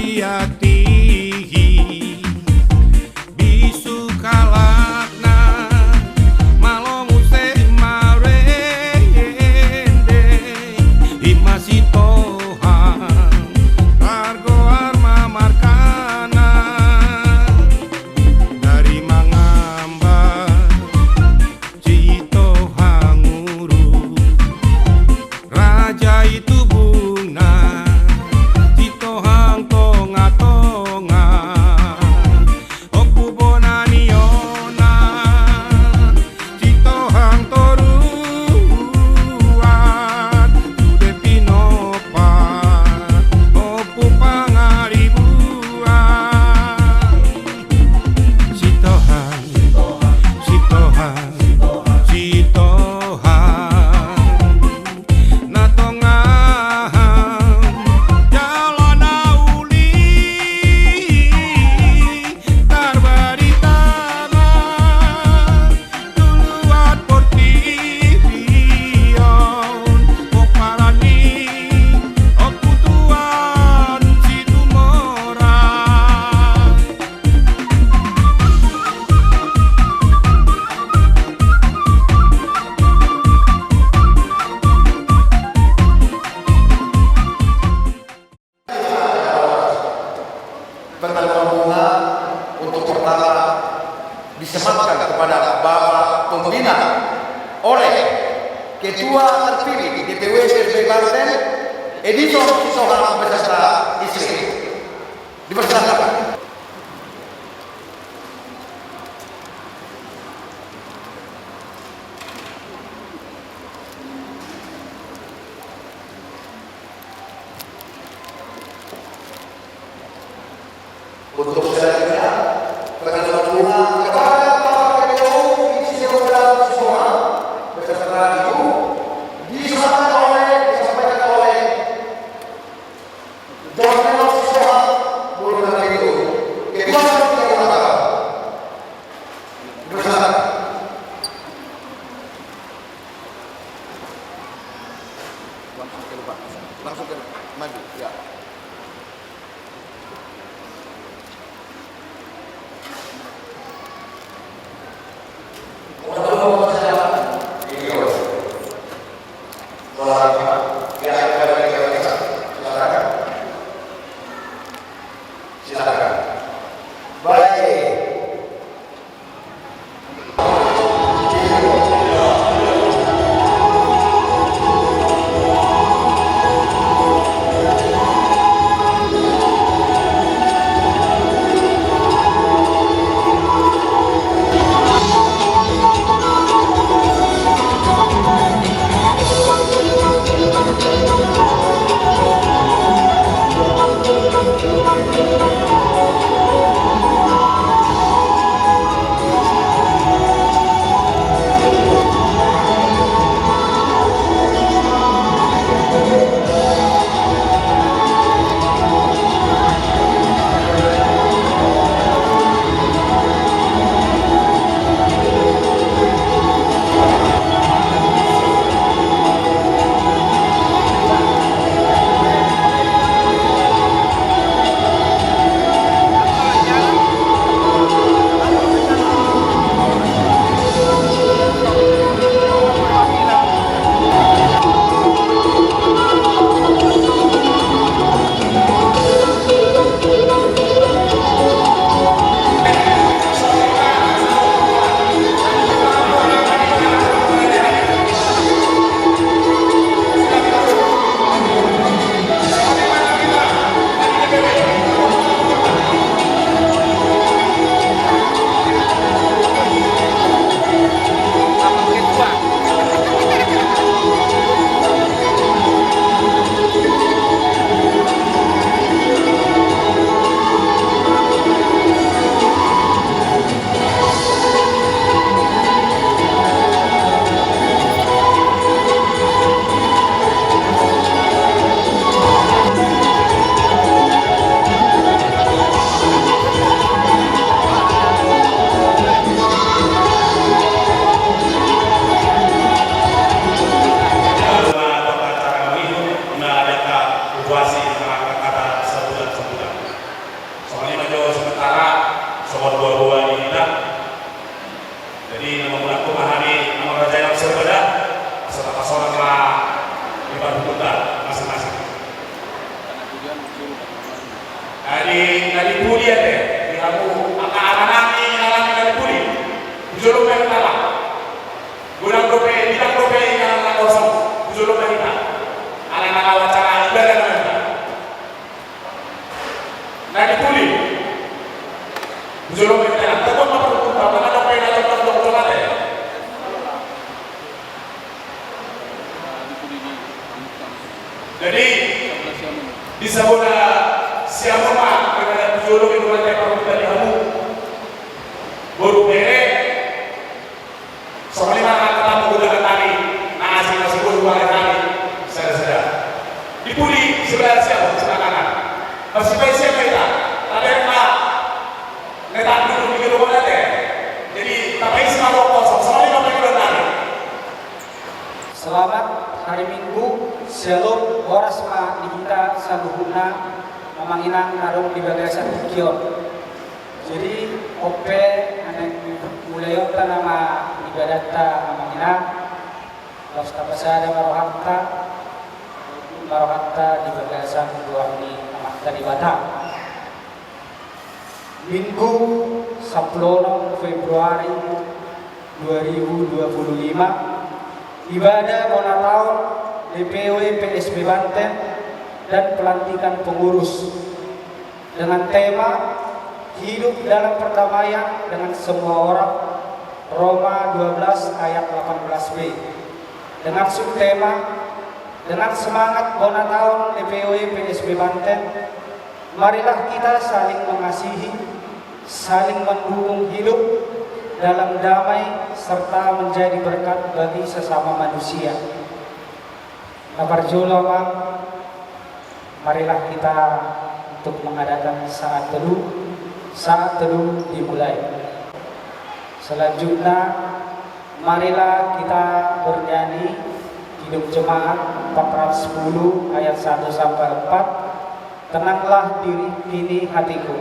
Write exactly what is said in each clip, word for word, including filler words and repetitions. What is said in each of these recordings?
Iatihi bisuk halakna, malo muse marende, i ma Sitohang targoar ma margana, dari mangamba Sitohang uruk, raja i tubuna, Sitohang tonga-tonga, Ompu bona ni onan, Sitohang toruan, sude pinompar Ompu Pangaribuan. Sitohang, Sitohang, Sitohang na tongahan, jala na uli tarbarita ma tu luat portibi on, pomparan ni Ompu Tuan Situmorang. Pertanyaan bunga untuk pertama disematkan kepada Bapak Pembina oleh Ketua Terpilih D P W P S B I Banten, Edison Sitohang beserta istri. Dipersilakan. Untuk selanjutnya, pertanyaan bunga kepada Bapak Ketua Umum Insinyur Daud Sihombing beserta Ibu, diserahkan oleh, disampaikan oleh John Reynolds Sihombing, Gubernur Banten. Ketua Komisi Agama. Dipersilakan. Langsung ke depan. Langsung ke depan. Maju, ya. Silakan. Silakan. Baik. Jolo ma hita. Godang dope, bidang dope inganan na kosong. Jolo ma hita. Ala na laho acara ibadah ma hita. Na di pudi. Jolo ma hita. Tabo ma perlu tahu, mana dope na jolo jolo jolo ate. Jadi, di sabola siamun ma, kepada jolo itu ate perlu tadi hamu. Boru bere, songon i ma na kata menggunakan tali, na asing masih boru bere tali, sada-sada. Di pudi sebelah siapa? Sebelah kanan. Masih baik siapa kita? Tapi yang ma, neta dulu di gedung mana teh? Jadi, tapi isi ma ruang kosong, songon i ma pengen tali. Selamat hari Minggu, Shalom, horas ma di hita saluhutna, amang inang na adong di bagasan tingki on. Jadi, on pe, naeng mulai on ta nama ibadahta, amang inang. Laos tapasada ma rohanta, ma rohanta di bagasan goar ni Amanta Debata. Minggu sampulu onom Februari dua ribu dua puluh lima, ibadah bona taon D P W P S B Banten dan pelantikan pengurus. Dengan tema, "Hidup dalam perdamaian dengan semua orang", Roma dua belas ayat delapan belas b. Dengan subtema, "Dengan semangat bona taon D P W P S B Banten, marilah kita saling mengasihi, saling mendukung hidup dalam damai serta menjadi berkat bagi sesama manusia." Na parjolo, amang, marilah kita untuk mengadakan saat teduh, saat teduh dimulai. Selanjutnya, marilah kita bernyanyi Kidung Jemaat empat ratus sepuluh ayat satu sampai empat, "Tenanglah diri kini hatiku."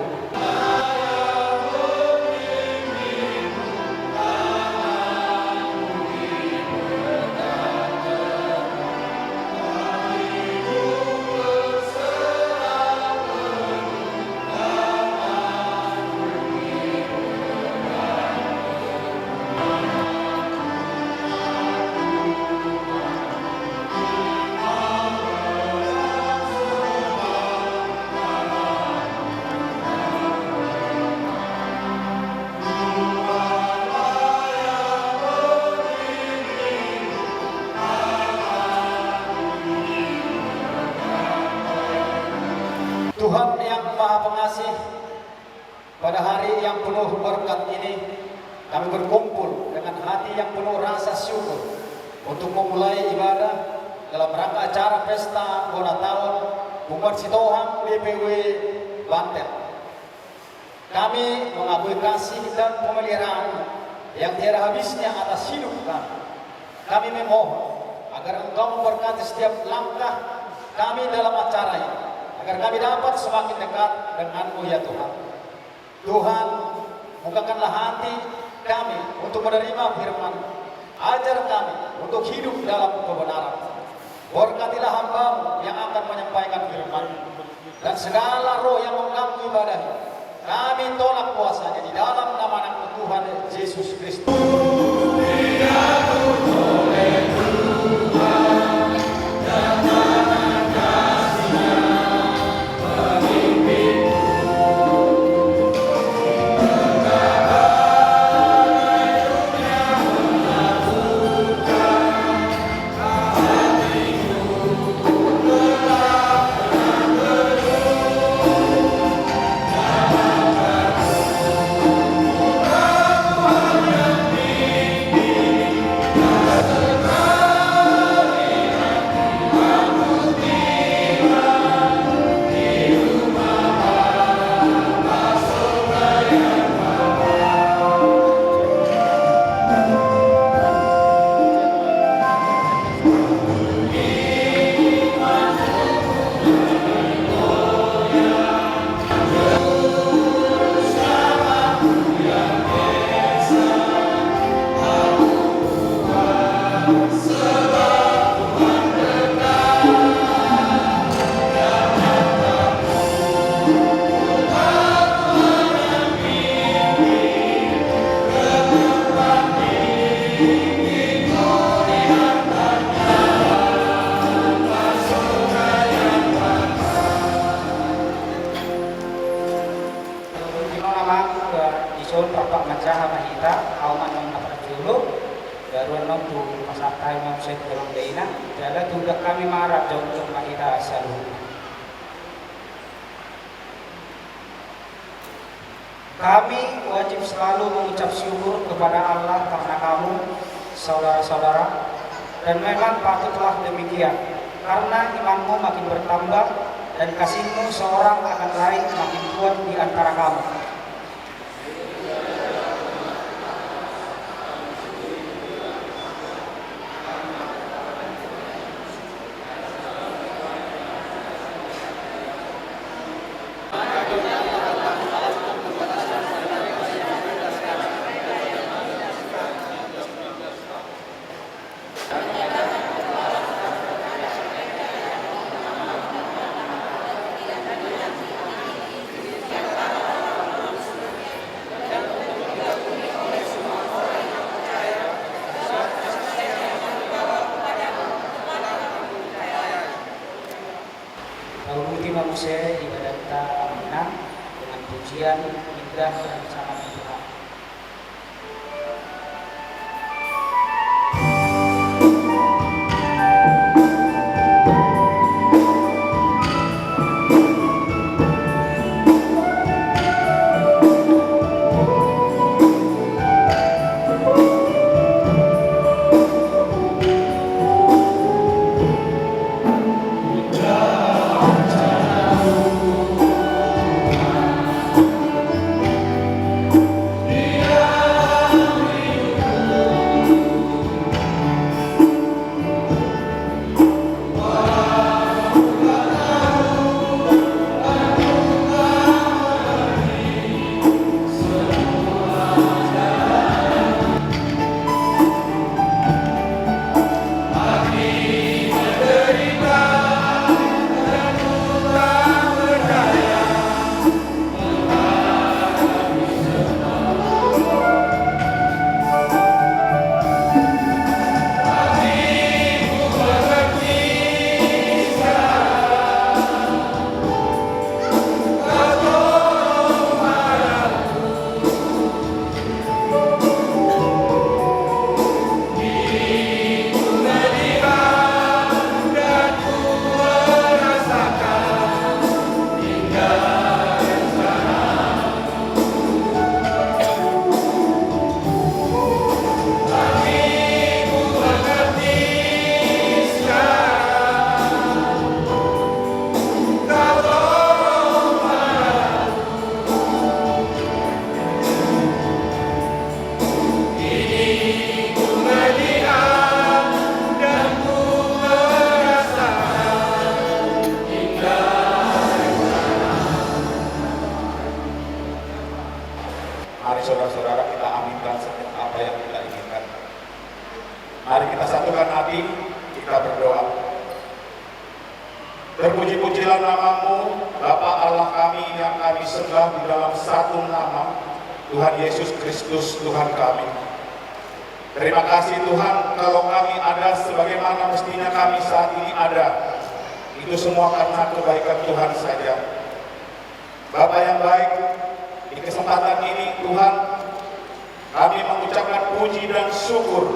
Tuhan yang Maha Pengasih, pada hari yang penuh berkat ini, kami berkumpul dengan hati yang penuh rasa syukur untuk memulai ibadah dalam rangka acara Pesta Bona Taon Umat Sitohang D P W Banten. Kami mengakui kasih dan pemeliharaan yang tiada habisnya atas hidup kami. Kami memohon agar Engkau memberkati setiap langkah kami dalam acara ini, agar kami dapat semakin dekat dengan-Mu, ya Tuhan. Tuhan, bukakanlah hati kami untuk menerima firman. Ajar kami untuk hidup dalam kebenaran. Berkatilah hamba-Mu yang akan menyampaikan firman, dan segala roh yang mengganggu ibadah ini, kami tolak kuasanya di dalam nama Anakmu Tuhan Yesus Kristus. Kami marap jauh untuk mahita saluhutna. Kami wajib selalu mengucap syukur kepada Allah karena kamu, saudara-saudara, dan memang patutlah demikian, karena imanmu makin bertambah dan kasihmu seorang akan lain makin kuat di antara kamu. Tauluti ma muse ibadahta on dengan pujian, indah dan sangat Tuhan. Mari saudara-saudara kita aminkan setiap apa yang kita inginkan. Mari kita satukan hati, kita berdoa. Terpuji-pujilah nama-Mu, Bapa Allah kami yang kami sembah di dalam satu nama, Tuhan Yesus Kristus, Tuhan kami. Terima kasih, Tuhan, kalau kami ada sebagaimana mestinya kami saat ini ada, itu semua karena kebaikan Tuhan saja. Bapa yang baik, di kesempatan ini, Tuhan, kami mengucapkan puji dan syukur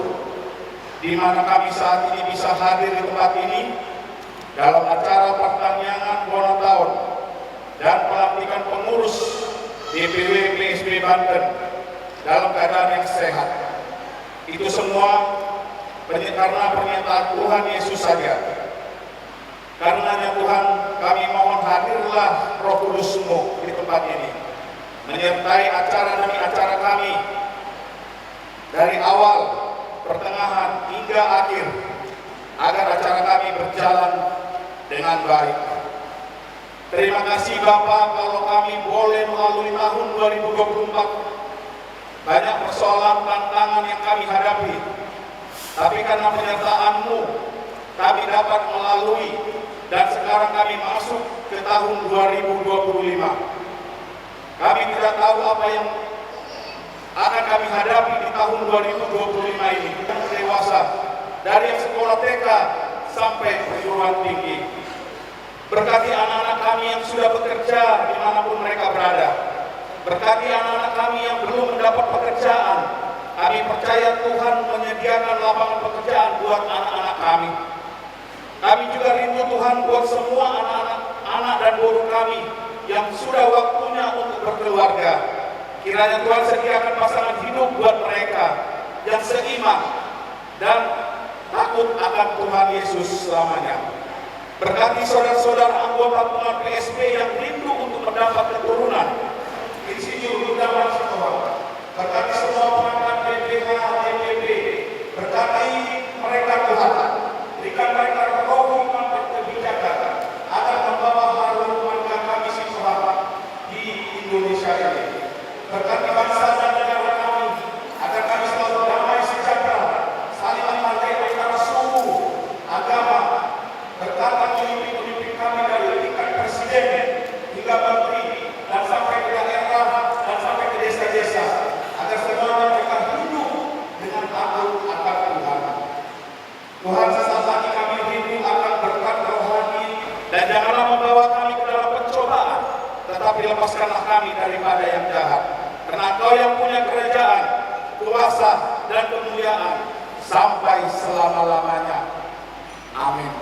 di mana kami saat ini bisa hadir di tempat ini dalam acara pertangiangan bona taon dan pelantikan pengurus D P W P S B Banten dalam keadaan yang sehat. Itu semua penye-, karena pernyataan Tuhan Yesus saja. Karenanya, Tuhan, kami mohon, hadirlah Roh Kudus-Mu di tempat ini, menyertai acara demi acara kami, dari awal, pertengahan, hingga akhir, agar acara kami berjalan dengan baik. Terima kasih, Bapa, kalau kami boleh melalui tahun dua ribu dua puluh empat, banyak persoalan, tantangan yang kami hadapi. Tapi karena penyertaan-Mu, kami dapat melalui, dan sekarang kami masuk ke tahun dua ribu dua puluh lima. Kami tidak tahu apa yang akan kami hadapi di tahun dua ribu dua puluh lima ini. Yang dewasa, dari yang sekolah T K sampai perguruan tinggi. Berkati anak-anak kami yang sudah bekerja di mana pun mereka berada. Berkati anak-anak kami yang belum mendapat pekerjaan. Kami percaya Tuhan menyediakan lapangan pekerjaan buat anak-anak kami. Kami juga rindu, Tuhan, buat semua anak-anak, anak dan boru kami yang sudah waktunya untuk berkeluarga. Kiranya Tuhan sediakan pasangan hidup buat mereka yang seiman dan takut akan Tuhan Yesus selamanya. Berkati saudara-saudara anggota P S B yang rindu untuk mendapat keturunan. Insinyur Gunawan Sitohang. Berkati semua perangkat B P H, D P P. Berkati mereka, Tuhan. Berikan mereka roh, iman, dan kebijakan agar membawa harum marga kami, Sitohang, di Indonesia ini. Berkati bangsa dan negara kami, agar kami selalu damai sejahtera, saling menghargai antara suku, agama. Berkati pemimpin-pemimpin kami dari tingkat presiden hingga menteri, dan sampai ke daerah, dan sampai ke desa-desa, agar semuanya mereka hidup dengan takut akan Tuhan. Tuhan, sesaat lagi kami rindu akan berkat rohani, dan janganlah membawa kami ke dalam pencobaan, tetapi lepaskanlah kami daripada yang jahat. Karena Engkau yang punya kerajaan, kuasa, dan kemuliaan sampai selama-lamanya. Amin.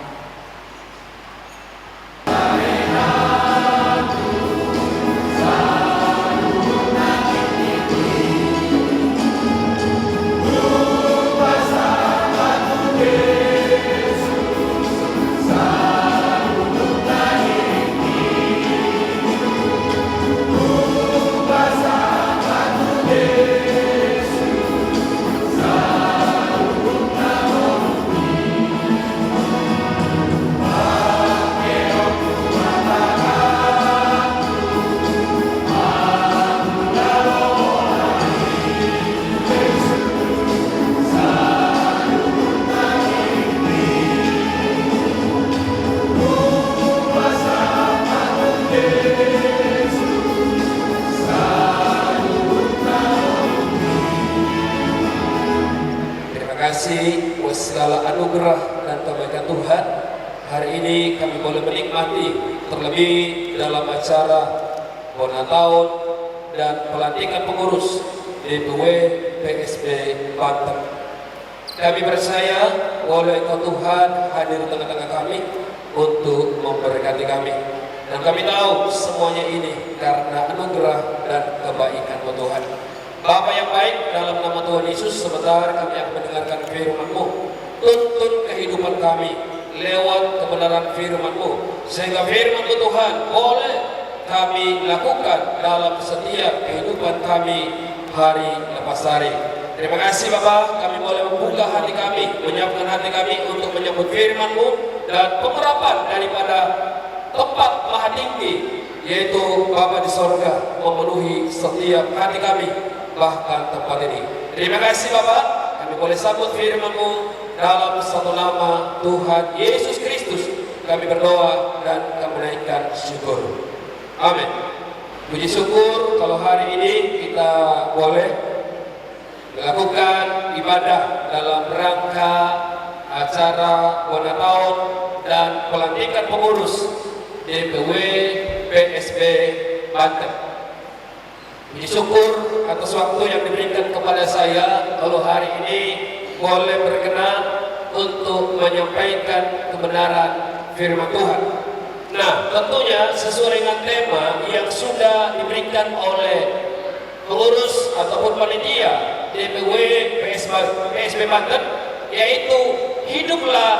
Terima kasih buat segala anugerah dan kebaikan Tuhan. Hari ini kami boleh menikmati, terlebih dalam acara bona taon dan pelantikan pengurus D P W P S B Banten. Kami percaya boleh Engkau, Tuhan, hadir di tengah-tengah kami untuk memberkati kami. Dan kami tahu semuanya ini karena anugerah dan kebaikan-Mu, Tuhan. Bapa yang baik, dalam nama Tuhan Yesus, sebentar kami akan mendengarkan firman-Mu. Tuntun kehidupan kami lewat kebenaran firman-Mu, sehingga firman-Mu, Tuhan, boleh kami lakukan dalam setiap kehidupan kami hari lepas hari. Terima kasih, Bapa, kami boleh membuka hati kami, menyiapkan hati kami untuk menyambut firman-Mu dan pengurapan daripada tempat maha tinggi, yaitu Bapa di sorga, memenuhi setiap hati kami, bahkan tempat ini. Terima kasih, Bapa, kami boleh sambut firman-Mu dalam satu nama, Tuhan Yesus Kristus, kami berdoa dan kami menaikkan syukur. Amin. Puji syukur kalau hari ini kita boleh melakukan ibadah dalam rangka acara bona taon dan pelantikan pengurus D P W P S B Banten. Puji syukur atas waktu yang diberikan kepada saya, kalau hari ini boleh berkenan untuk menyampaikan kebenaran firman Tuhan. Nah, tentunya sesuai dengan tema yang sudah diberikan oleh pengurus ataupun panitia D P W P S B, P S B Banten, yaitu hiduplah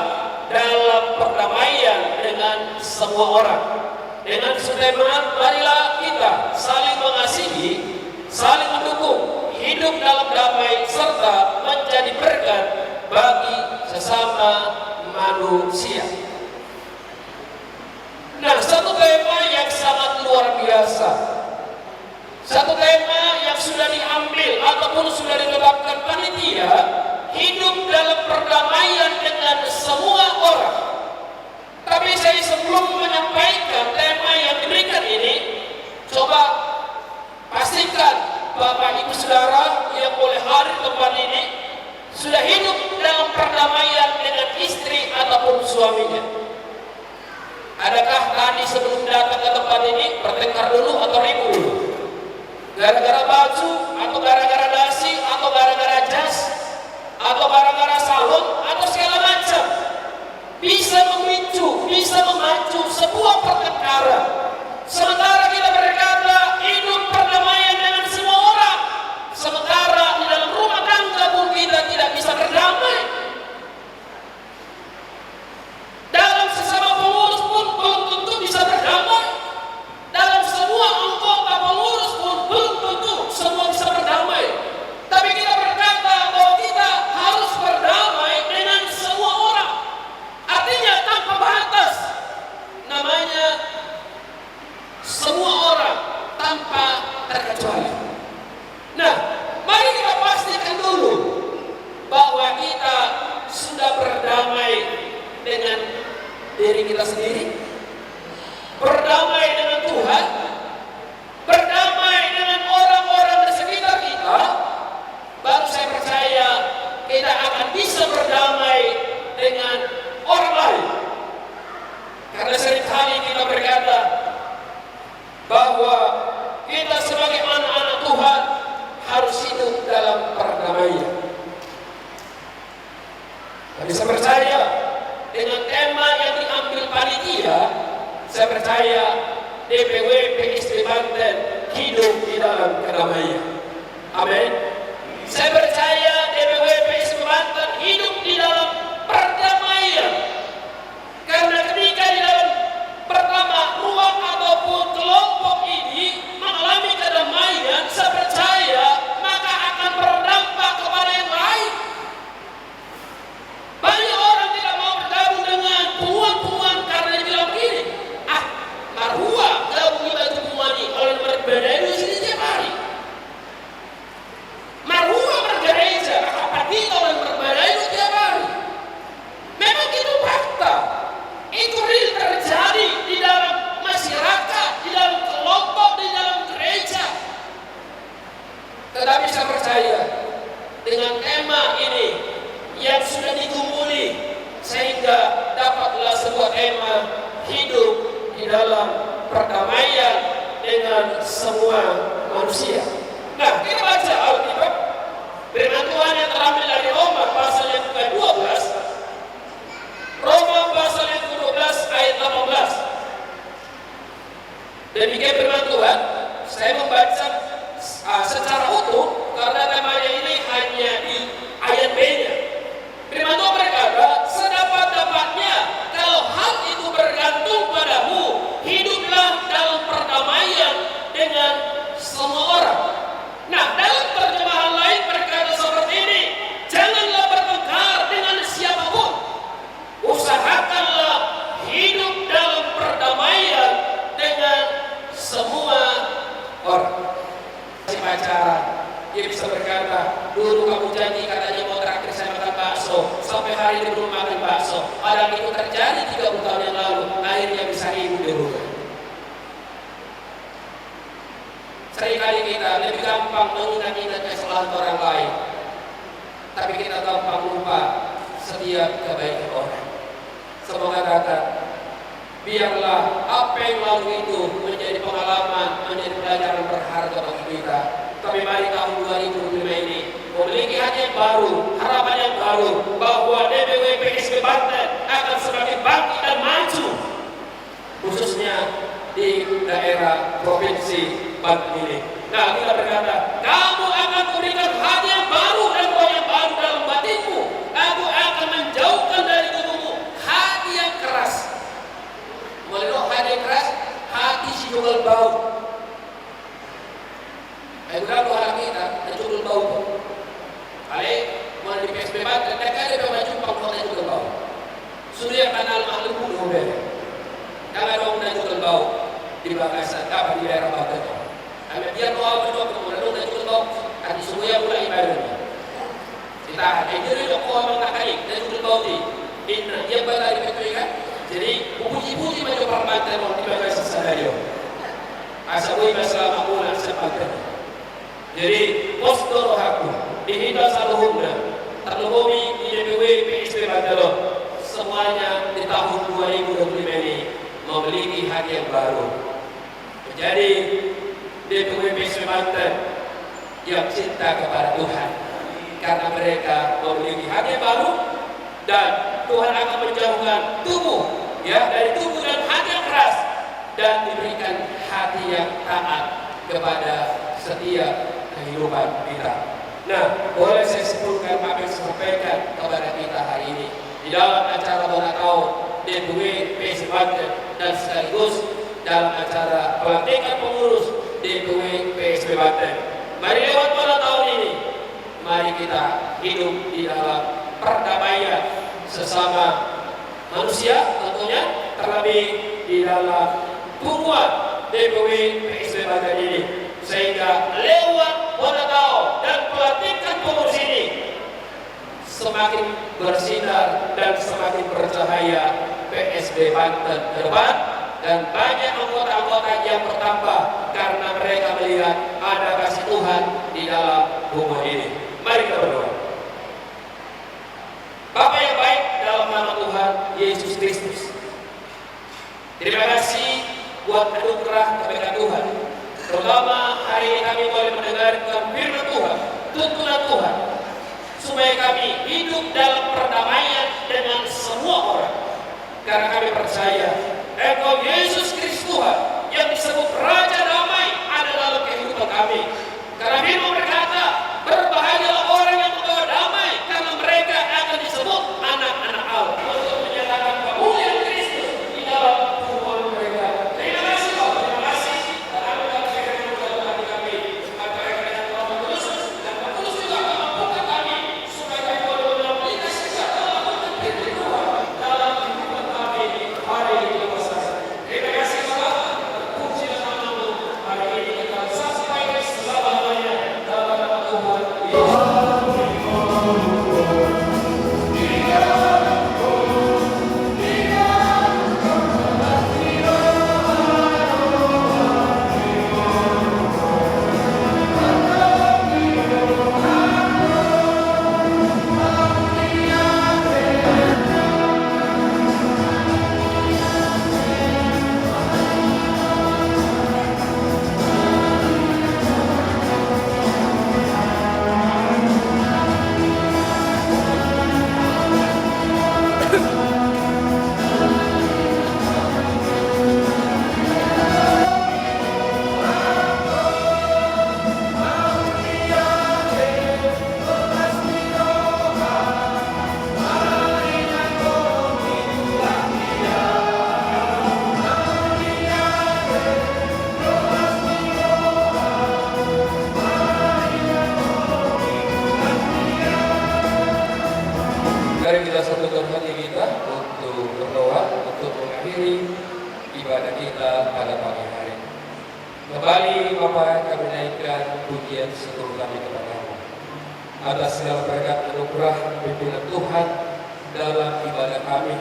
dalam perdamaian dengan semua orang. Dengan subtema, marilah kita saling mengasihi, saling mendukung, hidup dalam damai, serta menjadi berkat bagi sesama manusia. Nah, satu tema yang sangat luar biasa. Satu tema yang sudah diambil ataupun sudah ditetapkan panitia, hidup dalam perdamaian dengan semua orang. Tapi saya, sebelum menyampaikan tema yang diberikan ini, coba pastikan Bapak Ibu Saudara yang boleh hadir tempat ini sudah hidup dalam perdamaian dengan istri ataupun suaminya. Adakah tadi sebelum datang ke tempat ini bertengkar dulu atau ribut dulu? Gara-gara baju, atau gara-gara nasi, atau gara-gara jas, atau gara-gara salon, atau segala macam? bisa memicu, bisa memacu sebuah pertengkaran. Sementara kita berkata hidup perdamaian dengan semua orang, sementara di dalam rumah tangga pun kita tidak bisa berdamai. Dalam sesama pengurus pun belum tentu bisa berdamai. Dalam semua anggota pengurus pun belum tentu semua bisa berdamai. Tapi kita berkata bahwa kita harus berdamai dengan semua orang. Artinya tanpa batas. Namanya semua orang tanpa terkecuali. Nah, mari kita pastikan dulu bahwa kita sudah berdamai dengan diri kita sendiri, berdamai dengan Tuhan, berdamai dengan orang-orang di sekitar kita, baru saya percaya kita akan bisa berdamai dengan orang lain. Karena seringkali kita berkata bahwa kita sebagai anak-anak Tuhan harus hidup dalam perdamaian. Tapi saya percaya dengan tema yang diambil panitia, saya percaya D P W P S B Banten hidup di dalam kedamaian. Amin. Saya percaya D P W P S B Banten hidup di dalam perdamaian. Karena ketika di dalam pertama ruang ataupun kelompok ini mengalami kedamaian, saya percaya maka akan berdampak kepada yang lain. Banyak orang tidak mau bergabung dengan punguan-punguan karena dibilang begini, "Ah, marhua gabung iba tu punguan i, olo marbadai do i sian i tiap ari. Marhua margareja, aha pati olo marbadai do i tiap ari." Memang itu fakta. Itu real terjadi di dalam masyarakat, di dalam kelompok, di dalam gereja. Tetapi saya percaya dengan tema ini yang sudah digumuli, sehingga dapatlah sebuah tema hidup di dalam perdamaian dengan semua manusia. Nah, kita baca Alkitab. Firman Tuhan yang terambil dari Roma pasal yang kedua belas. Roma pasal yang kedua belas ayat delapan belas. Demikian firman Tuhan, saya membaca, ah, secara utuh karena temanya ini hanya di ayat B-nya. Firman Tuhan berkata, "Sedapat-dapatnya, kalau hal itu bergantung padamu, hiduplah dalam perdamaian dengan semua orang." Nah, dalam terjemahan lain berkata seperti ini, "Janganlah bertengkar dengan siapapun." Usahakanlah hidup dalam perdamaian dengan semua orang. Si pacaran, dia bisa berkata, "Dulu kamu janji katanya mau traktir saya makan bakso, sampai hari ini belum makan bakso." Padahal itu terjadi tiga puluh tahun yang lalu, akhirnya bisa ribut di rumah. Seringkali kita lebih gampang mengingat-ingat kesalahan orang lain, tapi kita gampang lupa setiap kebaikan orang. Semua katakan, biarlah apa yang lalu itu menjadi pengalaman, menjadi pelajaran berharga bagi kita. Tapi mari tahun dua ribu dua puluh lima ini memiliki hati yang baru, harapan yang baru, bahwa D P W P S B Banten akan semakin bangkit dan maju. Khususnya di daerah provinsi Banten ini. Nah, kita berkata, "Kamu akan kuberikan hati yang baru dan roh yang baru dalam batinmu. Aku akan menjauhkan dari tubuhmu hati yang keras." Molo hati yang keras, hati si jolma bau. Ai godang do halak hita na jolma bau. Alai molo di P S B Banten, ndang ada be manjumpang na jolma bau. Sude angka na lemah lembut do be. Ndang adong na jolma bau di bagasan, apa, di daerah Banten. Alai biar do au mandok molo adong na jolma bau, ati sude mulak ibadah. Ditahan, eh, jadi dok ko amang na kali, na jolma bau i. Inna, ia bata di betul kan? Jadi, puji-puji ma jo parbanten on di bagasan sadari on. Asa boi ma salama muna sian Banten. Jadi, pos do rohangku, di hita saluhutna, tarlumobi di D P W P S B Banten on. Semuanya di tahun dua ribu dua puluh lima ini memiliki hati yang baru. Menjadi D P W P S B Banten yang cinta kepada Tuhan, karena mereka memiliki hati yang baru dan Tuhan akan menjauhkan tubuh, ya, dari tubuh dan hati yang keras, dan diberikan hati yang taat kepada setiap kehidupan kita. Nah, boleh saya simpulkan apa yang saya sampaikan kepada kita hari ini di dalam acara bona taon D P W P S B Banten dan sekaligus dalam acara pelantikan pengurus D P W P S B Banten. Mari lewat bona taon ini, mari kita hidup di dalam perdamaian sesama manusia, tentunya terlebih di dalam punguan D P W P S B Banten ini, sehingga lewat bona taon dan pelantikan pengurus ini semakin bersinar dan semakin bercahaya P S B Banten ke depan, dan banyak anggota-anggota yang bertambah karena mereka melihat ada kasih Tuhan di dalam punguan ini. Mari kita berdoa. Bapa yang baik, dalam nama Tuhan Yesus Kristus, terima kasih buat anugerah kebaikan Tuhan. Terutama hari ini kami boleh mendengarkan firman Tuhan, tuntunan Tuhan, supaya kami hidup dalam perdamaian dengan semua orang. Karena kami percaya, Engkau Yesus Kristus Tuhan, yang disebut Raja Damai, ada dalam kehidupan kami. Karena firman berkata, "Berbahagialah orang yang membawa damai, karena mereka akan disebut anak-anak Allah." Untuk menyatakan kemuliaan Kristus di dalam kehidupan mereka. Terima kasih, Bapak. Terima kasih. Karena Anda memberikan kemuliaan bagi kami. Maka dengan terus dan terus juga mampukan kami supaya kami boleh mengaplikasikan, melakukan firman Tuhan dalam kehidupan kami hari ini. Terima kasih, Bapak. Terpujilah nama-Mu hari ini, akan sampai selama-lamanya dalam nama Tuhan Yesus. Mari kita satukan hati kita untuk berdoa, untuk mengakhiri ibadah kita pada pagi hari. Kembali, Bapa, kami naikkan pujian syukur kami kepada-Mu atas segala berkat anugerah pimpinan Tuhan dalam ibadah kami.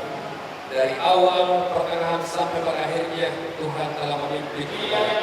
Dari awal, pertengahan, sampai pada akhirnya, Tuhan telah memimpin kami.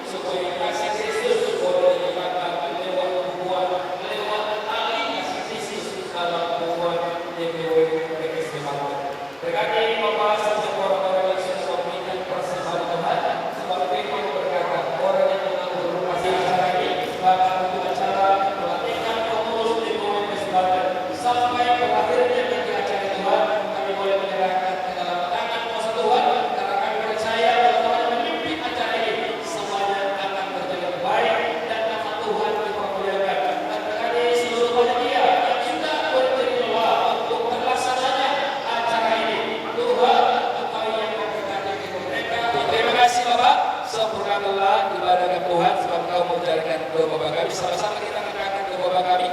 Supaya kasih Kristus boleh dinyatakan lewat hubungan, lewat tali kasih Kristus dalam hubungan D P W P S B Banten. Berkati, Bapa, setiap orang-orang yang sudah memberikan persembahan, Tuhan, sebab firman berkata, orang yang menabur kasih acara ini, bahkan untuk acara pelantikan pengurus D P W P S B Banten, sampai berakhirnya nanti acara, Tuhan, kami boleh menyerahkan ke dalam tangan kuasa Tuhan, karena kami percaya bahwa Tuhan memimpin acara ini, semuanya akan berjalan baik dan nama Tuhan dipermuliakan. Dan terkait seluruh panitia yang sudah berkeringat untuk terlaksananya acara ini, Tuhan, Engkau yang memberkati mereka. Terima kasih, Bapak. Sempurnakanlah ibadah kami, Tuhan, sebab Engkau mengajarkan doa Bapak kami. Sama-sama kita katakan doa Bapak kami.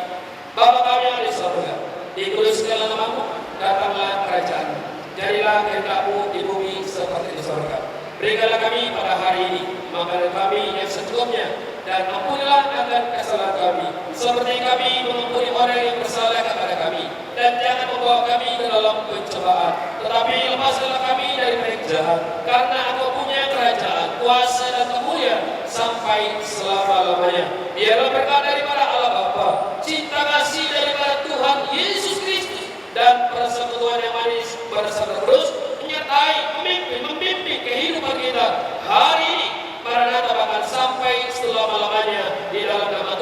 Bapa kami yang ada di sorga, dikuduskanlah nama-Mu, datanglah kerajaan-Mu, jadilah kehendak-Mu di bumi seperti di sorga. Berikanlah kami pada hari ini makanan kami yang secukupnya, dan ampunilah akan kesalahan kami, seperti kami mengampuni orang yang bersalah kepada kami. Dan jangan membawa kami ke dalam pencobaan, tetapi lepaskanlah kami dari yang jahat, karena Engkau punya kerajaan, kuasa, dan kemuliaan sampai selama-lamanya. Biarlah berkat daripada Allah Bapa, cinta kasih daripada Tuhan Yesus Kristus, dan persekutuan yang manis bersama terus menyertai, memimpin, membimbing kehidupan kita hari ini, Maranatha, bahkan sampai selama-lamanya, di dalam nama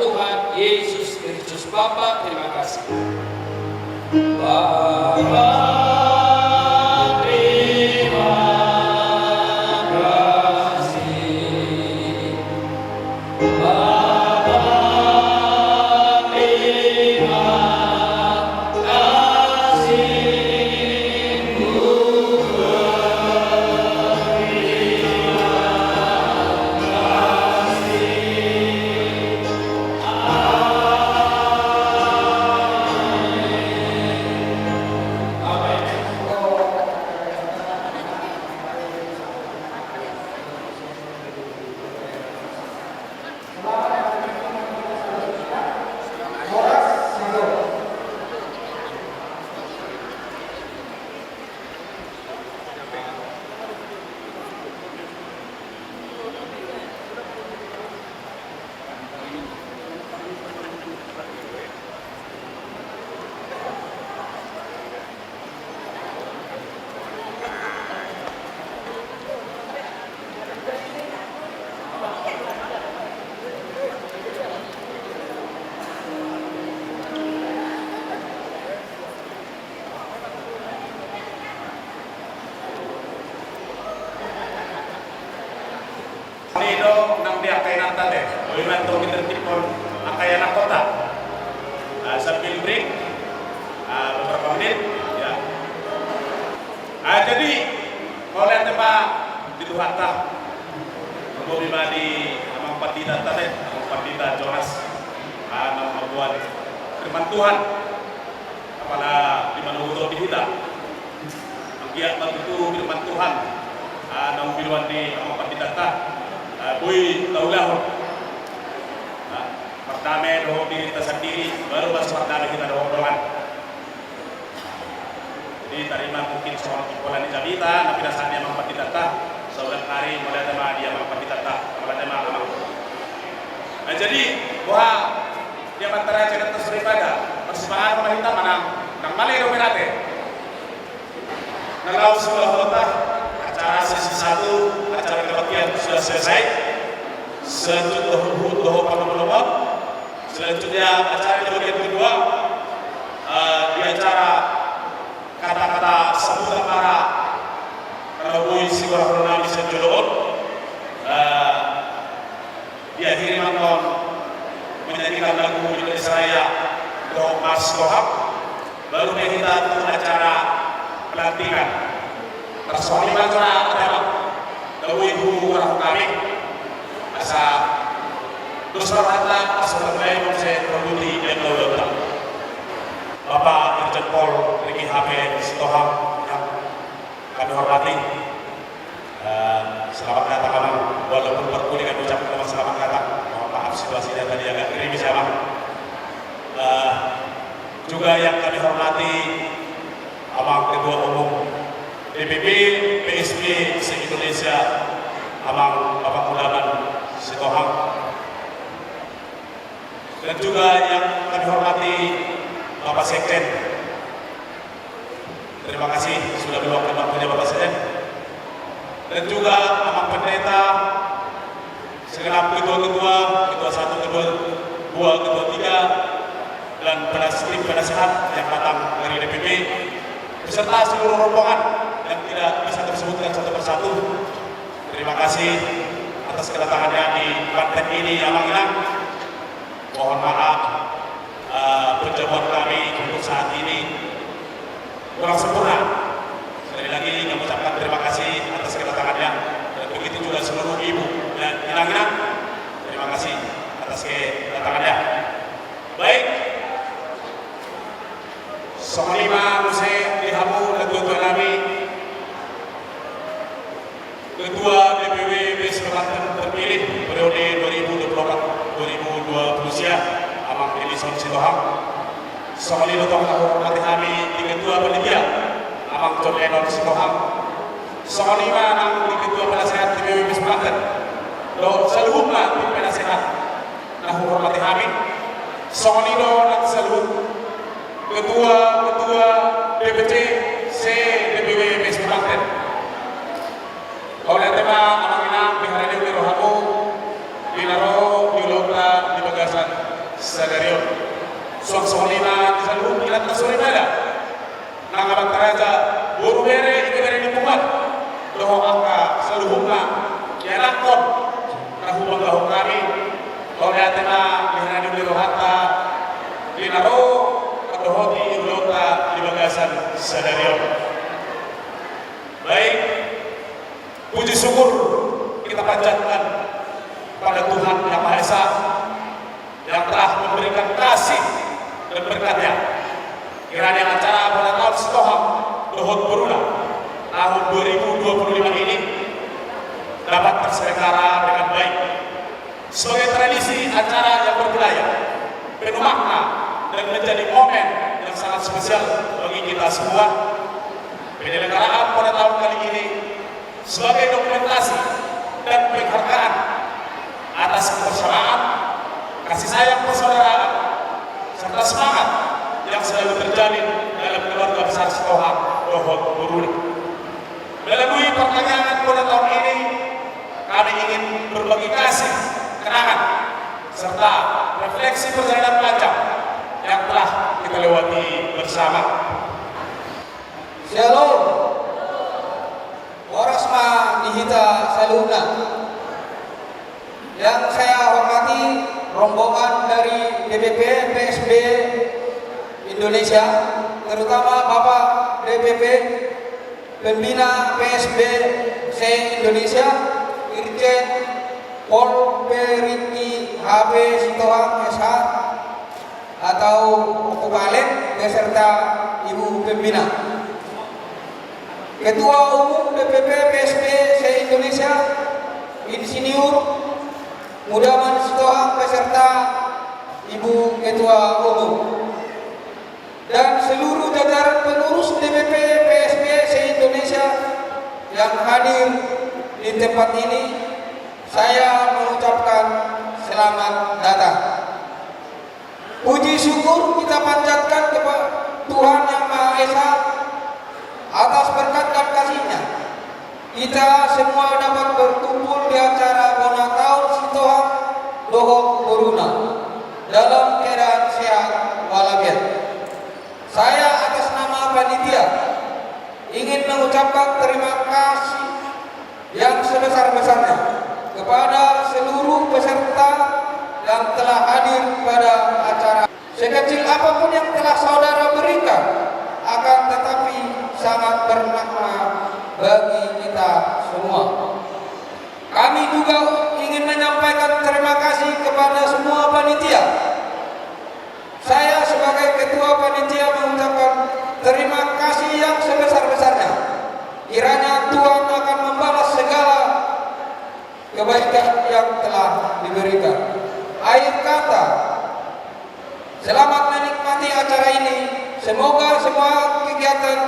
Bapa, terima kasih. Bapa, terima kasih. Bapa, terima kasih. Songon i do nang di angka inanta te, boi ma antong ditertibhon angka ianakhonta. Ah, sambil break, ah, beberapa menit, ya. Ah, jadi, mauliate ma di Tuhanta. Mauliate ma di amang pandita ta te, amang pandita Jonas. Ah, naung mamboan firman Tuhan. Apala di manogot on di hita. Anggiat ma tutu firman Tuhan, ah, naung binoan ni amang pandita ta, ah, boi taulahon. Ah, mardame dohot dirinta sandiri, baru ma so mardame hita dohot dongan. Jadi tarima mungkin songon impola ni jamita na pinasahat ni amang pandita ta. Saulak ari mauliate ma di amang pandita ta, mauliate ma amang. Nah, jadi, boha di amanta raja i, di amanta soripada, marsipanganon ma hita manang, nang male do berate. Na laos sudah hota, acara sesi satu, acara kebaktian sudah selesai. Selanjut dohot, dohot panomunomuan. Selanjutnya acara di bagian kedua, eh, di acara kata-kata sambutan ma na boi sigorahonon nami sian jolo on. Eh, diakhiri ma annon menyanyikan lagu Indonesia Raya dohot Marsi Sitohang. Baru ma hita tu acara pelantikan. Tarsongon i ma jolo, ate amang. Dao i huhurahon hami. Asa dos ma rohanta, asa tabaen muse parbuti di angka ulaonta. Bapak Irjen Pol Ricky H P Sitohang yang kami hormati. Eh, selamat datang, Amang. Walaupun parpudi kami ucapkan, Amang, selamat datang. Mohon maaf, situasinya tadi agak gerimis, ya, Amang. Eh, juga yang kami hormati, Amang Ketua Umum D P P P S B se-Indonesia, Amang Bapak Mudaman Sitohang. Dan juga yang kami hormati Bapak Sekjen. Terima kasih sudah meluangkan waktunya, Bapak Sekjen. Dan juga Amang Pendeta, segenap ketua-ketua, ketua satu, ketua dua, ketua tiga, dan penas-, tim penasehat yang datang dari D P P, beserta seluruh rombongan yang tidak bisa kami sebutkan satu persatu. Terima kasih atas kedatangannya di Banten ini, Amang Inang. Mohon maaf, eh, penjamuan kami untuk saat ini kurang sempurna. Sekali lagi kami ucapkan terima kasih atas kedatangannya. Dan begitu juga seluruh ibu dan inang-inang. Terima kasih atas kedatangannya. Baik. Songon i ma muse di hamu natuatua nami. Ketua D P W B S P Banten terpilih periode dua ribu dua puluh empat dua ribu dua puluh sia, Amang Edison Sitohang. Songon i do tong na huhormati hami di Ketua Panitia, Amang John Lennon Sitohang. Songon i ma nang di Ketua Penasehat D P W B S P Banten dohot saluhutna tim penasehat na huhormati hami. Songon i do nang saluhut ketua-ketua D P C se D P W B S P Banten. Mauliate ma, Amang Inang, di harani uli rohamu di na ro di ulaonta di bagasan sadari on. Soripada, nang amanta raja, boru, bere, ibebere ni punguan, dohot angka saluhutna, ianakhon, na hupanggahon hami, mauliate ma di haradeon ni rohanta, di na ro mandohoti ulaonta di bagasan sadari on. Baik, puji syukur kita panjatkan kepada Tuhan Yang Maha Esa yang telah memberikan kasih dan berkat-Nya. Kiranya acara bona taon Sitohang dohot boruna tahun dua ribu dua puluh lima ini dapat terselenggara dengan baik. Sebagai tradisi acara yang berbudaya, penuh makna, dan menjadi momen yang sangat spesial bagi kita semua, penyelenggaraan bona taon kali ini sebagai dokumentasi dan penghargaan atas kebersamaan, kasih sayang persaudaraan, serta semangat yang selalu terjalin dalam keluarga besar Sitohang dohot boruna. Melalui pertangiangan bona taon ini, kami ingin berbagi kasih, kenangan, serta refleksi perjalanan panjang yang telah kita lewati bersama. Shalom. Horas ma di hita saluhutna. Yang saya hormati rombongan dari D P P P S B Indonesia, terutama Bapak D P P Pembina P S B se-Indonesia, Irjen Pol Periki H P Sitohang, S H, atau Ompu Valet, beserta Ibu Pembina. Ketua Umum D P P P S B se-Indonesia, Insinyur Mudaman Sitohang, beserta Ibu Ketua Umum. Dan seluruh jajaran pengurus D P P P S B se-Indonesia yang hadir di tempat ini, saya mengucapkan selamat datang. Puji syukur kita panjatkan kepada Tuhan Yang Maha Esa atas berkat dan kasih-Nya. Kita semua dapat berkumpul di acara bona taon Sitohang dohot boruna dalam keadaan sehat walafiat. Saya atas nama panitia ingin mengucapkan terima kasih yang sebesar-besarnya kepada seluruh peserta yang telah hadir pada acara. Sekecil apapun yang telah saudara berikan, akan tetapi sangat bermakna bagi kita semua. Kami juga ingin menyampaikan terima kasih kepada semua panitia. Saya sebagai ketua panitia mengucapkan terima kasih yang sebesar-besarnya. Kiranya Tuhan akan membalas segala kebaikan yang telah diberikan. Akhir kata, selamat menikmati acara ini. Semoga semua kegiatan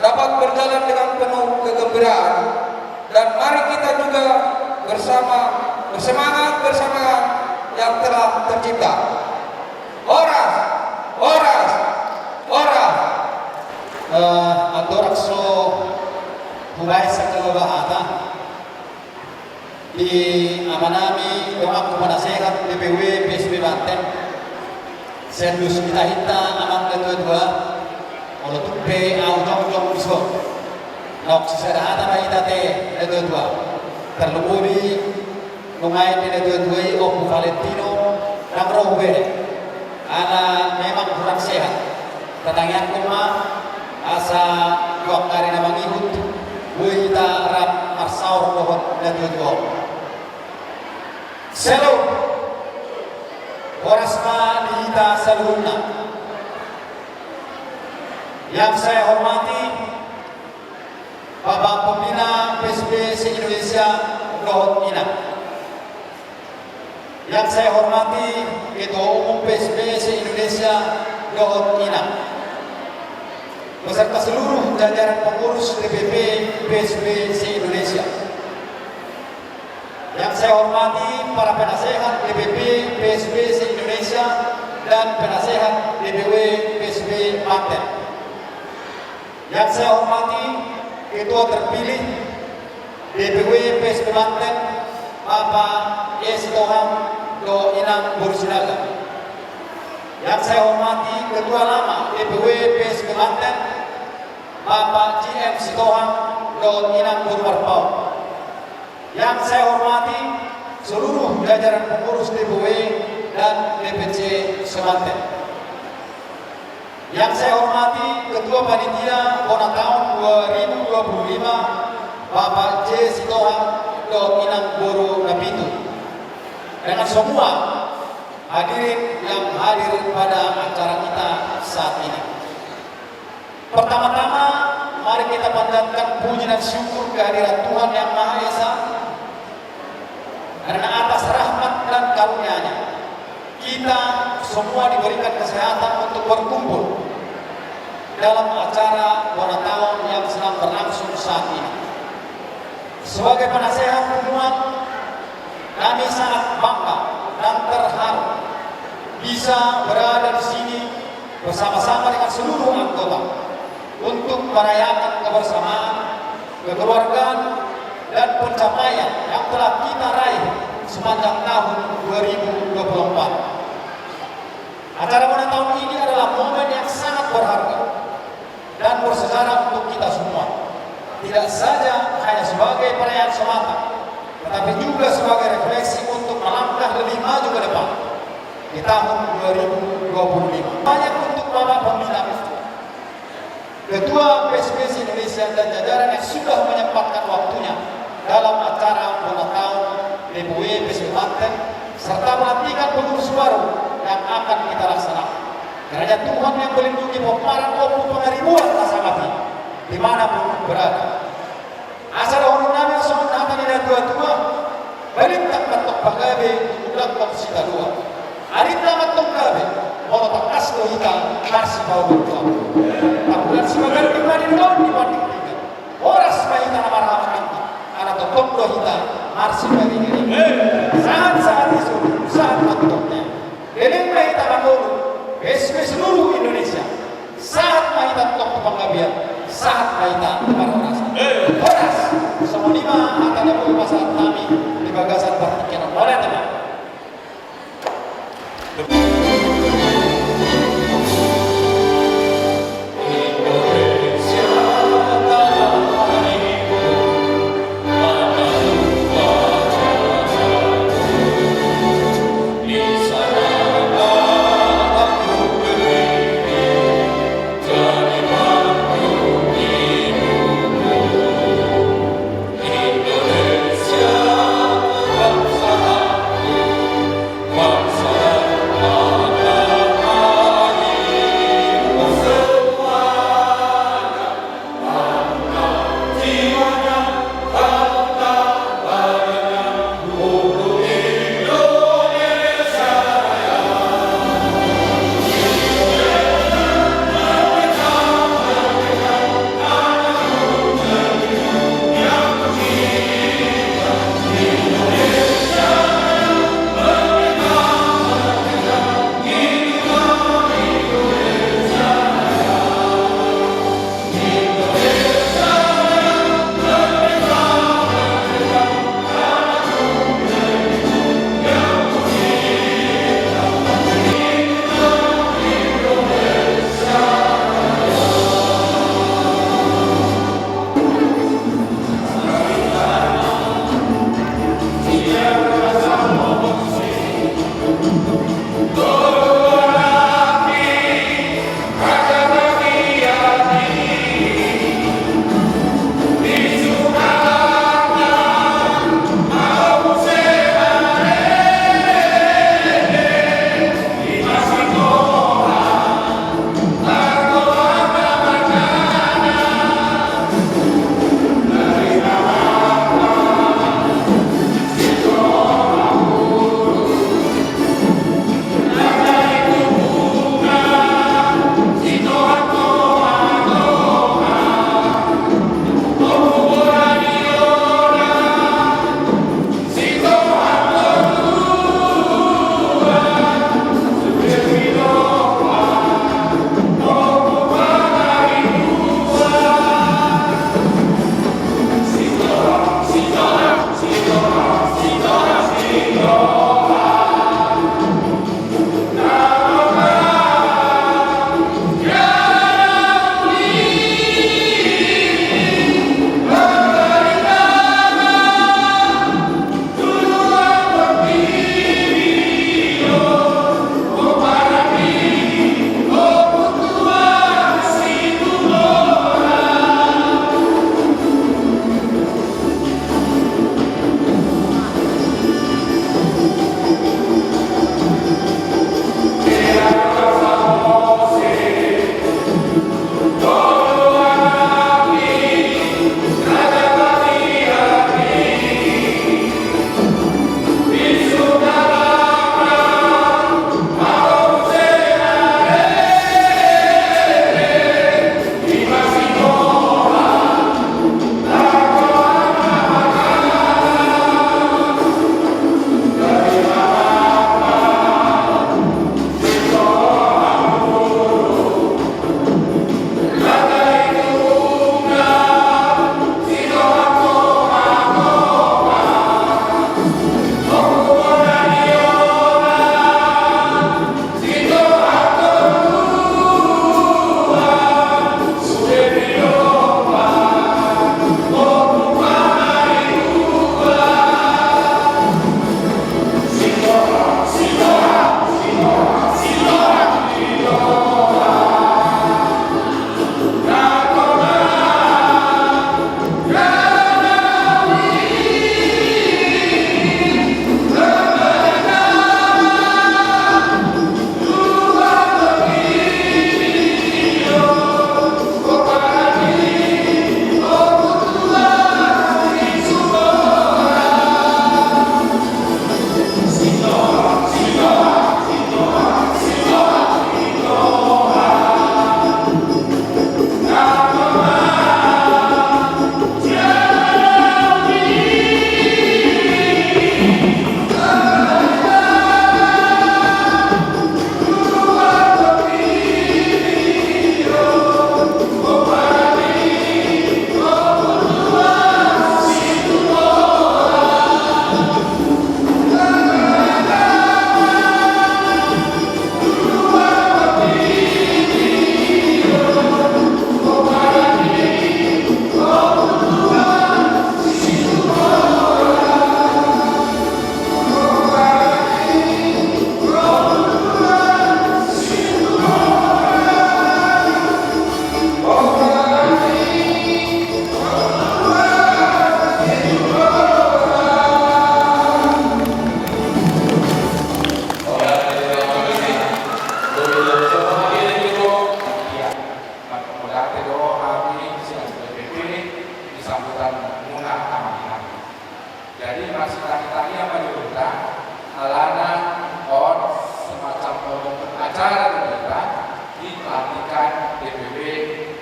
dapat berjalan dengan penuh kegembiraan. Dan mari kita juga bersama, bersemangat bersama yang telah tercipta. Horas, horas, horas. Eh, andorang so hubaen sangkalo bahata, di amanami, donganku penasehat D P W P S B Banten, sian dos ni tahinta amang na tua-tua, olo tung pe ahu jongjong dison. Naung sisada hata ma hita ate na tua-tua. Tarlumobi nunga ende na tua-tua i Ompu Valentino, ndang ro hubereng. Ala memang kurang sehat. Tatangiangkon ma asa dua ari na mangihut boi hita rap marsaor dohot na tua-tua on. Shalom. Horas ma di hita saluhutna. Yang saya hormati Bapak Pembina P S B se-Indonesia dohot Inang. Yang saya hormati Ketua Umum P S B se-Indonesia dohot Inang, beserta seluruh jajaran pengurus D P P P S B se-Indonesia. Yang saya hormati para penasehat D P P P S B se-Indonesia dan penasehat D P W P S B Banten. Yang saya hormati Ketua terpilih D P W P S B Banten, Bapak E Sitohang dohot Inang boru Sinaga. Yang saya hormati Ketua Lama D D P W P S B Banten, Bapak J M Sitohang dohot Inang Boru Marpaung. Yang saya hormati seluruh jajaran pengurus D P W dan D P C se-Banten. Yang saya hormati Ketua Panitia Bona Taon dua ribu dua puluh lima, Bapak J Sitohang dohot Inang Boru Napitu. Dengan semua hadirin yang hadir pada acara kita saat ini. Pertama-tama, mari kita panjatkan puji dan syukur kehadirat Tuhan Yang Maha Esa, karena atas rahmat dan karunia-Nya, kita semua diberikan kesehatan untuk berkumpul dalam acara Bona Taon yang sedang berlangsung saat ini. Sebagai penasehat Punguan, kami sangat bangga dan terharu bisa berada di sini bersama-sama dengan seluruh anggota untuk merayakan kebersamaan, kekeluargaan, dan pencapaian yang telah kita raih sepanjang tahun dua ribu dua puluh empat. Acara Bona Taon ini adalah momen yang sangat berharga dan bersejarah untuk kita semua. Tidak saja hanya sebagai perayaan semata, tetapi juga sebagai refleksi untuk melangkah lebih maju ke depan di tahun dua ribu dua puluh lima. Banyak untuk Bapak Pembina, Ketua P S B C Indonesia dan jajaran yang sudah menyempatkan waktunya dalam acara Bona Taon D P W P S B Banten, serta pelantikan pengurus baru yang akan kita laksanakan. Kiranya Tuhan yang melindungi pomparan Ompu Pangaribuan na sangap i, di mana pun berada. Asa dohonon nami songon hata ni natuatua: Balintang ma antong pagabe, ulakkon sitalua. Arinta ma antong gabe, molo tangkas do hita marsipaolooloan. Tabulan sibaganding ma di ulaon ni pandingdingan. Horas ma hita na marhahamaranggi, ala tongtong do hita marsiparingiringi. Sahat-sahat i, sahat ma tu bontean. Leleng ma hita mangolu, P S B seluruh Indonesia. Sahat ma hita antong tu panggabean, sahat ma hita tu parhorasan. Horas. Songon i ma hata na boi pasahat nami di bagasan partingkian on. Mauliate ma.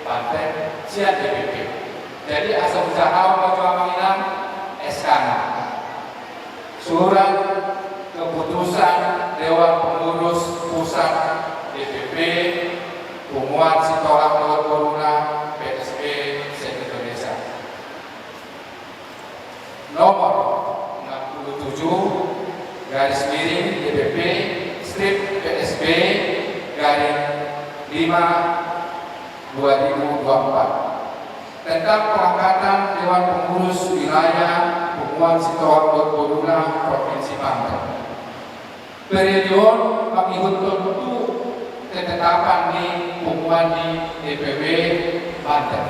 Banten sian D P P. Jadi asa hujaha ma jo amang inang S K-na. Surat keputusan Dewan Pengurus Pusat D P P Punguan Sitohang dohot Boruna P S B se-Indonesia. Nomor enam puluh tujuh garis miring D P P strip P S B garing lima dua ribu dua puluh empat. Tentang pengangkatan Dewan Pengurus Wilayah Punguan Sitohang dohot Boruna Provinsi Banten. Periode on mangihuthon tu ketetapan ni punguan ni D P W Banten.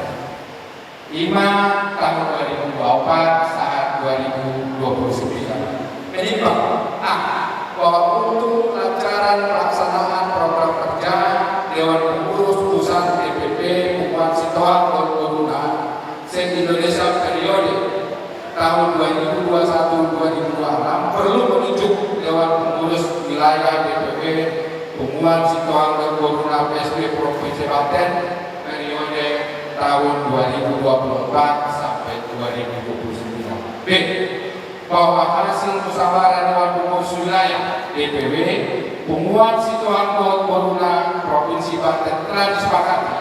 Ima tahun dua ribu dua puluh empat sahat dua ribu dua puluh sembilan. Menimbang, a, bahwa untuk kelancaran pelaksanaan program kerja Dewan Pengurus Pusat D P P Punguan Sitohang dohot Boruna se-Indonesia periode tahun dua ribu dua puluh satu dua ribu dua puluh enam perlu menunjuk Dewan Pengurus Wilayah D P W Punguan Sitohang dohot Boruna P S B Provinsi Banten periode tahun dua ribu dua puluh empat sampai dua ribu dua puluh sembilan. B, bahwa hasil musyawarah Dewan Pengurus Wilayah D P W Punguan Sitohang dohot Boruna Provinsi Banten telah disepakati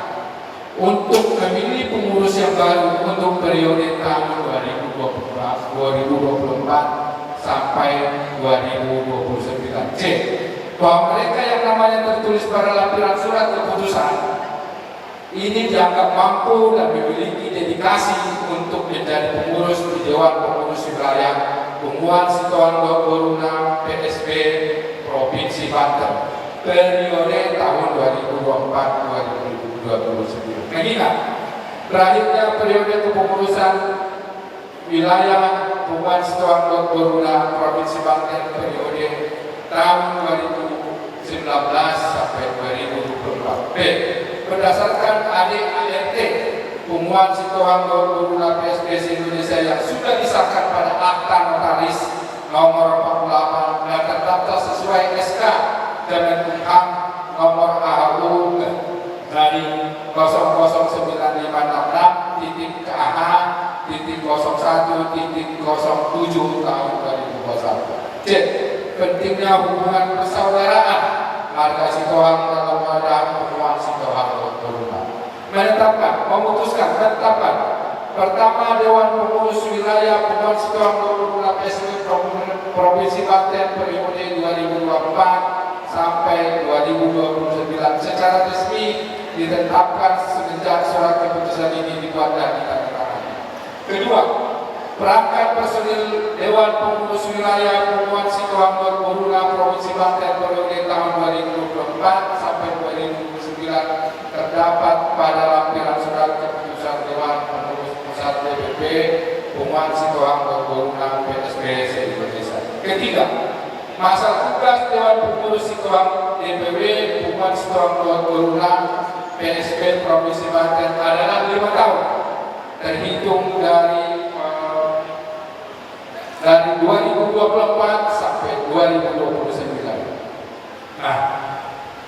untuk memilih pengurus yang baru untuk periode tahun dua ribu dua puluh empat, dua ribu dua puluh empat sampai dua ribu dua puluh sembilan. C, bahwa mereka yang namanya tertulis pada lampiran surat keputusan ini dianggap mampu dan memiliki dedikasi untuk menjadi pengurus di Dewan Pengurus Wilayah Punguan Sitohang dohot Boruna P S B Provinsi Banten periode tahun dua ribu dua puluh empat dua ribu dua puluh sembilan. Mengingat berakhirnya periode kepengurusan Wilayah Punguan Sitohang dohot Boruna Provinsi Banten periode tahun dua ribu sembilan belas sampai dua ribu dua puluh empat. B, berdasarkan A D A R T Punguan Sitohang dohot Boruna P S B se-Indonesia yang sudah disahkan pada akta notaris nomor empat puluh delapan dan terdaftar sesuai S K Kemenkumham nomor A H U garing kosong kosong sembilan lima enam enam titik K H titik kosong satu titik kosong tujuh tahun dua ribu dua puluh satu. C, pentingnya hubungan persaudaraan marga Sitohang dalam wadah Punguan Sitohang dohot Boruna. Menetapkan, memutuskan, menetapkan. Pertama, Dewan Pengurus Wilayah Punguan Sitohang dohot Boruna P S B Provinsi Banten periode dua ribu dua puluh empat sampai dua ribu dua puluh sembilan secara resmi ditetapkan semenjak surat keputusan ini dibuat dan ditandatangani. Kedua, perangkat personil Dewan Pengurus Wilayah Punguan Sitohang dohot Boruna Provinsi Banten periode tahun dua ribu dua puluh empat sampai dua ribu dua puluh sembilan terdapat pada lampiran surat keputusan Dewan Pengurus Pusat D P P Punguan Sitohang dohot Boruna P S B se-Indonesia. Ketiga, masa tugas Dewan Pengurus Sitohang D P W Punguan Sitohang dohot Boruna P S B Provinsi Banten adalah lima tahun, terhitung dari, eh, dari dua ribu dua puluh empat sampai dua ribu dua puluh sembilan. Nah,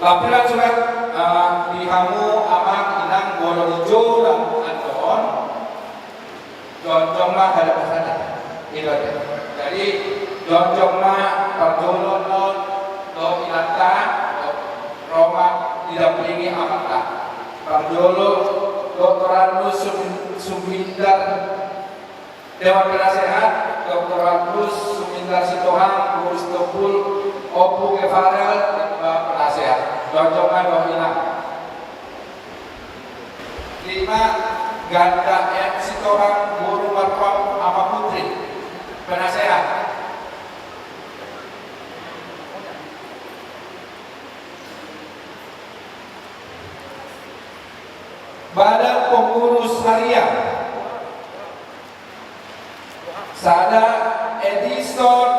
lampiran surat, eh, di hamu amang inang molo di jolo antong, jongjong ma hadapan sada. I do ate. Jadi jongjong ma parjolo dohot inanta, ro ma didampingi amanta. Parjolo Doktor Arnus Sum-, Sumindar, Dewan Penasehat, Doktor Arnus Sumindar Sitohang, Boru Sitompul, Ompu G. Farel, Dewan Penasehat. Jongjong ma dohot inang. Lima, Ganda M. Sitohang, Boru Markom, Ama Putri, Penasehat. Badan Pengurus Harian. Sada, Edison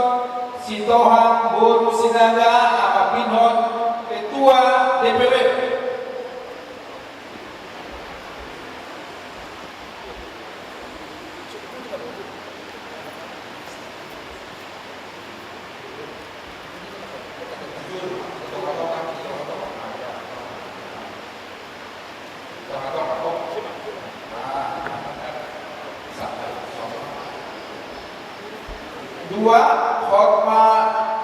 Sitohang, Boru Sinaga, Ama Pinhot, Ketua D P W. Dua, Hotma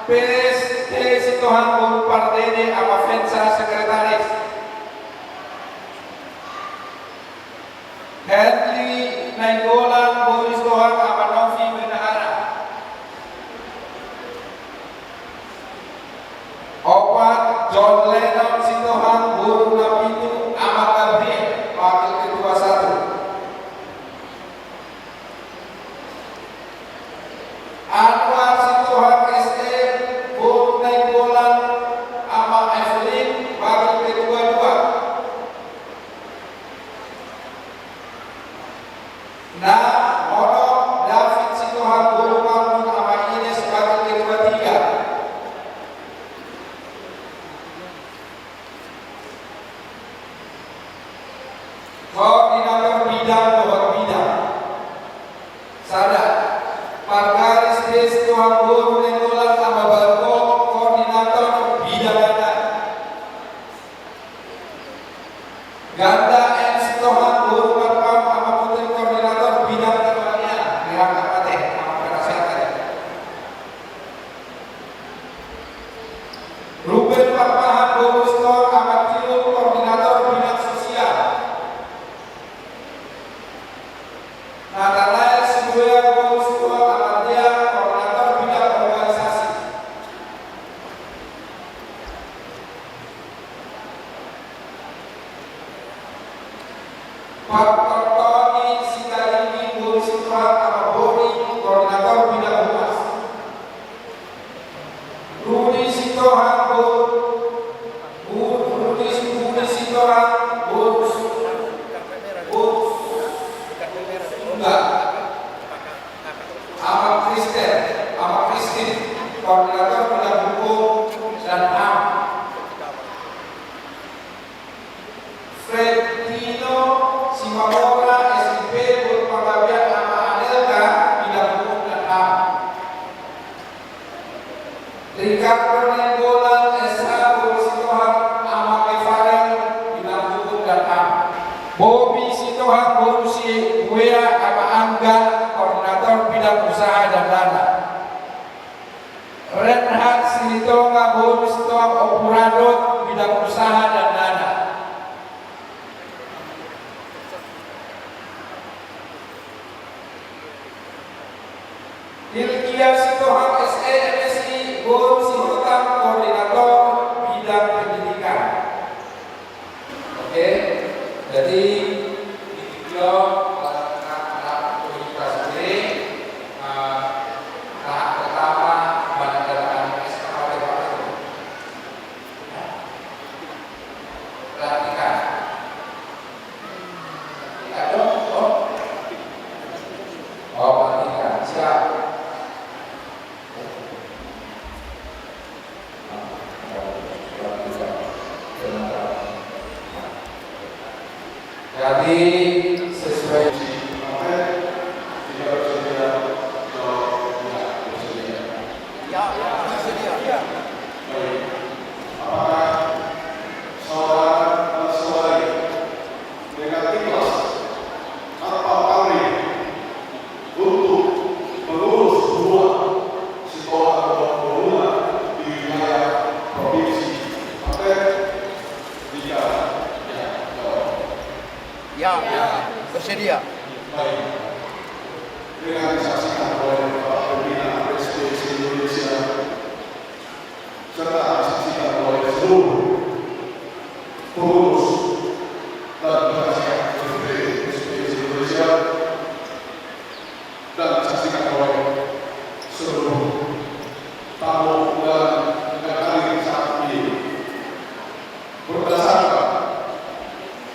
P S T Sitohang boru Pardede ama Vensa sekretaris. Henry Nainggolan boru Sitohang ama Novi bendahara. Opat, John Lennon Sitohang boru Napitu ama Gabriel, wakil ketua satu. Anwar Sitohang S M boru Nainggolan ama Evelyn, wakil ketua dua. Nah, Mono David Sitohang boru Mambun ama Ines, wakil ketua tiga. Koordinator bidang dohot bidang. Sada, Pargaris D Sitohang boru Nainggolan ama Balko, koordinator bidang adat. Ganda M Sitohang boru Marpaung ama Putri, koordinator bidang kerohanian, P H K P T, ama penasehat. Ruben Parpahan boru Sitohang ama Tiur, koordinator bidang sosial. Natanael Sibuea boru Sitohang ama Tea, koordinator bidang organisasi. Pak Tony Sitalinggi boru Sitohang ama Boni, koordinator bidang humas. Rudi Sitohang boru, Rudi, Rudi Sitohang boru, boru Sungga ama Kristen, ama Kristin, koordinator bidang hukum dan ham. Fredino Simamora S I P boru Panggabean ama Anelka, bidang hukum dan ham. Ricardo Nainggolan S H boru Sitohang ama Kefarel, bidang hukum dan ham. Bobi Sitohang boru Sibuea ama Angga, koordinator bidang usaha dan dana. Renhat Silitonga boru Sitohang Ompu Radot, bidang usaha dan dana. Ilkia Sitohang S E M S I boru Sihotang, koordinator bidang pendidikan. Oke, jadi itu dia, eh, anak-anak komunitas ini, eh, tahap pertama menandatangani S K H P Pak Ketua. Ya. Pelantikan. Pelantikan dong, oh. Oh, pelantikan. Siap. Jadi sesuai. Ya, bersedia. Baik. Apakah saudara dan saudari dengan ikhlas tanpa pamrih untuk mengurus dua Sitohang Boruna di wilayah provinsi Banten? Jika ya, jawab. Ya, bersedia. Baik. Dengan disaksikan oleh Bapak Pembina S P S I Indonesia, serta disaksikan oleh seluruh pengurus dan penasehat S P S I Indonesia, dan disaksikan oleh seluruh tamu undangan yang hadir saat ini. Berdasarkan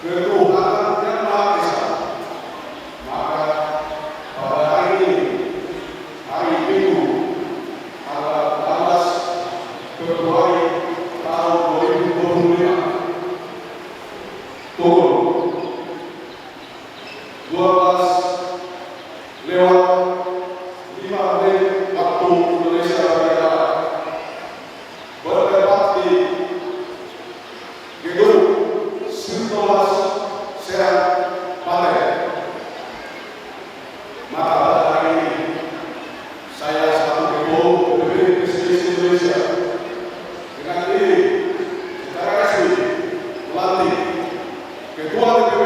ketuhanan yang Maha Esa, maka pada hari ini, hari Minggu, tanggal empat belas Februari tahun dua ribu dua puluh lima, pukul dua belas lewat lima menit waktu Indonesia bagian barat, bertempat di Gedung Sintolas Ketua D P W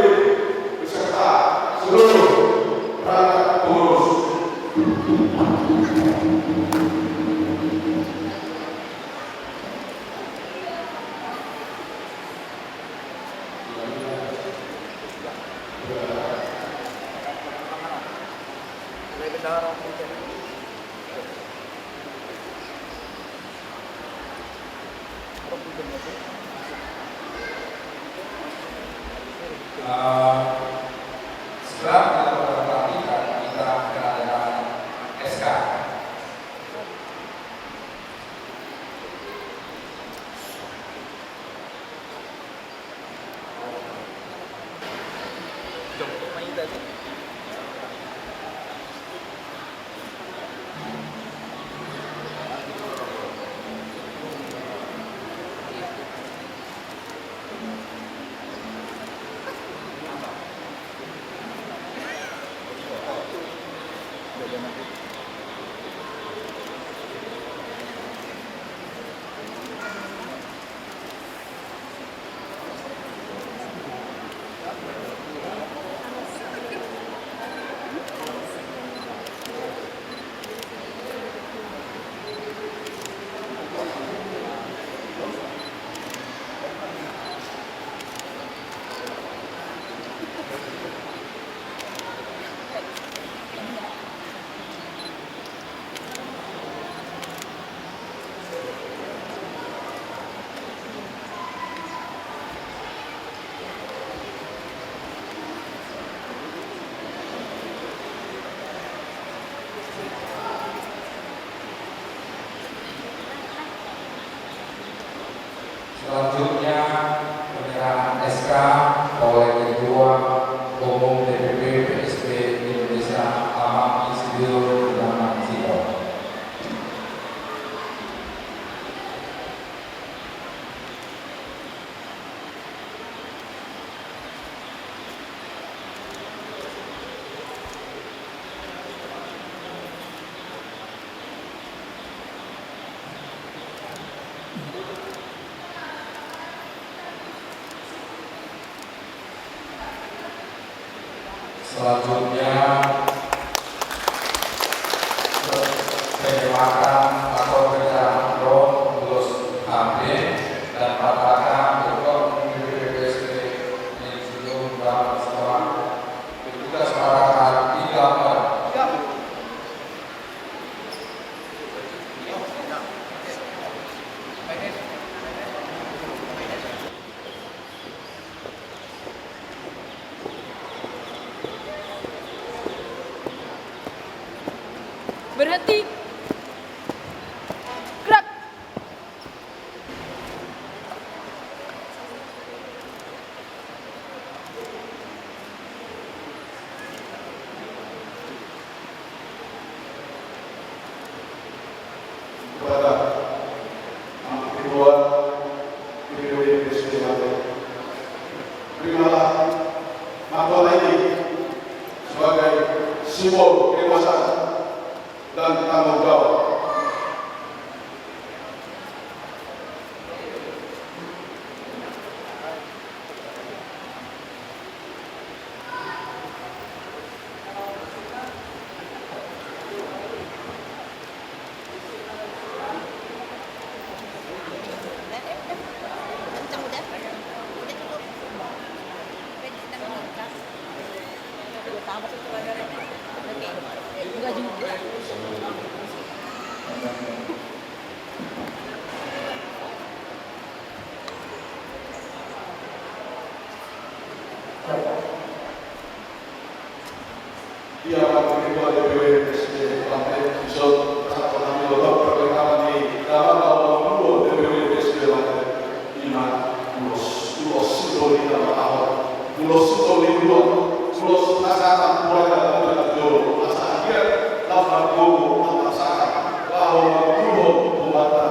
beserta seluruh perangkat pengurus. Eh, segera kita perhatikan, kita kenakan S K. Selanjutnya, penyerahan S K oleh Ketua Umum D P W P S B Indonesia, Amang Insinyur Herman Sito. Selanjutnya, penyematan atau penyerahan drone ulos H P dan pataka untuk P P P S P Insinyur Bambang Sitohang. Bertugas pataka di gambar. Berhenti. Gerak. Kepada Amang Ketua D P W P S B Banten, terimalah mahkota ini sebagai simbol kedewasaan dan tanggung jawab. Ia, Pak Ketua D P W P S B Banten, dison pasahaton hami dohot perlengkapan ni Damang Hauma Guru D P W P S B Banten, ima ulos, ulos sitoli na mangkatahon, ulos sitoli dua, ulos hasahatan mulai na mangkatahon jolo, asa anggiat lam margogo, lam marsahat, laho manguluhon umatna.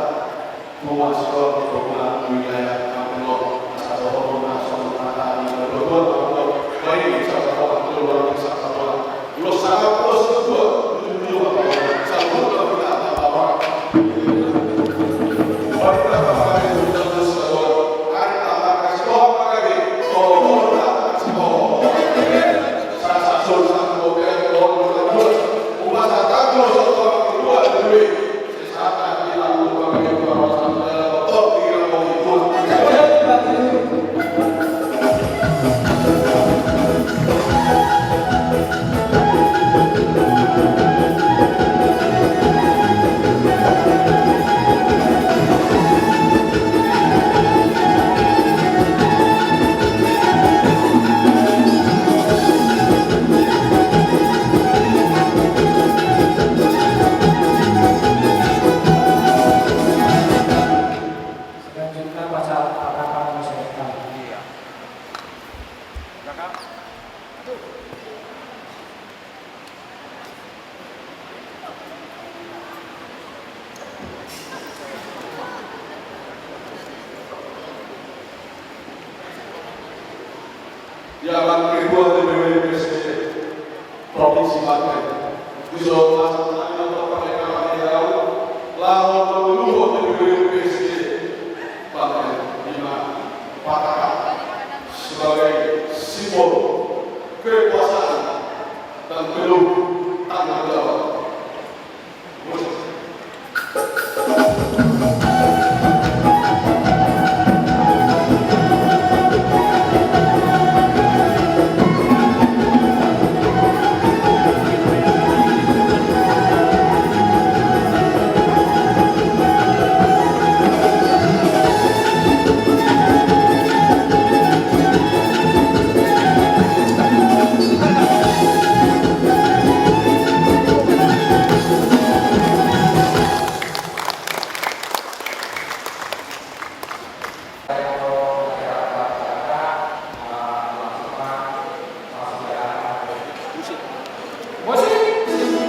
Tuas dohot pemula wilayah Kampelok, asa dohonon na songon hata ni natuatua, baen saluhutna, ulos sahata, ulos sitoli dua, saluhutna hita na baen. Baen na baen, ulos sahata, ari na markas dohot margabe, tolong Ia, Bang Ketua D P W P S D Provinsi Banten, di son, laho tu luhut D P W P S D Banten, di na patahon sebagai simbol kekuasaan dan penuh tanggung jawab. Musik.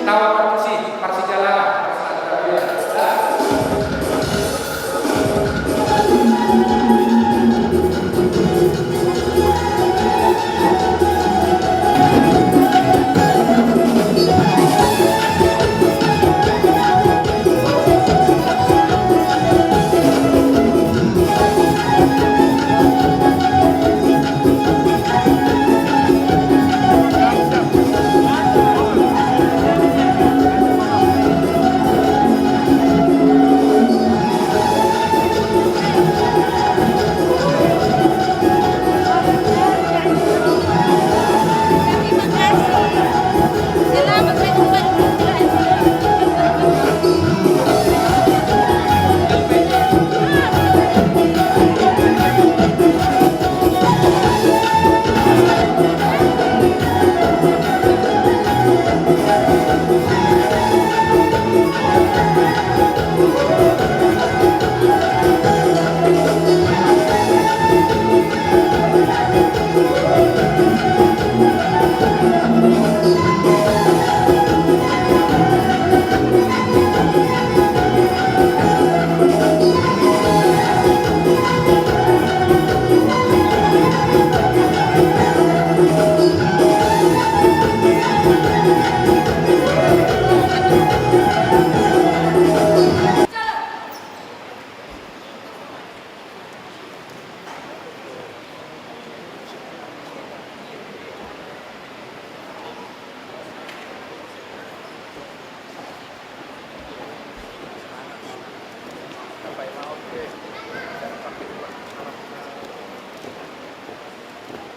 Tawa parmusik, parsijalangan, parsijalangan.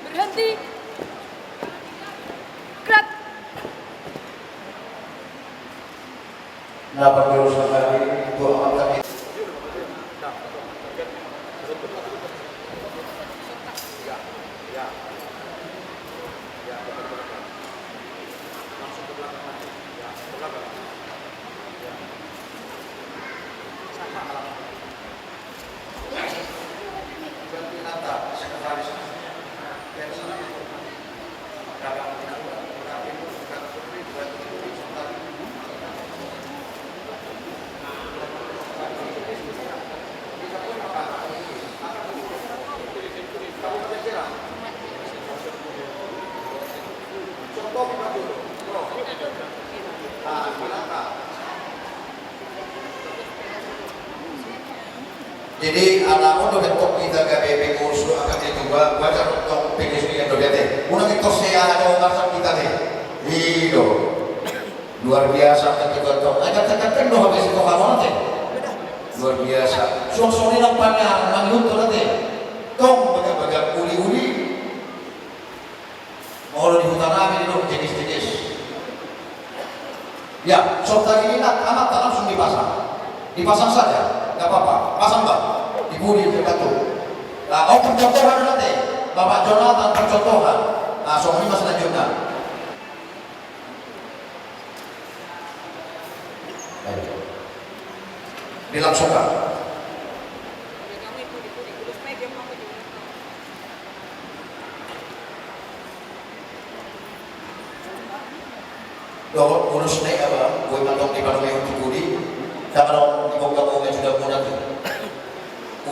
Berhenti. Gerak. Na parjolo sahali tu amanta. Jadi ala on do bentuk hita gabe pengurus do, angka dia juga baca tong pengurus yang do dia teh. Unang itu saya ada urusan kita teh. Iyo. Luar biasa ketika tong. Ada tekan do habis itu kamu teh. Luar biasa. Suang soni nampak mangiut tu teh. Tong bagak-bagak uli-uli. Molo di huta nami do jegis-jegis. Ya, so tadi ini nak, amanta langsung dipasang. Dipasang saja, nggak apa-apa. Pasang, Bang. Di pudi, di batu. Nah, oh, percontohan nanti. Bapak Jonathan percontohan. Nah, so ini mas lanjutkan. Ayo. Dilangsungkan. Tolong ulos na i, aba, boi ma tong dipanongihon tu pudi. Tama dong di bongka-bongka sudah muna tu.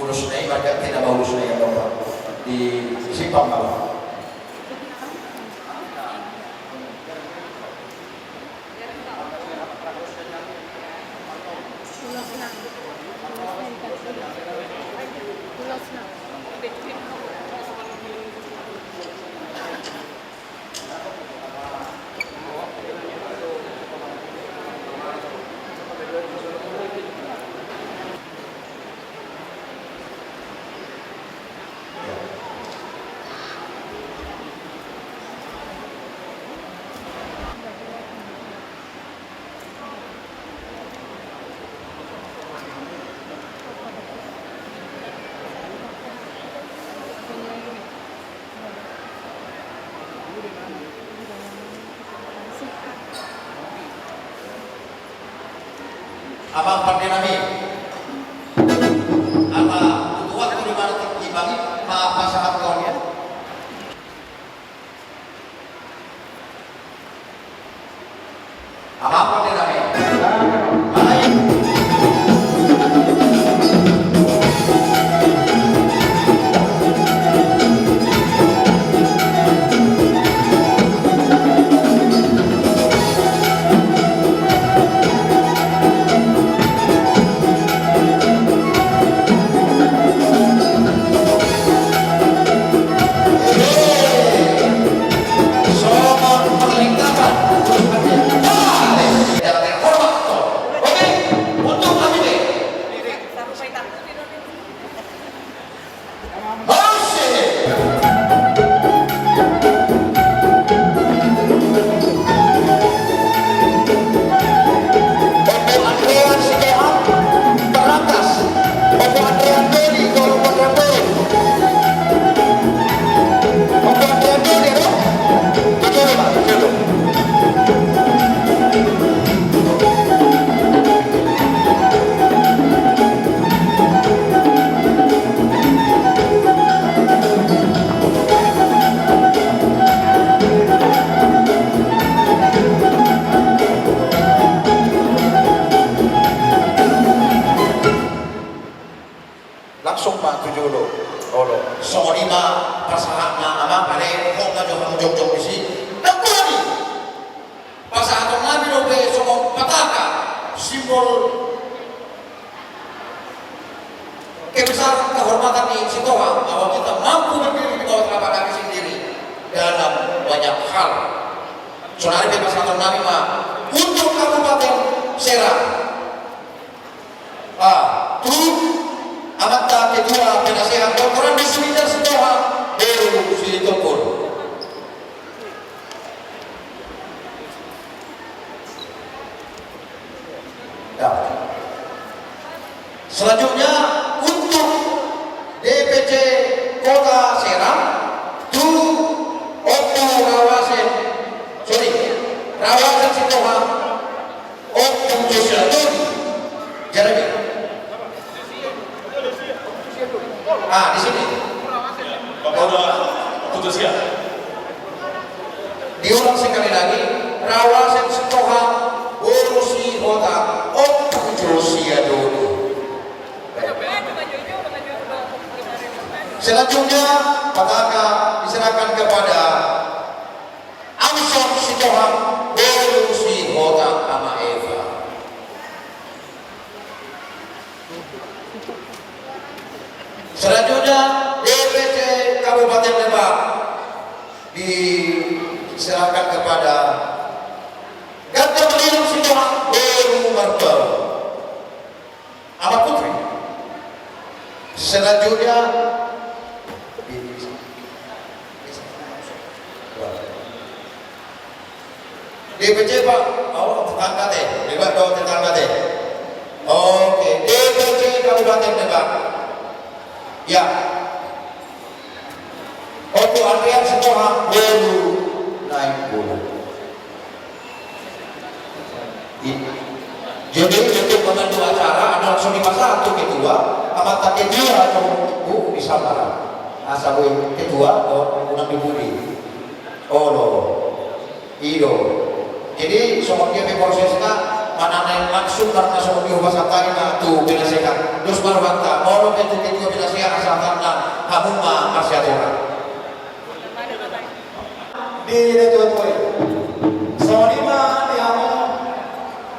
Ulos na i, marga tina ma ulos na i, aba, di simpang, aba. Amang pande nami. Ala butuh waktu di mana tinggi bagi ma pasahat kau ya. Amang pande nami. Baik. Langsung ma tu jolo. Olo. Songon i ma pasahatna, amang, ale, hot ma jo hamu jongjong disi. Ndang boi. Pasahaton nami dope songon pataka, simbol kebesaran kehormatan ni Sitohang, bahwa kita mampu berdiri di bawah telapak kaki sendiri dalam banyak hal. Sonari pe pasahaton nami ma untuk Kabupaten Serang. Ah, tu amanta ketua penasehat Doktor Andes Winda Sitohang, boru Sitompul. Ya. Selanjutnya untuk D P C Kota Serang, tu Ompu Rawasen, sorry, Rawasen Sitohang, Ompu Josia Dodi. Jeremy. Ah, di sini. Bapak udah putus ya? Diulang sekali lagi, Rawasen Sitohang, boru Sihotang, Ompu Josia Dodi. Selanjutnya, pataka diserahkan kepada Amsong Sitohang, boru Sihotang, Ama Eva. Selanjutnya, D P C Kabupaten Lebak diserahkan kepada Ganda Melilung Sitohang, boru Marbau. Ama Putri. Selanjutnya, D P C, Pak. Oh, tetangga te. Lebak do tetangga te. Oke, D P C Kabupaten Lebak. Ya. Ompu Andrean Sitohang, boru Nainggolan. I-, jadi untuk memandu acara, anda langsung dipasahat tu ketua, amanta ketua tu, Bu, di Samara. Asa boi ketua, oh, unang di budi. Oh, lo. I do. Jadi, Songon dia pe prosesna, manang naeng langsung marnasongon dia hupasahat hami ma tu penasehat. Dos ma rohanta, molo pe tu ketua penasehat asa hataonna, hamu ma marsiatura. Di na tuatua i. Songon i ma di hamu,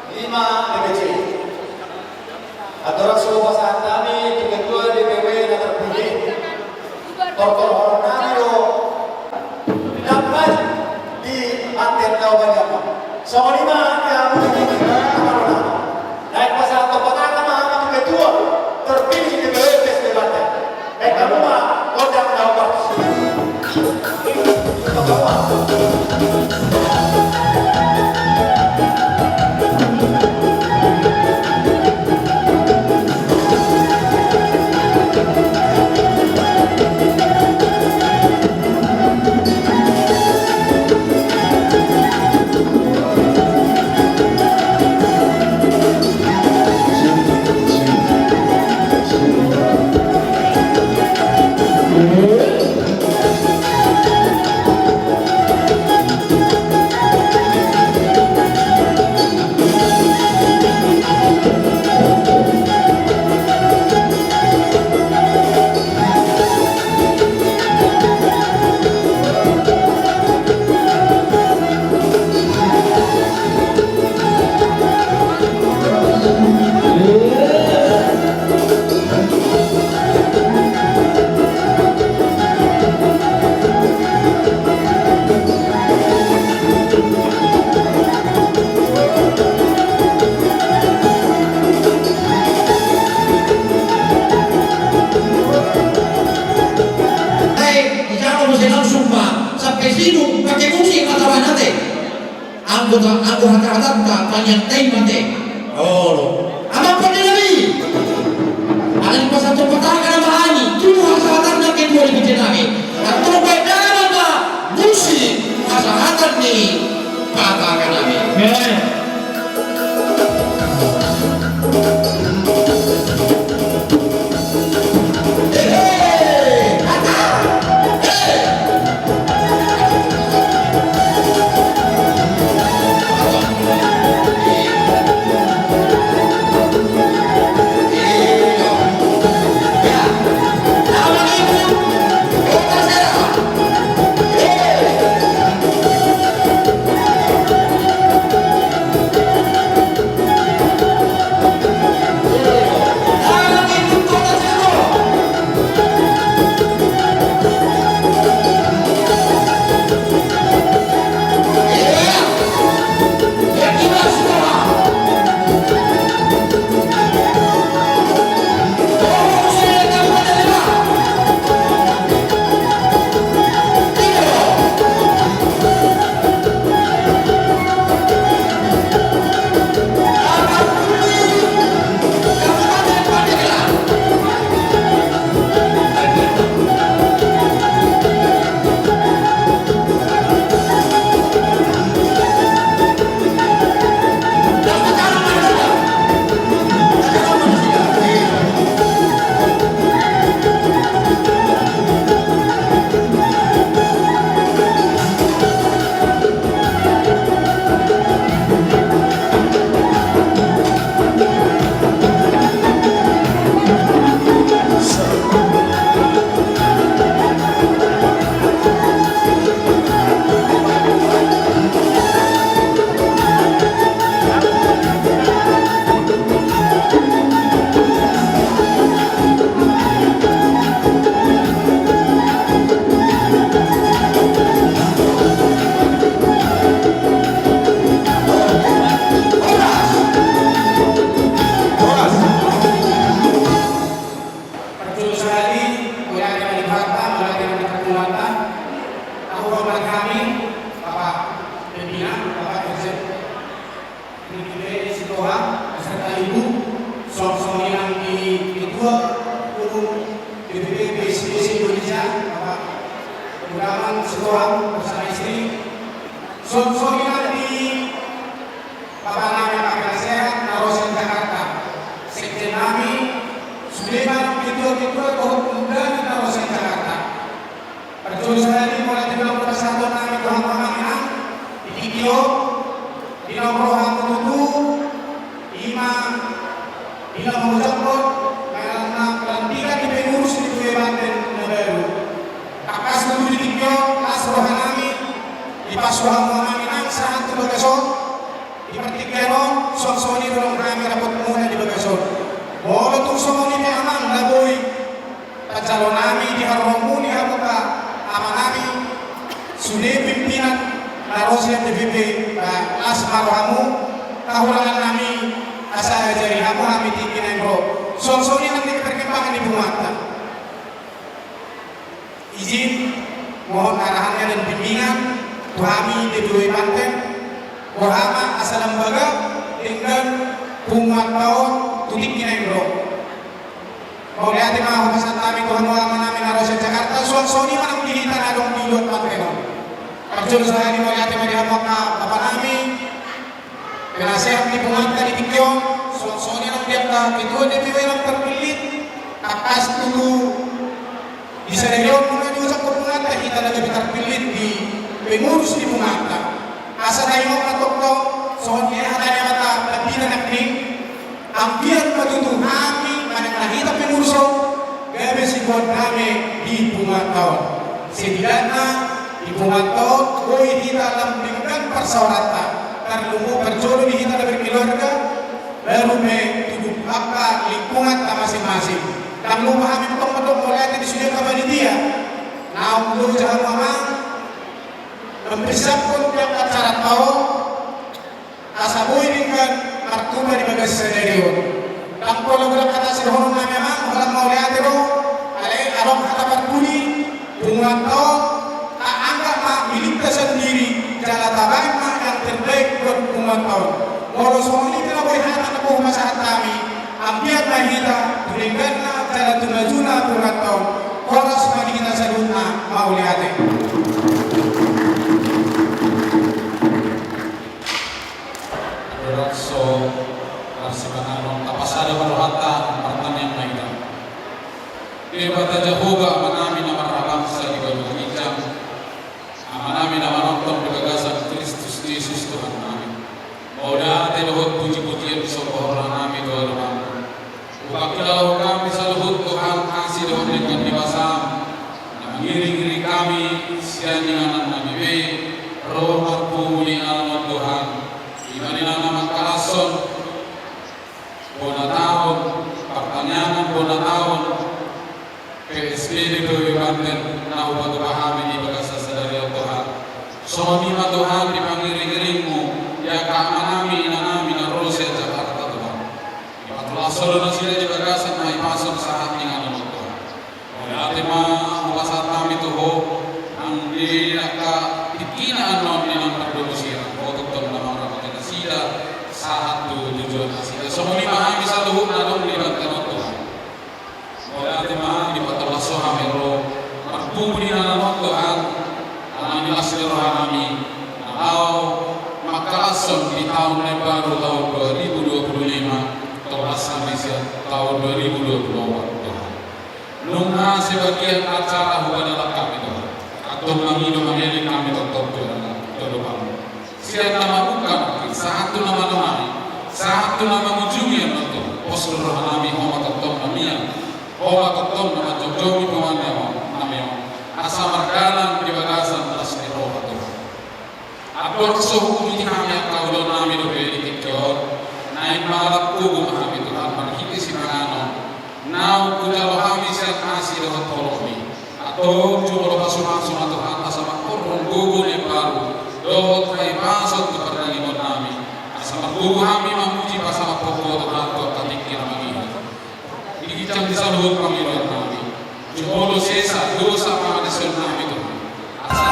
i ma D P C. Andorang so hupasahat hami tu ketua D P W na terpilih, tortorhononnami do. Dapat di Pantai Taubadan. Songon i ma di hamu. Naeng pasahathon patang ma hami tu ketua terpilih D P W P S D Pantai. Baik, hamu ma gondang na hombar. Ai, dijalo muse langsung ma, sampe sidung, pake musik ma tabahen ate. Anggo ta-, anggo hata-hatanta, panian tai mate. Olo. Amang pande nami. Alai pasahathon patang ma hami, tu hasahatanna ketua D P C nami. Antong baen damang ma musik hasahatan ni patang nami. Parjolo sahali, mauliate ma di Tuhanta, mauliate ma di Tuhanta. Ahu hormat hami, Bapak Pimpinan, Bapak Irjen Riki Beni Sitohang, beserta Ibu, songon i nang di Ketua Umum D P P P S I P S I Indonesia, Bapak Gunawan Sitohang bersama istri, songon i nang di Bapak nami Pak Penasehat na ro sian Jakarta, sekjen nami Suleman, ketua-ketua dohot pemuda na ro sian Jakarta. Parjolo sahali mauliate ma pasahaton nami tu hamu amang inang, di tingki on, di nomor Ucapkon, eh, na pelantikan ni pengurus ni Tue Banten na baru. Tangkas tutu di tingki on, las rohanami, dipasuang rohanami nang sahat tu bagas on, di partingkian on, songon i do dohonon nami dapot muna di bagas on. Molo tung songon i pe amang na boi panjalo nami di haromu ni hamu angka amanami, sude pimpinan na ro sian D P P, ba, las ma rohamu, hahurangan nami, asa ajari hamu hami tingki na naeng ro. Songon i nang di perkembangan ni punguanta. Izin, mohon arahannya dan bimbingan tu hami di Tue Banten, roha ma asa lambaga denggan punguanta on tu tingki na naeng ro. Mauliate ma hupasahat hami tu hamu amanami na ro sian Jakarta, songon i ma nang di hita na adong di luat Banten on. Parjolo sahali mauliate ma di hamu angka bapanami, penasehat ni punguanta di tingki on, songon i nang di angka ketua D P W na terpilih, tangkas tutu di sadari on nunga diucap punguanta hita na gabe terpilih di pengurus ni punguanta. Asa taingot ma tongtong, songon i hata ni hata, tapi na nangkin, anggiat ma tutu hami manang na hita pengurus on gabe siboan dame di punguanta on. Setidakna di punguanta on boi hita lam denggan parsaoranta, tarlumobi parjolo di hita na berkeluarga, baru pe tu angka lingkunganta masing-masing. Ndang lupa hami tong mandok mauliate di sude angka panitia naung loja hamu amang mempersiapkon di angka acaranta on. Asa boi denggan martupa di bagas sadari on. Ndang pola godang hata sidohonon nami amang, holan mauliate do, alai adong hata parpudi, punguanta on, taanggap ma milikta sandiri, jala tabaen ma yang terbaik buat punguanta on. Molo songon i pe na boi hata na boi hupasahat hami, anggiat ma hita tu dengganna jala tu majuna punguanta on. Horas ma di hita saluhutna, mauliate. Andorang so marsipanganon, tapasada ma rohanta, martangiang ma hita. Debata Jahowa, Amanami na marhabangsa di banua ginjang, Amanami na manongtong di bagasan Kristus Jesus Tuhannami, mauliate dohot puji-pujian so paboahonnami tu adopanMu. Hupangkilala Ho hami saluhut, Tuhan, asi dohot denggan ni basaM na mangiring-iring hami sian inganannami be ro marpungu di ingananMu, Tuhan. Ima ninna na mangkalashon bona taon, partangiangan bona taon P S B di Tue Banten na hupatupa hami di bagasan sadari on, Tuhan. Songon i ma, Tuhan, di pangiring-iringMu di angka amanami, inanami na ro sian Jakarta, Tuhan. Dipatulashon do nasida di bagasan na hipason sahat inganan on, Tuhan. Mauliate ma hupasahat hami tu Ho, nang di angka tingkina annon di na mardomu sirang, Ho tongtong na mangaramoti nasida sahat tu tujuan nasida. Songon i ma hami saluhutna adong di Banten on, Tuhan. Mauliate ma dipatolashon hami ro marpungu di ingananMu, Tuhan. Alani las ni rohanami na laho mangkalashon di taon na imbaru, taon dua ribu dua puluh lima, tolhas hami sian taon dua ribu dua puluh opat, Tuhan. Nunga sebagian acara hubadalak hami, Tuhan. Antong mangido mangelek hami tongtong tu adopanMu. Sian na mamungka nangkin sahat tu na manongangi, sahat tu na mangujungi annon, Tuhan. Pos do rohanami, Ho ma tongtong na mian, Ho ma tongtong na manjongjongi punguannami on. Asa mardalan di bagasan las ni roha, Tuhan. Andorang so huuduti hami angka ulaonnami dope di tingki on, naeng mangalap gogo ma hami, Tuhan, marhite sipanganon naung hujalo hami sian asi dohot holongMi. Antong jumolo pasupasu ma, Tuhan, asa mangkorhon gogo na imbaru dohot hahipason tu pardalanan nami, asa margogo hami mamuji pasahathon Ho, Tuhan, tu angka tingki na mangihut. Di ginjang ni saluhut pangidoannami, jumolo sesa dosa pangalesionnami, Tuhan. Asa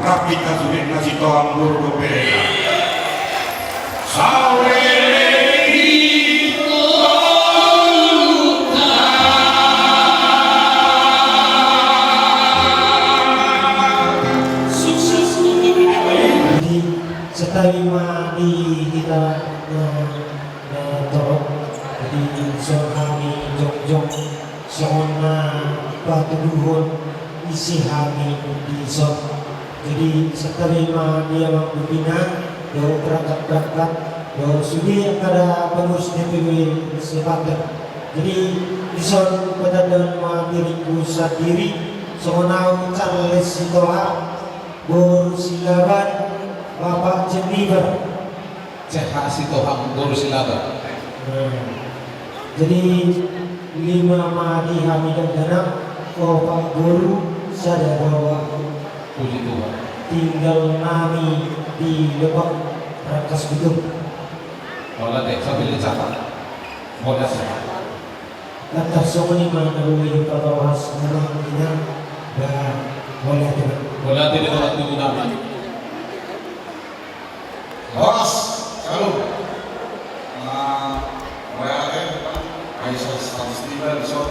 Rap hita sude na sitohang boru dope. Saureli. Sukses untuk P P W. Jadi, santabi ma di hita na, na torop. Jadi, songon hami jongjong songon na patuduhon ise hami dison. Jadi, santabi ma di amang pimpinan, dohot perangkat-perangkat, dohot sude angka pengurus D P W sepadan. Jadi, dison patandahon ma diringku sandiri, songon au Charles Sitohang, boru Silaban, Bapak Jennifer. C H Sitohang, boru Silaban. Nah, jadi lima ma di hami dakdanak, opat boru, sada baoa. Puji Tuhan. Tinggal nami di Lebak, Rangkas Bitung. Mauliate, sambil dicatat. Mauliate. Lantas songon i ma na boi dipatohas amang inang. Ba, mauliate ma. Mauliate di tulang nami. Horas, salam. Ah, mauliate, Pak. Aiso status tiba, bisa,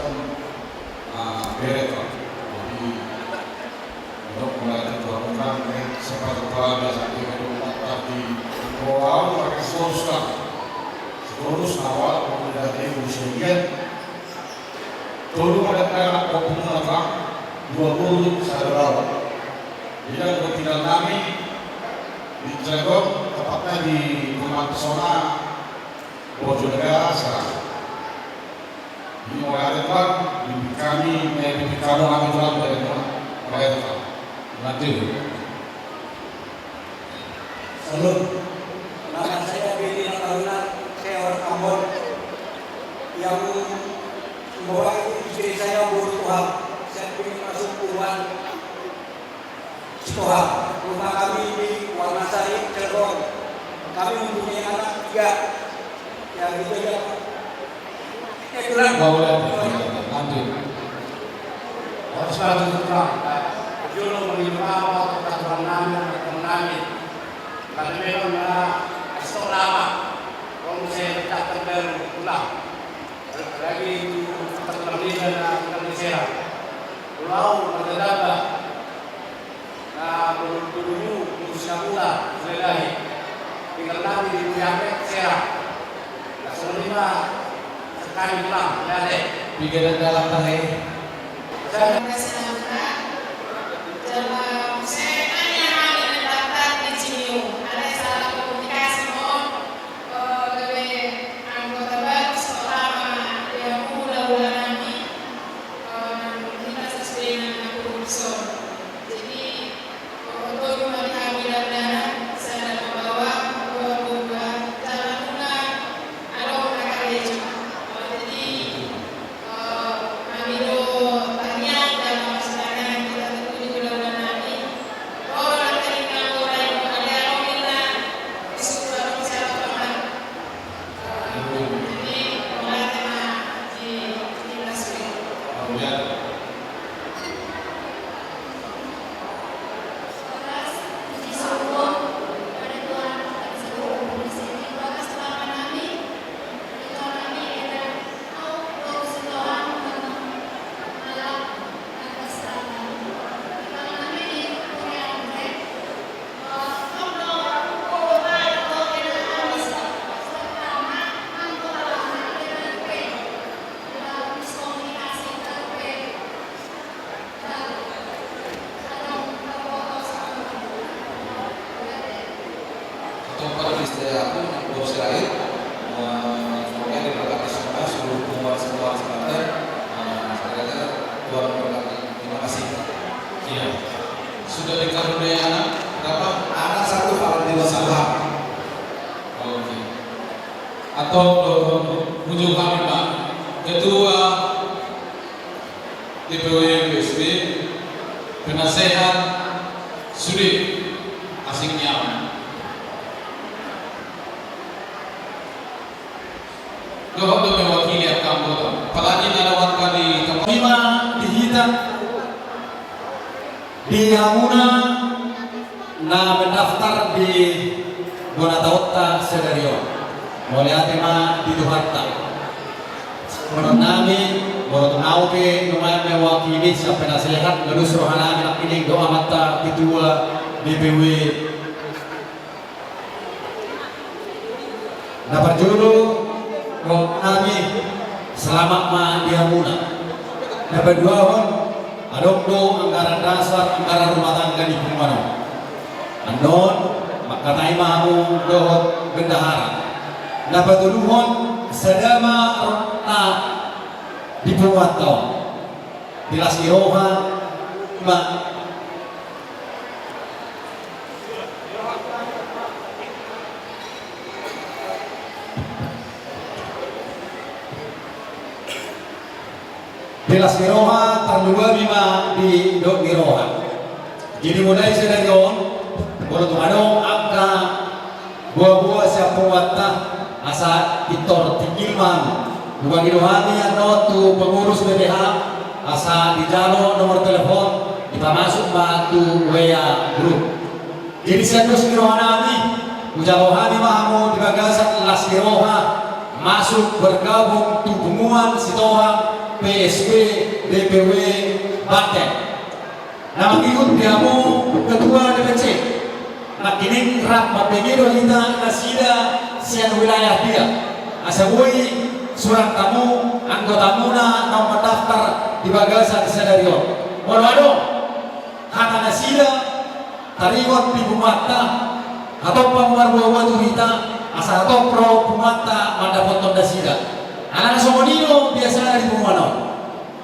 ah, beret, Pak. Jadi, untuk mauliate, Pak, eh, sempat kepala biasa, dia itu, Pak, di Goau, pakai status, Pak. Status awal, kemudian dia usia dia, tolu ma dakdanak, dua boru sada baoa. Jadi, anggo tinggal nami di Cilegon, tepatnya di Perumahan Pesona, Bojonegara, Serang. Jadi, mauliate, Tulang, pimpin hami, eh, pimpin hamu nami, Tulang, dari Tulang. Mauliate, Tulang. Lanjut. Salam. Nama saya Benny Nataruna, saya orang Ambon. Yang membawa istri saya boru Sitohang. Saya ingin masuk puluhan Sitohang. Rumah kami di Wonoarsari, Cirebon. Kami mempunyai anak tiga. Ya, gitu aja. Mauliate, lanjut. Horas, Tulang. Jolo, mangihut maaf tu aturan nami, aturan nami. Karena memang na astor lama. Kalau saya tak terbaru pulang. Lagi tu tempat pernikahan, na tinggal di Serang. Pulau Madadaba. Na boru-boru, boru Sinaputa, sudah lahir. Tinggal nami di Puriape, Serang. Na songon i ma sekali pulang, ya, deh. Piga dan dalam tahe. Saya Terima kasih, Laura. Dalam saya tanya hal yang datang di Cimiu. Ada salah komunikasi, Om. Eh, gabe anggota baru setelah dia mulai nami. Eh, kita sesuai dengan produser. Jadi, Oto, hami dakdanak sada ma baoa, dua pulu dua, jala nunga adong na karejo. Jadi, eh, hami do tangiang jala marsitangiang hita tu Tuhan di hulahula nami. Ro nang taringot, ro nang taringot, ale adong inna di suku adong siapa Tuhan. Atau pada lista aku, Bos Sirait, eh, semoga diberkati semua seluruh penguat-penguat sekalian. Eh, sekali lagi, Tuhan memberkati. Terima kasih. Iya. Sudah dikaruniai anak berapa? Anak satu, kalau di luar sana. Oke. Atau, eh, ujung kami, Pak. Ketua D P W P S B, penasehat sude, asing nian. Dohot do mewakili angka anggota. Apalagi na lewat tadi tempat. Ima di hita, di hamuna, Na mendaftar di bona taonta sadari on. Mauliate ma di Tuhanta. Songon nami, molo tung au pe nuaeng mewakili sian penasehat, na dos rohanami nangkining dohot amanta ketua D P W. Na parjolo, rohanami, selamat ma di hamuna. Na paduahon, adong do anggaran dasar, anggaran rumah tangga di punguan on. Annon, mangkatai ma hamu dohot bendahara. Na patoluhon, sada ma rohanta di punguanta on. Di las ni roha ma. Di las ni roha, tarlumobi ma di dok ni roha. Jadi mulai sadari on, molo tung adong angka boaboa sian punguanta, asa pintor tinggil ma hami. Hubahen do hami annon tu pengurus B P H, asa dijalo nomor telepon, dipamasuk ma tu W A grup. Jadi sian dos ni rohanami, hujalo hami ma hamu di bagasan las ni roha, masuk bergabung tu punguan Sitohang P S B D P W Banten. Na mangihut di hamu ketua D P C, nangkining rap mambege do hita nasida sian wilayah dia. Asa boi surat hamu anggotamuna naung mandaftar di bagasan sadari on. Molo adong hata nasida taringot di punguanta, hatop hamu marboaboa tu hita, asa hatop ro punguanta mandapothon nasida. Alana songon i do biasana di punguan on.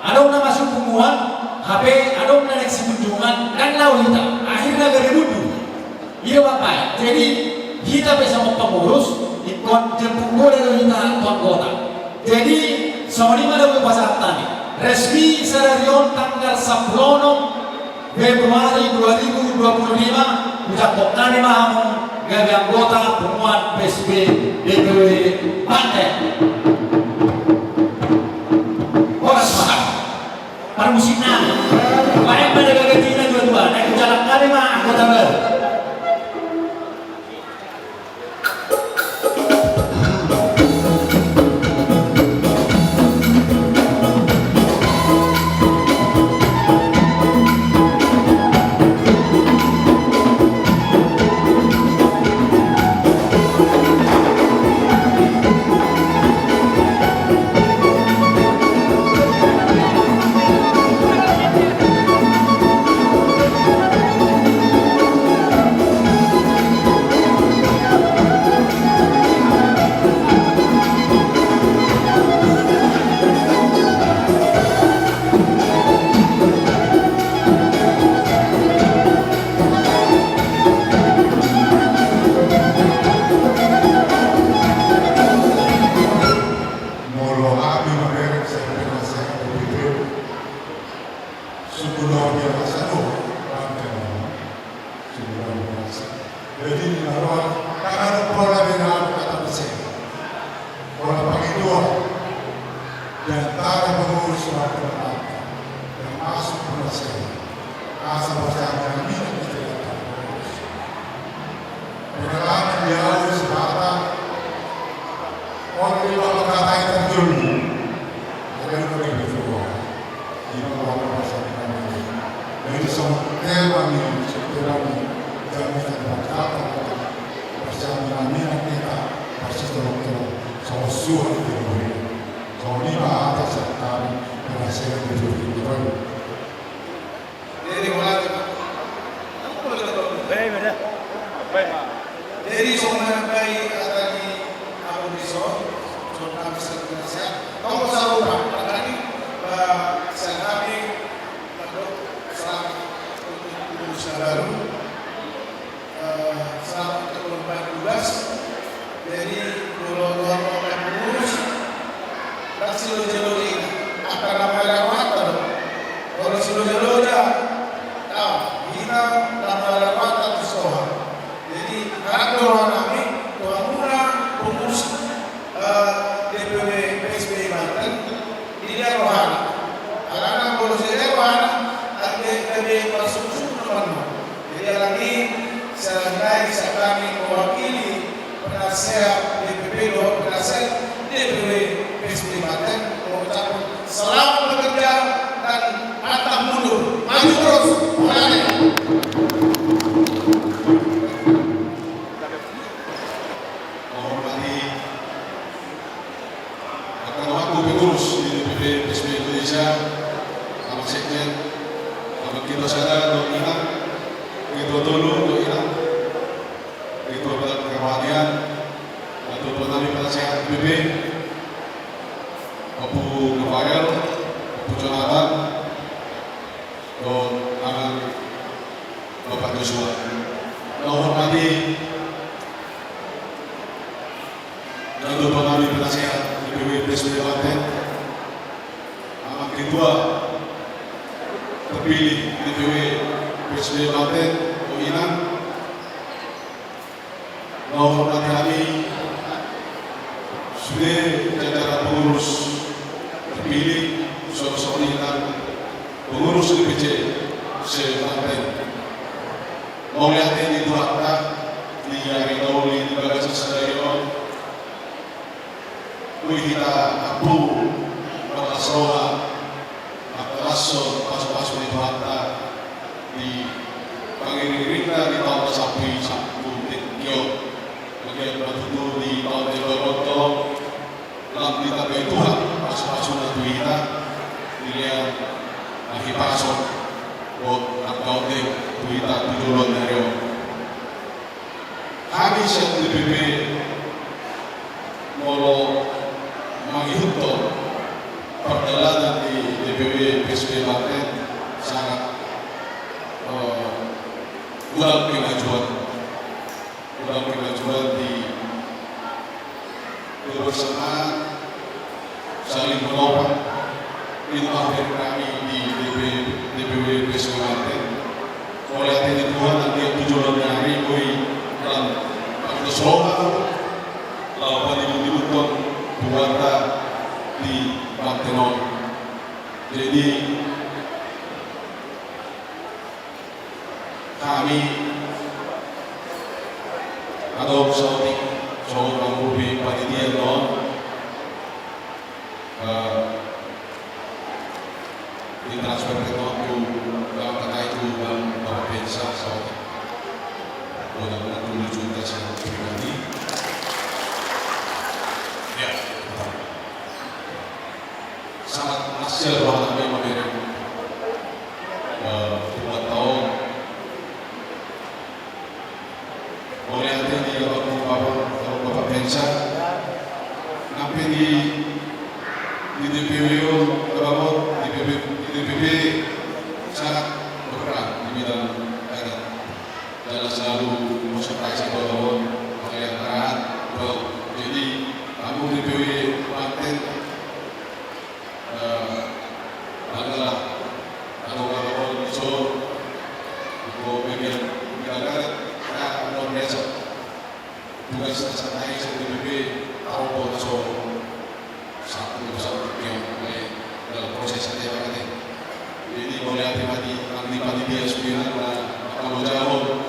Adong na masuk punguan, hape adong na naeng sikunjungan, ndang laho hita, akhirna gabe mundur. I do mambahen. Jadi, hita pe songon pengurus, ingkon jemput bola do hita tu anggota. Jadi, songon i ma na hupasahat hami. Resmi sadari on tanggal sampulu onom Februari dua ribu dua puluh lima, hujangkon hami ma hamu gabe anggota punguan P S B D P W Banten. Horas ma. Parmusik nami. Baen ma dagatina dua-dua, naeng hujalang hami ma anggota baru. Molo hami mamereng sian penasehat D P W, sungguh luar biasa do, Bang, kan? Sungguh luar biasa. Jadi, di luar, karena pola beda kata besar. Pola pangidoan di antara pengurus dan pemerintah, termasuk penasehat. Asa bersama kami dan kita datang pengurus. Pengalaman di awal semata, orang di bawah kata yang terjun. Ada yang lebih tua. Ima roha ni parsaulian nami. Jadi songon tema ni, songon tema ni, jaminan berkata, parsaulian nami, nang hita, parsitolong-tolong, songon suhut di bumi. Songon i ma hata sian hami, penasehat di bumi. Jadi, mulai. Jadi, songon na mambahen hata ni ahu dison, songon na mambahen hata ni ahu dison, tong saur, makana, eh, sian hami, mandok selamat untuk pengurus na baru. Eh, selamat untuk perubahan tugas. Jadi, molo roha-roha pengurus, ndang siloja-loja hita. Angka na mangalean rohanta do. Molo siloja-loja, tau, hita na mangalean rohanta tu Sitohang. Jadi, harap do roha nami, tu hamuna pengurus, eh, D P W P S B I Banten, dilehon rohana. Alana molo so dilehon rohana, angka gabe parsungkun-sungkun nama. Jadi, alani, Selanjutnya, siap kami mewakili penasehat D P P dohot penasehat D P W P S B Banten mengucapkan selamat bekerja dan pantang mundur. Maju terus, Banten. Menghormati angka donganku pengurus di D P P P S B Indonesia, Amang Sekjen, amang ketua sada dohot inang, ketua tolu dohot inang, ketua badan kerohanian, ketua badan penasehat D P P, Ompu Rafael, Ompu Jonathan, dohot amang Bapak Joshua. Na hormati na tutu nami penasehat D P W P S B Banten, amang ketua terpilih D P W P S B Banten, dohot inang. Na hormati hami sude jajaran pengurus terpilih, songon i nang pengurus D P C se-Banten. Mauliate di Tuhanta di ari na uli di bagasan sadari on. Boi hita mampu marlas roha mangalashon pasupasu ni Tuhanta di pangiringiringna di taon na sampulu sampulu tingki on. Bagian ma tutu di taon na dua ribu dua puluh lam ditambai Tuhan pasupasuna tu hita, dilean hahipason dohot angka undeng tu hita tu joloan ni ari on. Hami sian D P P molo mangihuthon pardalanan ni D P W P S B Banten sangat, eh, godang kemajuan. Godang kemajuan di kebersamaan, saling menopang, itu hampir kami di D P, D P W P S B Banten. Mauliate di Tuhan, nanti tu joloan ni ari boi lam pangkos roha, lam panibutubuton buata di Banten on. Jadi, hami adong saotik songon pangurpi panitia on, eh, ditransfer pe on tu, eh, patai tu Bang Bapak Pensa saotik. Bona bona tu lucu ta sian pribadi. Ya. Sangat hasil rohana be mamereng, eh, buat taon. Mauliate di abang, bapak, bapak Pensa. Nang pe di, di D P W on, abang, di D P W, di D P W sangat berperan di bidang adat. Dalam selalu konsultasi bahwa pakaian rahat, bahwa jadi kamu D P W Banten, eh, adalah kalau kalau so, kalau bagian negara, nah, luar biasa. Tugas dasar saya D P P tahu bahwa so satu satu yang, eh, dalam proses saya pakai. Jadi mauliate ma di, di panitia supaya, eh, kalau jauh,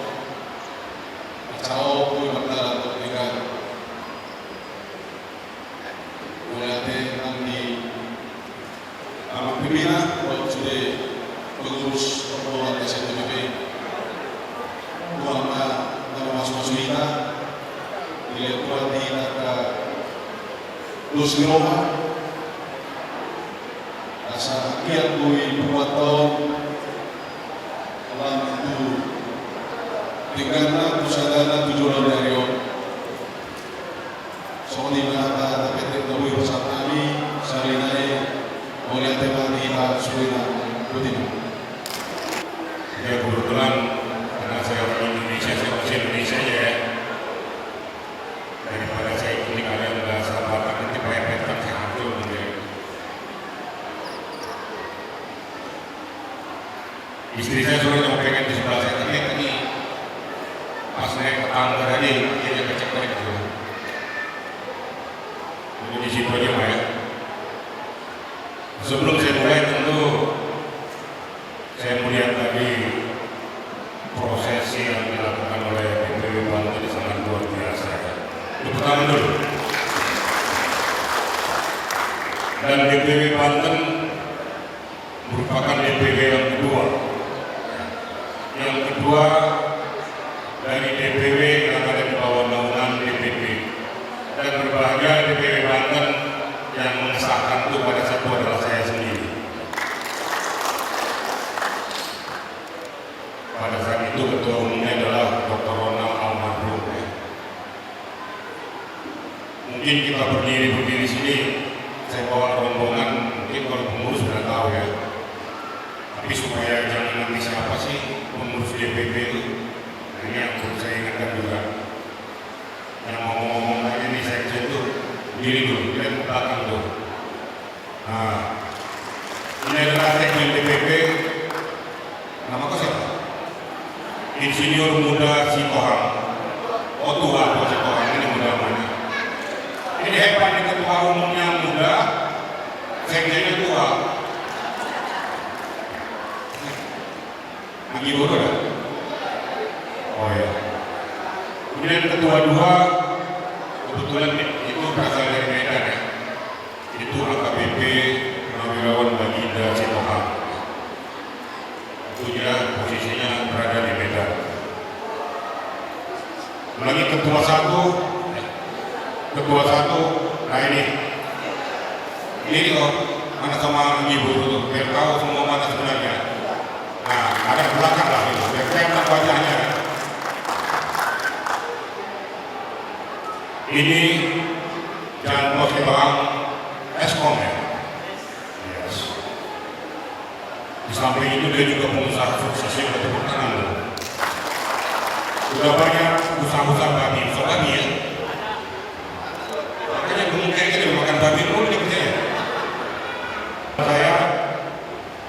jauh pun masalah untuk negara. Mauliate nang di amang pimpinan, dohot sude pengurus rombongan S N D P P. Tuhan ma na mamasumasu hita, dilehon Tuhan di hita angka dos ni roha, asa anggiat boi buat taon, lam tu dengganna, tu sadana, tu joloan ni ari on. Songon i ma hata tapendek na boi pasahat nami, sahali nai, mauliate ma di hita sude na, boti ma. Ya, kebetulan karena saya orang Indonesia, saya masih Indonesia aja ya. Daripada saya ikuti kalian bahasa Batak, nanti pepet kan saya hancur nanti. Istri saya sore mau pengen di sebelah saya, tapi tadi pas naik ke tangga tadi, dia kecek-kecek gitu. Jadi di situ aja, Pak, ya. Sebelum saya mulai, tentu saya melihat tadi proses yang dilakukan oleh D P W Banten merupakan D P W yang kedua. Yang kedua dari D P W yang ada di bawah naungan D P P. Dan berbahagia D P W Banten yang mengesahkan itu pada satu adalah saya sendiri. Pada saat itu ketua umumnya adalah doktor Ronald almarhum. Mungkin kita berdiri-berdiri sini, saya bawa rombongan, mungkin kalau pengurus sudah tahu ya. Tapi supaya jangan nanti siapa sih pengurus D P P itu, nah, ini yang perlu saya ingatkan juga. Yang mau ngomong lagi nih sekjen tuh, berdiri dulu, lihat ke belakang tuh. Nah, ini adalah sekjen D P P. Nama kau siapa? Insinyur Muda Sitohang. Oh, tua, tua Sitohang, ini muda namanya. Ini hebat, ini ketua umumnya muda, sekjennya tua. Lagi bodoh ya? Oh ya. Kemudian ketua dua, kebetulan itu berasal dari Medan ya. Itu A K B P Purnawirawan Baginda Sitohang. Itu dia posisinya berada di Medan. Lagi ketua satu, ketua satu, nah ini, ini kok, mana sama Ibu tuh, biar tahu semua mana sebenarnya. Nah, ada di belakang lah itu, biar kelihatan wajahnya. Ini Jan Bos Ibang, Eskom ya. Yes. Di samping itu dia juga pengusaha sukses juga, tepuk tangan dulu. Sudah banyak usaha-usaha babi, so babi ya. Makanya gunung kayak gini makan babi mulu dia kerjanya. Saya,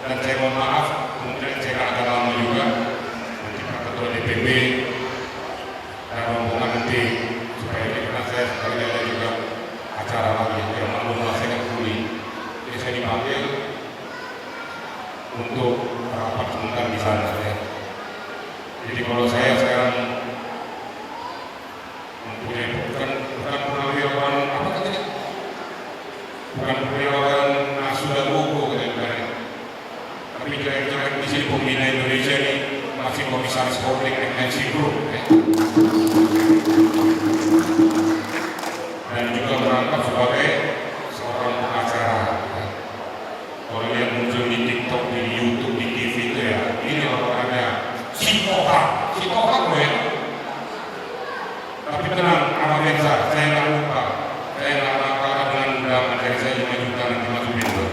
dan saya mohon maaf, mungkin saya agak lama juga. Nanti Pak Ketua D P P dan rombongan nanti supaya ini, karena saya sekali ada juga acara lagi, ya maklum lah, saya kan kuli. Jadi saya dipanggil untuk rapat sebentar di sana ya. Jadi kalau saya sekarang mempunyai, bukan, bukan purnawirawan apa katanya? Bukan purnawirawan, nah, sudah gugur katanya, bukan ya. Tapi jelek-jelek di sini pembina Indonesia ini masih komisaris holding M N C Group ya. Dan juga merangkap sebagai seorang pengacara ya. Kalau lihat muncul di TikTok, di YouTube, di T V itu ya, ini orang-orangnya Sitohang, Sitohang loh ya. Tapi tenang, Ama Bensa, saya nggak lupa. Saya nggak mau kalah dengan undangan dari saya lima juta nanti masuk pintu.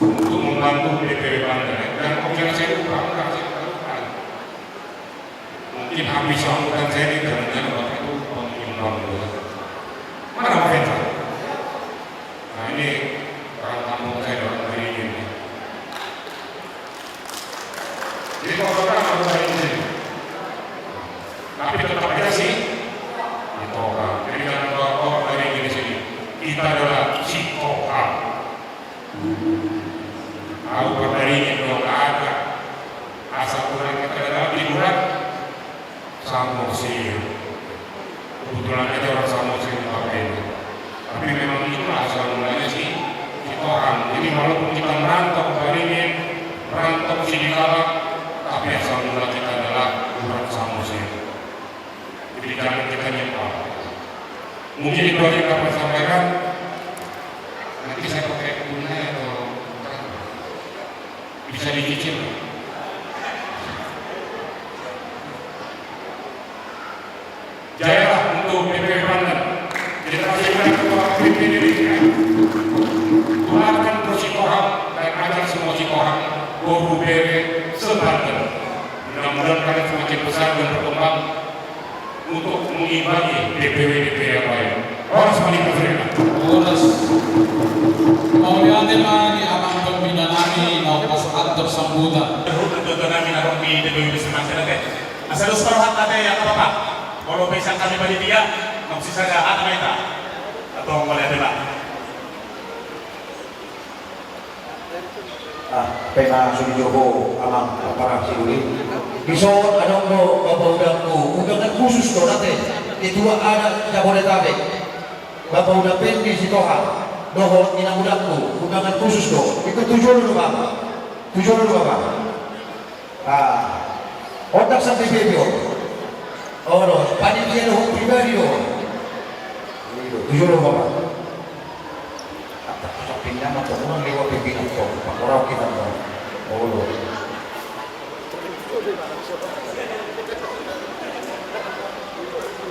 Untuk membantu D P W Banten. Dan kau kira saya lupa, enggak, saya nggak lupa. Mungkin habis sambutan saya ini, jangan-jangan Bapak itu mau menyumbang juga. Mana Ama Bensa? Nah, ini orang kampung saya, orang Beringin nih. Jadi kalau orang orang Beringin sini, tapi tetap aja sih, itu orang. Jadi jangan bawa orang Beringin di sini. Kita adalah Sitohang. Au Parbaringin do, nggak ada. Asal orang kita dalam liburan, Samosir. Kebetulan aja orang Samosir di Parbaringin. Tapi memang itulah asal mulanya si Sitohang. Jadi walaupun kita merantau ke Beringin, merantau Sidikalang, tapi asal mula kita adalah orang Samosir. Jadi jangan kita nyepal. Mungkin itu aja yang dapat sampaikan. Nanti saya pakai tunai atau transfer? Bisa dicicil. Jayalah untuk P P W Banten. Generasi muda ketua P P W Banten. Tularkan pro Sitohang dan ajak semua Sitohang, boru bere se-Banten. Mudah-mudahan kalian semakin besar dan berkembang untuk mengimbangi D P W D P W yang lain. Horas ma di Pasurina. Horas. Mauliate ma di amang pembina nami, na umpas atur sambutan. Dohot ketua nami na ro di D P W Desa Mancanegara. Asa dos parrohanta ate, ya, apa-apa. Molo pe sian hami panitia, maksud saya, apa kita? Atau mauliate ma. Ah, pe na so dijou amang parang siduli. Dison adong do bapaudangku, undangan khusus do ate, ketua adat Jabodetabek. Bapa Uda Pendi Sitohang dohot inang udangku, undangan khusus do. Ikut tu jolo do bapa. Tu jolo do bapa. Ah. Otak sampe bebio. Olo, panitia dohot pribadi do. Tu jolo do bapa. Otak sampe nama to, unang lewat pimpinan to, pakorau kita to. Olo.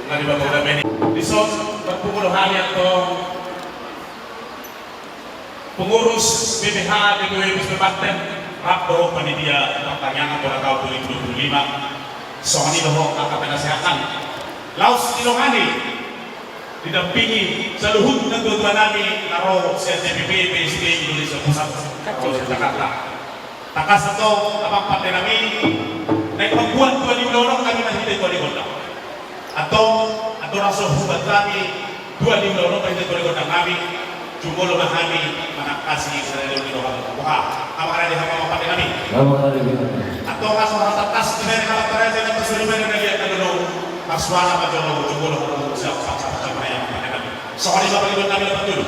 Nari bapa Uda Pendi. Dison, berpukul hanya to. Pengurus B P H D P W B S P Banten, rap dohot panitia partangiangan bona taon dua ribu dua puluh lima, songon i dohot angka penasehat nami. Laos dilehon hami, didampingi saluhut natuatua nami na ro sian D P W B S P Indonesia Pusat, Polres Jakarta. Tangkas antong, amang pande nami, naeng mambuat dua ni ulaon on hami marhite dua ni gondang. Antong, andorang so hubuat hami dua ni ulaon on marhite dua ni gondang nami, jumolo ma hami manangkasi sadari on di roha. Boha, amang raja, amang pande nami. Amang raja. Antong, asa hata tangkas di bere amang raja na pasuri bere na liat na dolo, marsuana ma jolo, jumolo ma siap paksa paksa amang pande nami. Songon i ma pande nami na patulu.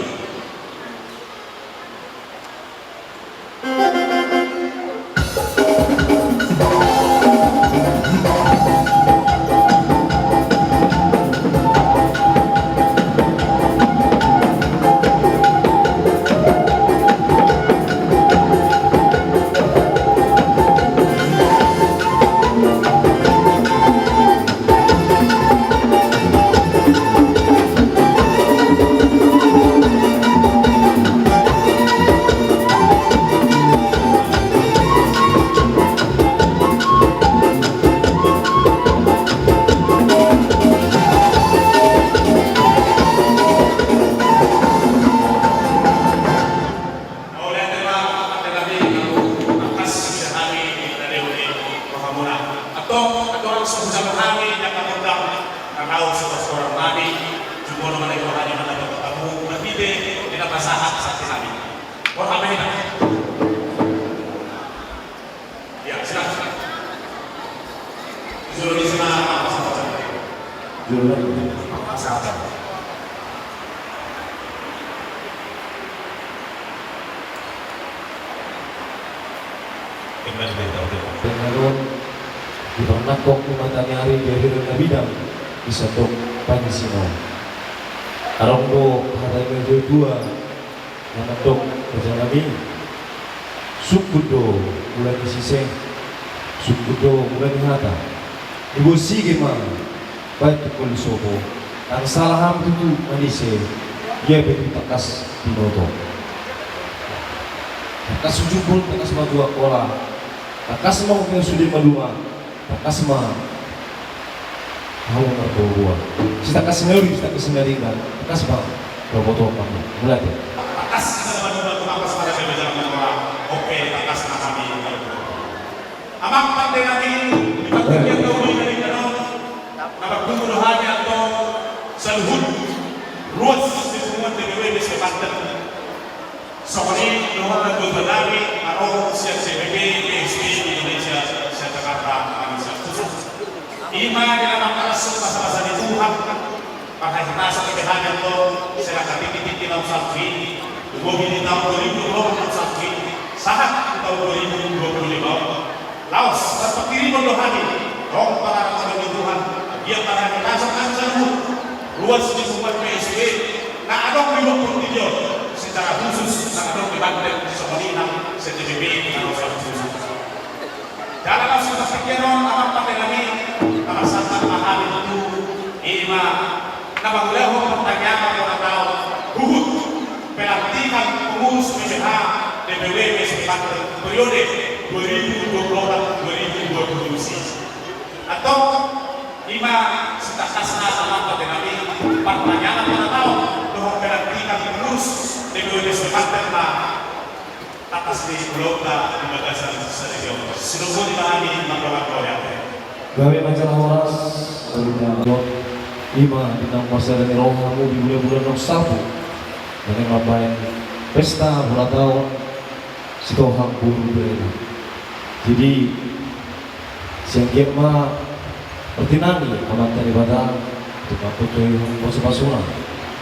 Mauliate ma, amang pande nami, tangkas sian hami, na deo ni rohamuna. Antong, andorang so hujalo hami di angka gondang na laho sitortoran nami, jumolo ma na di roha ni hami na marhite di na pasahat santi nami. Boha ma hita. Ya, silakan. Jolo ni sina, apa sahabat? Jolo. Apa sahabat? Dengan deta, deta. Dengan on, di parnangkok ni mataniari di adopan na bidang, di sandok pangisina on. Adong do hata ni natuatua, na mandok raja nami, sungkun do mula ni sise, sungkun do mula ni hata. Di bosige ma, baen tu koli sopo, ndang sala hami tutu manise, ia pe tutu tangkas binoto. Tangkas hujungkul, tangkas ma tu Angkola, tangkas ma hupingan sude maduma, tangkas ma hamu marboaboa. Sitangkas ni uli, sitangkas ni ringgas, tangkas ma boaboa hamu. Mauliate. Tangkas ma na maduma, tangkas ma na gabe jalan ni roha. Oke, tangkas ma hami. Amang pande nami, di partingkian na uli nami na ro, na marpungu do hami antong saluhut ruas ni punguan D P W B S P Banten. Songon i dohot natuatua nami na ro sian D P W B S P Indonesia sian Jakarta, nami sian Pusat. I ma di na mangkalashon basabasa ni Tuhan, parhahitasan ni hami antong sian angka tingkitingki na salpu i, bohi ni taon dua ribu dua puluh opat na salpu i, sahat tu taon dua ribu dua puluh lima on. Laos, tarpanghirimon do hami, tong pararamotion ni Tuhan, ia parhahitasan nami saluhut, ruas ni punguan B S P, na adong di portibi on, secara khusus, na adong di Banten, songon i nang sian D P W B, na adong secara khusus. Jala laos di partingkian on, amang pande nami, na marsantabi ma hami tutu, i ma na mangulahon partangiangan bona taon, huhut pelantikan pengurus B P H D P W B S P Banten periode dua ribu dua puluh opat dua ribu dua puluh tujuh. Antong, i ma sitangkasna, amang pande nami, partangiangan bona taon dohot pelantikan pengurus D P W B S P Banten ma tangkas ni ulaonta di bagasan sadari on. Sidok boti ma hami mangkaholongi. Gabe ma jala horas, i ma di na marsada ni rohamu di bulan-bulan na salpu, naeng mambahen pesta ulang tahun Sitohang Boru Berena. Jadi, sian i ma martinangi Amanta Debata, tu pasupasu-pasuna.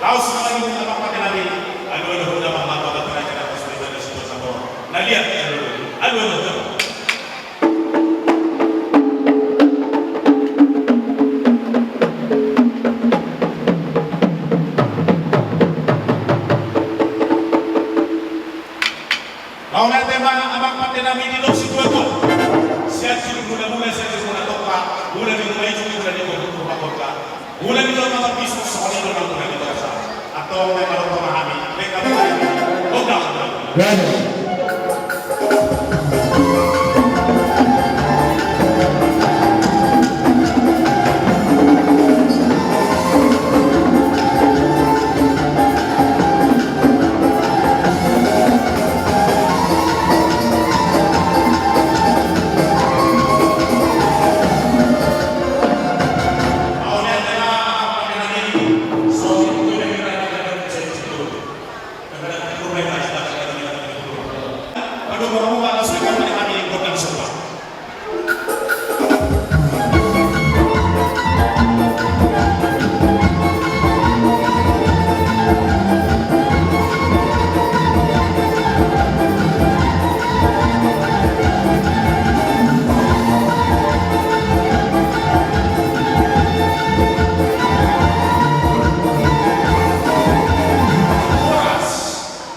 Laos ma lagi di amang pande nami, alualuhon damang ma tu amanta raja na pos di banda situan Sambor. Na liat, alualuhon, alualuhon damang. Mauliate ma amang pande nami di dos situatua. Sian Sinuhun Mulamula, sian Sinuhun Mulamula Tongka, mula ni Rumaijo, mula ni Boru Purbakorta, mula ni Jolma Tombisuk, songon i do na mula ni Togasa. Antong naeng manoto ma hami, naeng manoto ma hami. Gondang. Gabe.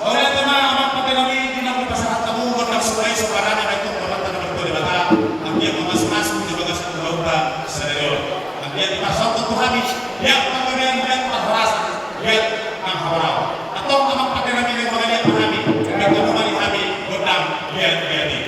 Mauliate ma amang pande nami, di na hupasahat hamu gondang sumai sombara na baen tu Amanta na martua Debata, anggiat ma mamasu-masu di bagasan ulaonta sadari on. Anggiat dipasahat tu hami, anggiat panggabean, anggiat parhorasan, anggiat nang hamoraon. Antong amang pande nami, naeng mangaliat ma hami, baen hamu ma di hami gondang liat-liat i.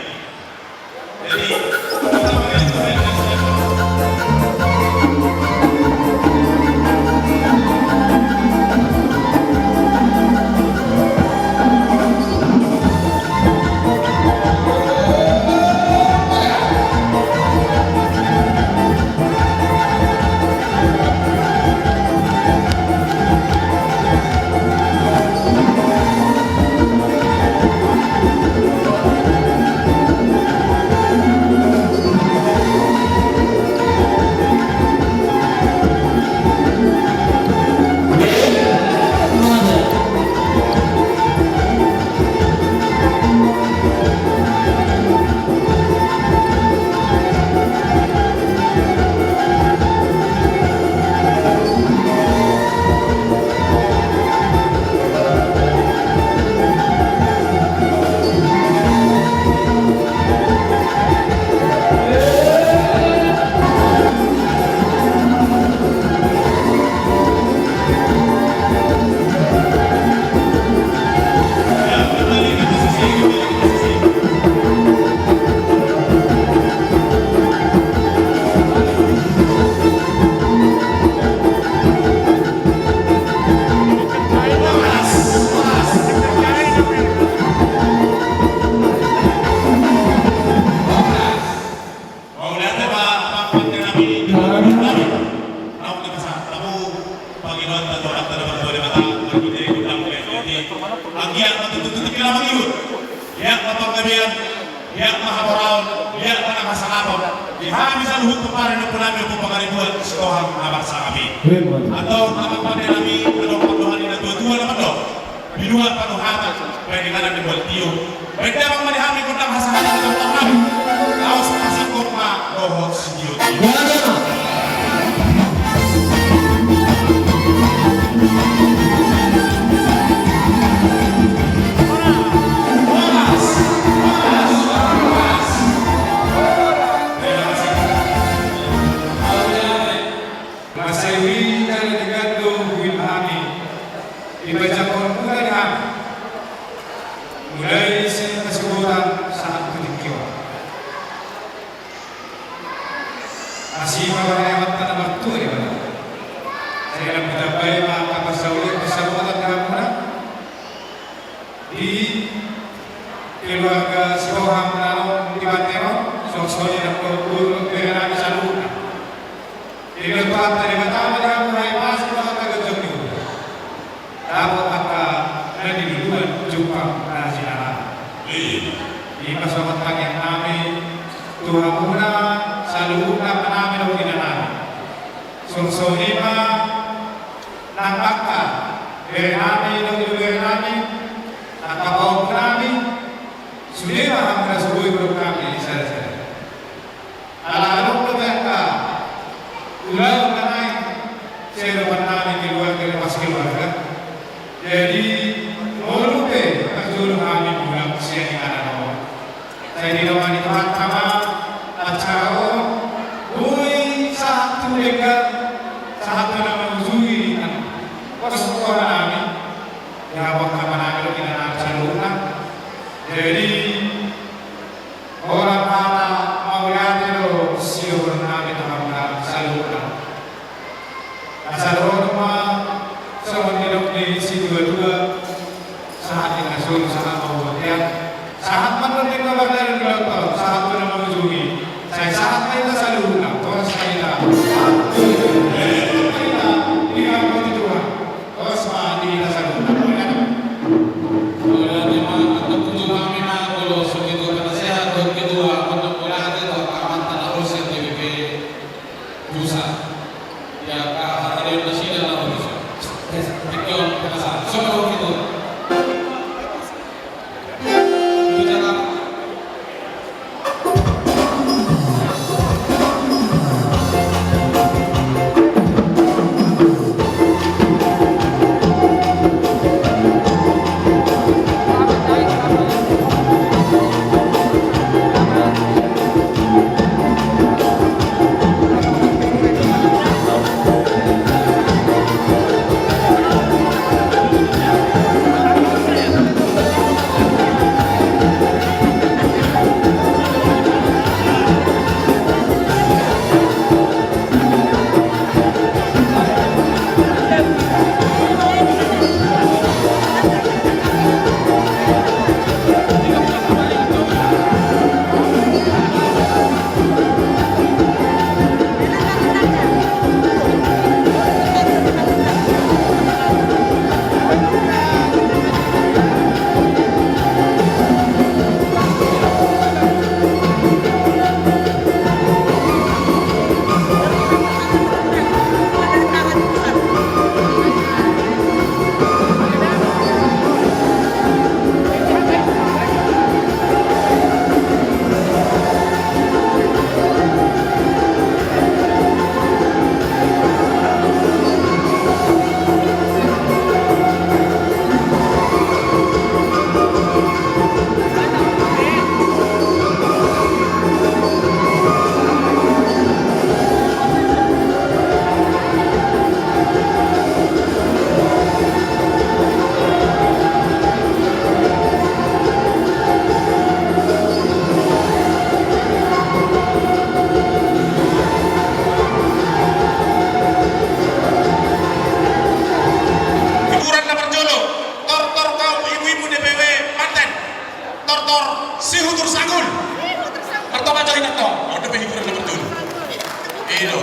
Ia, ia ma hamoraon, ia ma na hasangapon. Di hami saluhut pomparan ni ompunami Ompu Pangaribuan Sitohang na marsangap i. Antong amang pande nami, adong pandohan ni na tua-tua na mandok: Binua panuhatan, baen inganan ni bual tio. Baen damang ma di hami gondang hasangapon ni ompunami. Laos pasangkop ma dohot sitio-tio. Masa i jala di gandong huil hami, dipajakhon muna di hami, mulai sian hasuhuton sahat tu tingki on. Asi ma roha ni Amanta na martua Debata. Sai lam ditambai ma angka parsaulian, parsamotan di hamuna, di keluarga Sitohang na adong di Banten on, songon i nang dohot boru dohot bere nami saluhutna. Diberkahi Tuhanta Debata ma di hamu, hahipason ma angka ganjang ni umur. Dapot angka na niluluan, jumpang na jinalahan. I ma songon tangiang nami tu hamuna saluhutna, amanami dohot inanami. Songon i ma nang angka bere nami dohot ibebere nami, angka pahompu nami, sude ma hamuna so boi hudok hami di sada-sada. Ala adong dope angka ulaon na naeng sian adopan nami, keluarga, lepas keluarga. Jadi molo pe parjolo hami mulak sian inganan on, sai didongani Tuhanta ma acara on, boi sahat tu denggan, sahat tu na mangujungi pos roha nami, di hamu angka amanami dohot inanami saluhutna. Jadi holan hata mauliate do sidohonon nami tu hamuna saluhutna. Asa dohonon ma songon nidok ni situa-tua: Sahat ninna solu, sahat ma tu bontean, sahat ma tu na mardongan, sahat tu na mangujungi. Sai sahat ma hita saluhutna, horas ma hita. Sahat tu na mangujungi. Horas ma hita saluhutna. Mauliate ma, antong puji hami ma molo so ketua penasehat dohot ketua mandok mauliate tu angka amanta na ro sian D P P Pusat. Ia angka haradeon nasida na ro di son. Tingki on penasehat. Songon i dohot ketua. Hiburan na parjolo, tortor kaum ibu-ibu D P W Banten. Tortor Sihutur Sanggul. Martonga jo hita, tong. Olo, dope hiburan na parjolo. I do.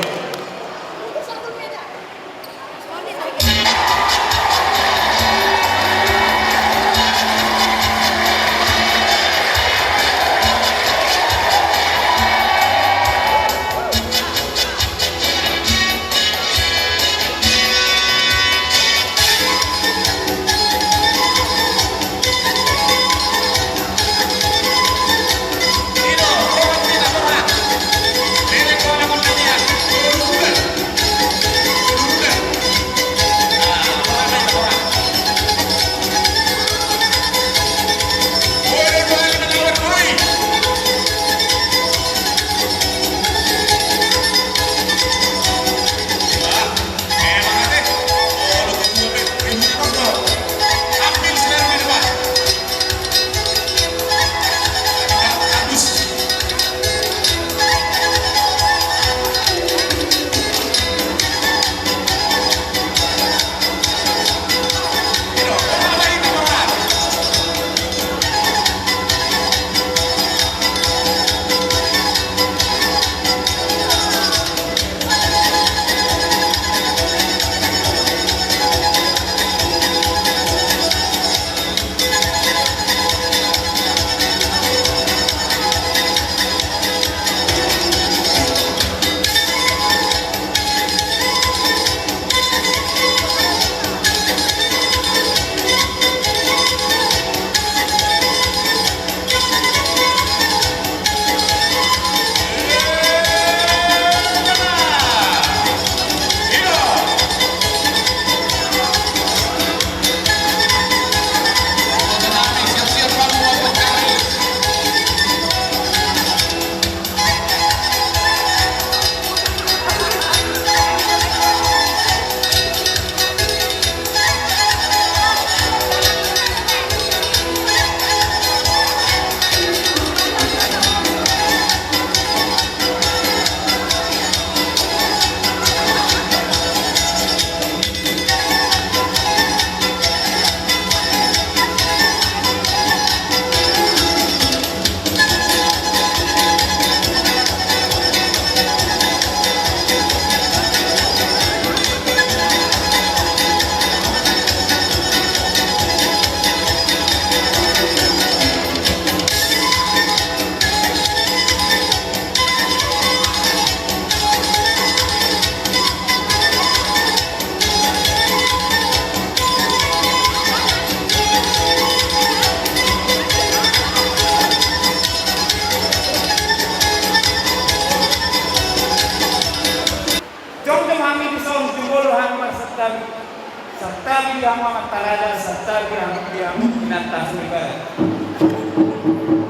Santabi di hamu amanta raja, santabi di hamu, di hamu inanta soripada.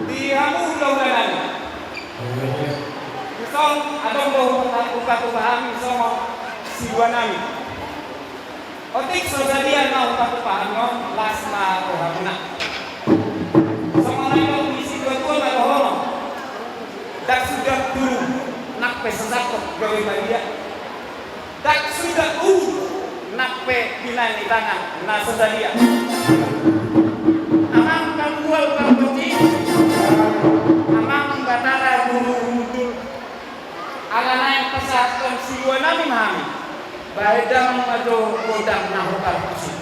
Di hamu hulahula nami. Dison adong do hupatupa hami songon silua nami. Otik so sadia na hupatupa hami on, las ma rohamuna. Songon na nidok ni situatua ma dohonon. Ndang suda turu nang pe so sangkot gabe badia. Ndang suda uhum nang pe binahen ni tangan na so sadia. Amang panggual panggohi, amang Batara Guru Humundul, ala naeng pasahathon silua nami ma hami, bahen damang ma jo gondang na hopar tusi.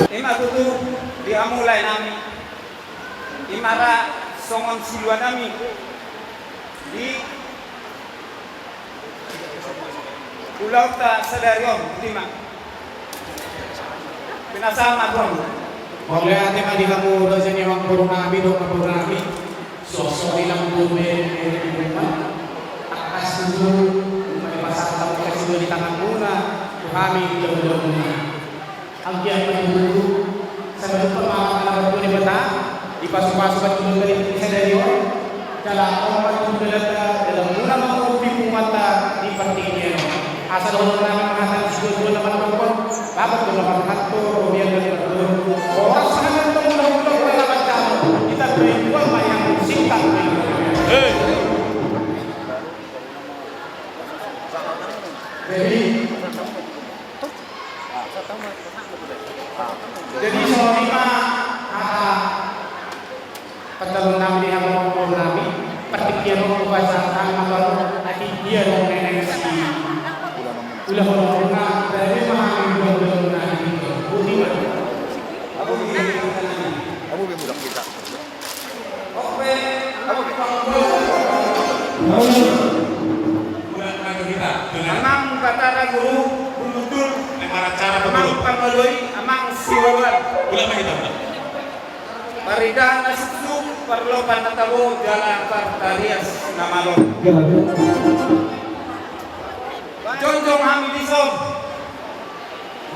Ima tutu di hamu lae nami. Ima ra songon silua nami di ulaonta sadari on, botima. Pinasahat ma tulang. Mauliate ma di hamu raja ni amangboru nami dohot amangboru nami. Suang songon i nang boru be di rumah. Tangkas tutu, pasahat ma hami hasilon ni tanganmuna tu hami hulahula muna. Anggiat ma tutu, saluhutna ma harajaon ni Debata, dipasupasu ma tutu di sadari on, jala on ma tutu dalan, dalanmuna mangurpi punguanta di partingkian on. Asa dohonon nami ma hata ni situatua na mandok on, bagot do na marhalto, robean do na mardomu. Horas ma hami antong hulahula, horas ma hami antong, hita do i tuan ma yang singkat. Hei. Jadi, jadi songon i ma hata panjalo nami di hamu amangboru nami, partingkian on hupasahat hami ma tu atik dia nang nenek si hulahula muna, jadi ma hami hulahula muna di, botima. Abu be mudah kita. Amang Batara Guru Humundul, amang pangoloi, amang siwawan. Paridahan na suksuk, parlopan na tabo, jala partarias na malo. Jongjong hami dison.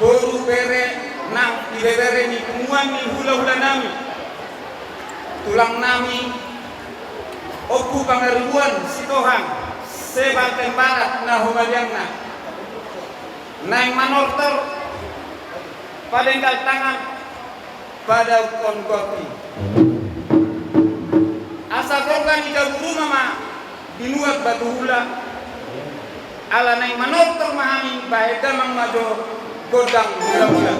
Boru bere nang ibebere ni punguan ni hulahula nami, tulang nami, Ompu Pangaribuan Sitohang, Sebaten Barat na humaliangna, naeng manortor, padenggal tangan, padauhon goti. Asa gorga ni jabu ruma ma binuat batu hula. Ala naeng manortor ma hami, bahen damang ma jo gondang hulahula.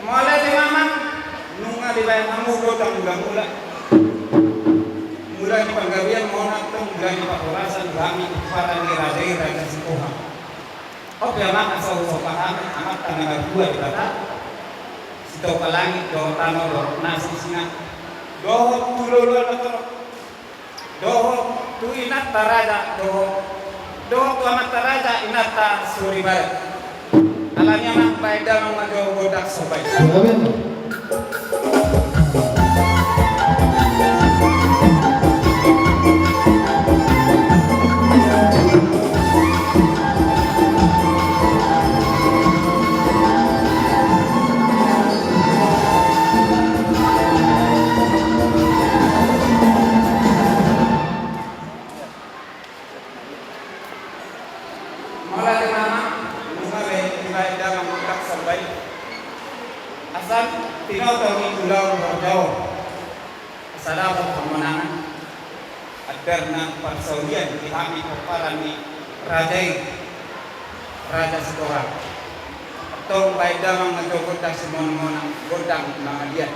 Mauliate ma amang, nunga dibahen hamu gondang hulahula. Mula ni panggabean ma on antong, mula ni parhorasan, hami pomparan ni raja i, Raja Sitohang. On pe amang, asa husomba hami Amanta na martua Debata, sitopa langit dohot tano dohot na sisinga, dohot tu loloan na torop, dohot Tu inanta raja dohot, dohot tu amanta raja inanta soripada. Alani i amang, baen damang ma jo gondang somba i. Mauliate ma amang, nunga be dibaen damang gondang somba i. Asa tinoto ni ulaon horja on, asa dapot hamonangan, andar nang parsaulian di hami pomparan ni raja i, Raja Sitohang. Antong baen damang ma jo gondang simonang-monang, gondang mangaliat.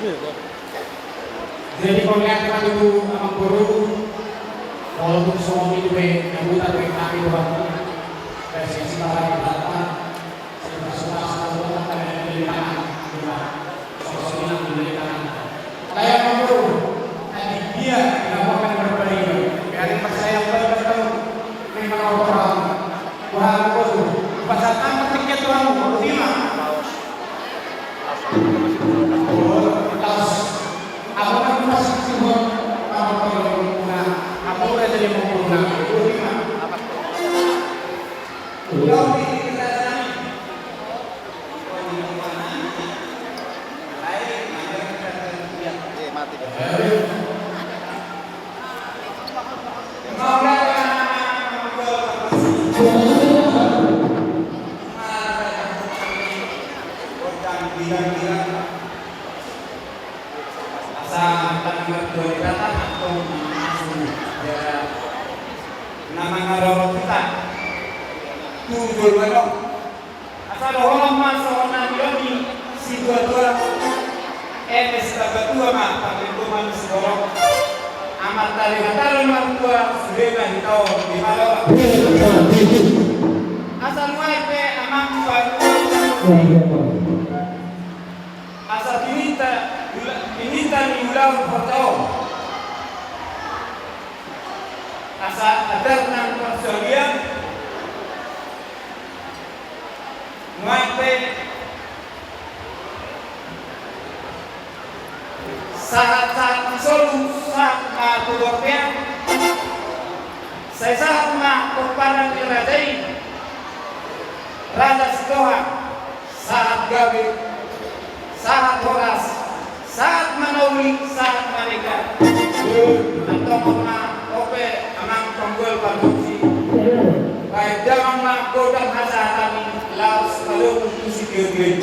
Jadi, mauliate ma tu amangboru, walaupun songon i pe, nyambutan pe hami tu hamu, pasti sitahan di belakang. Suka-suka, suka-suka, tak ada yang di tangan. Suka-suka, yang di tangan. Kayak amangboru, tadi dia, tidak mau kan berperiode. Biarin pas saya yang berkata, memang orang. Wah, amangboru, pas datang ketika Tuhan, terima. Asa tanggal dua puluh datang atau masuk ya nama ngaroro kita tu jolma. Asa dohonon ma songon na nidok ni situa-tua. Eme sitabatua ma panggitongan sigorok. Amanta Debata do na martua sude ma hita on di palola. Asa nuaeng pe amang panggitongan. Asa pininta, pininta ni ulaon horta on. Asa adar nang parsalian. Nuaeng pe sahat-sahat ni solu, sahat ma tu bontean. Sai sahat ma pomparan ni raja i, Raja Sitohang. Sahat gabe, sahat horas, sahat manauli, sahat manegar. Antong ma ope amang panggual pargonsi. Baen damang ma godang hasahatanmi laos padomu tu sitio-tio i.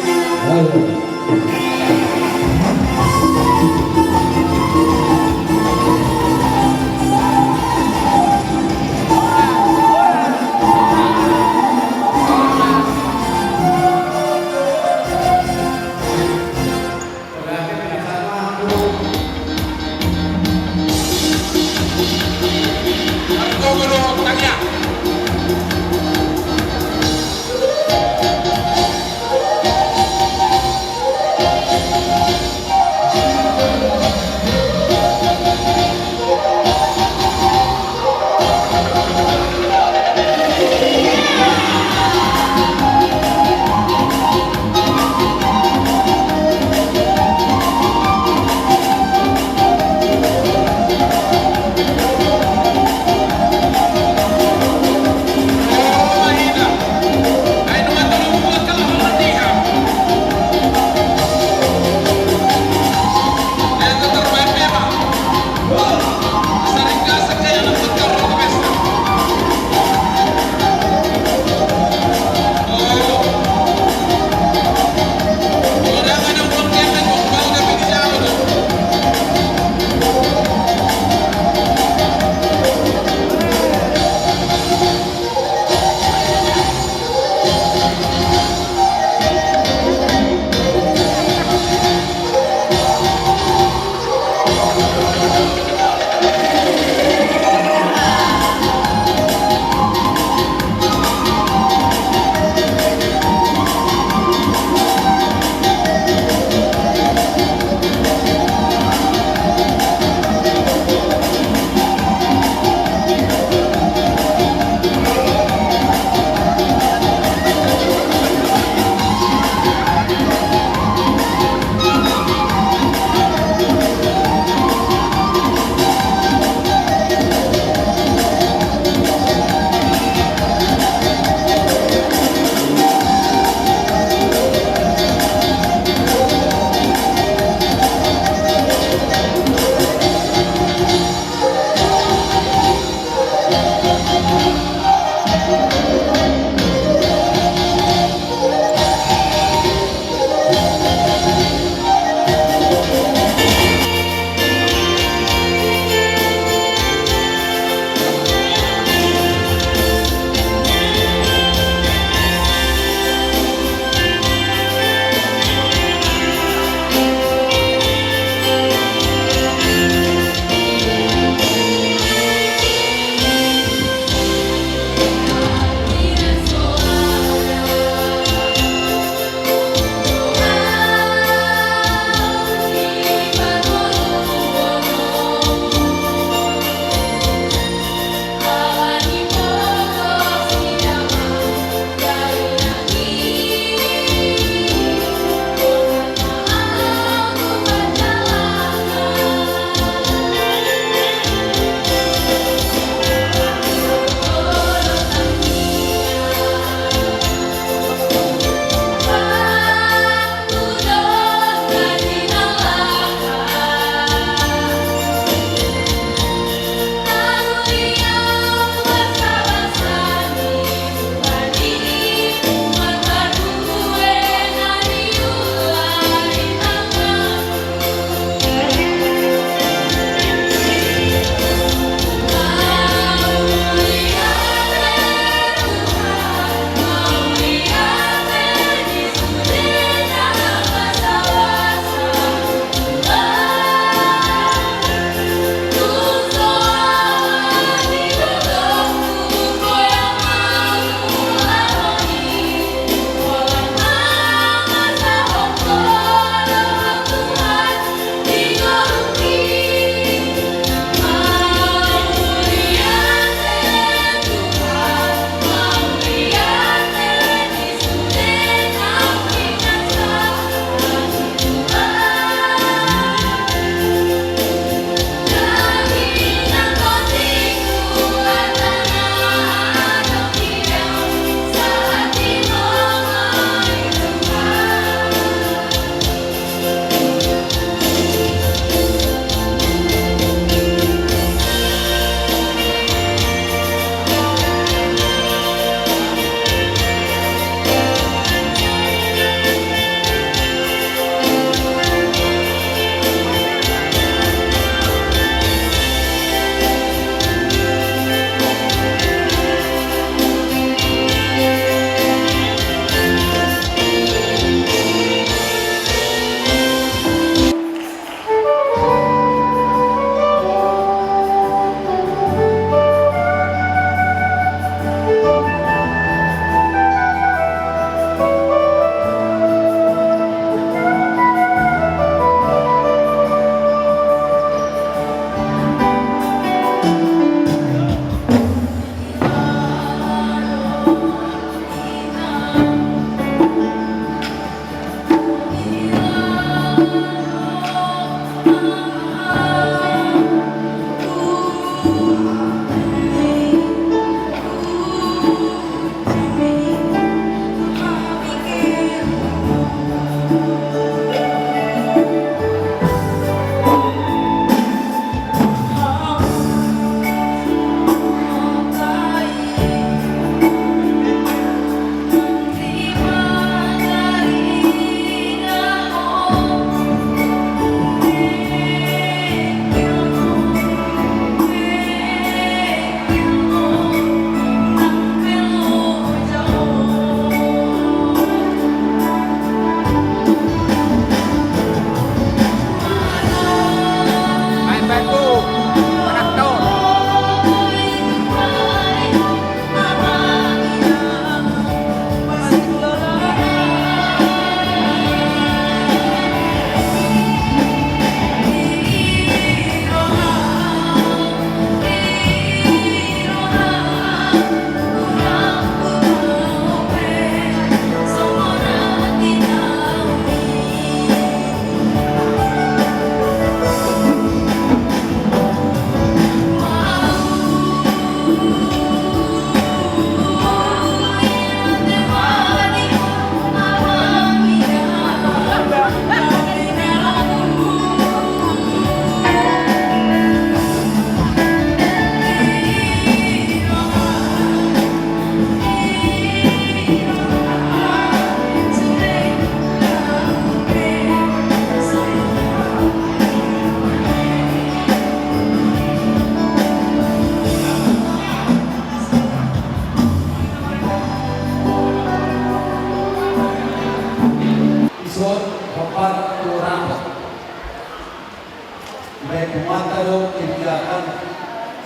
Dibahen Tuhanta do kebijakan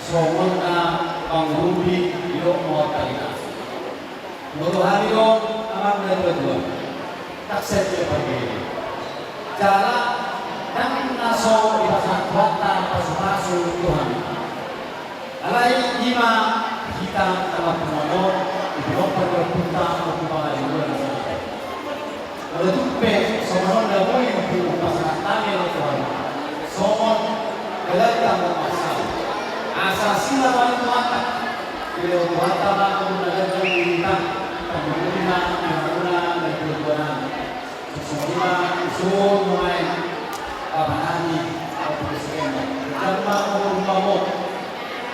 songon na mangurupi di dohot mangortahi na. Molo hami do amang na tuatua, taksep ia pargiri. Jala ndang na so dipasahat Tuhanta pasupasu tu hami. Alai i ma hita na marpunguan on, di pinompar ni ompunta Ompu Pangaribuan na sahat. Molo tung pe songon on na boi hupasahat hami ro Tuhan, songon dalan na marsahit, asa silama ni Tuhanta. Dilehon Tuhanta ma umur na ganjang di hita, tarlumobi ma di hamuna na tuatua nami. Songon i ma husuru ma i, Bapa nami, Ompu Presiden, jalo ma umur ni roha.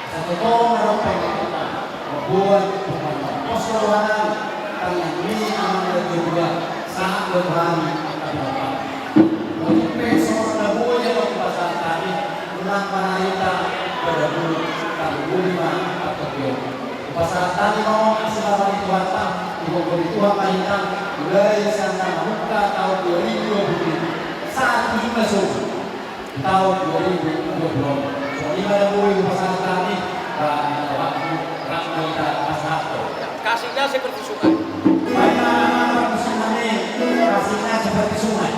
Asa tongtong adong pangidoanta, mamboan, mamboan pos roha nami, tangiang ni amang na tuatua, sahat do tu hami angka pinompar. Molo tung pe songon na boi adong pasahat hami, unang ma hita padabu, tarlumobi ma partondion. Hupasahat hami ma on asi Bapa ni Tuhanta, hugogo ni Tuhan ma hita, mulai sian na mamungka taon dua ribu dua puluh lima sahat tu ujungna sogot, taon dua ribu dua puluh onom. Songon i ma na boi hupasahat hami, ba na waktu rap ma hita pasahathon. Kasihnya seperti sungai. Baik, anak-anak, perkusian kami, kasihnya seperti sungai.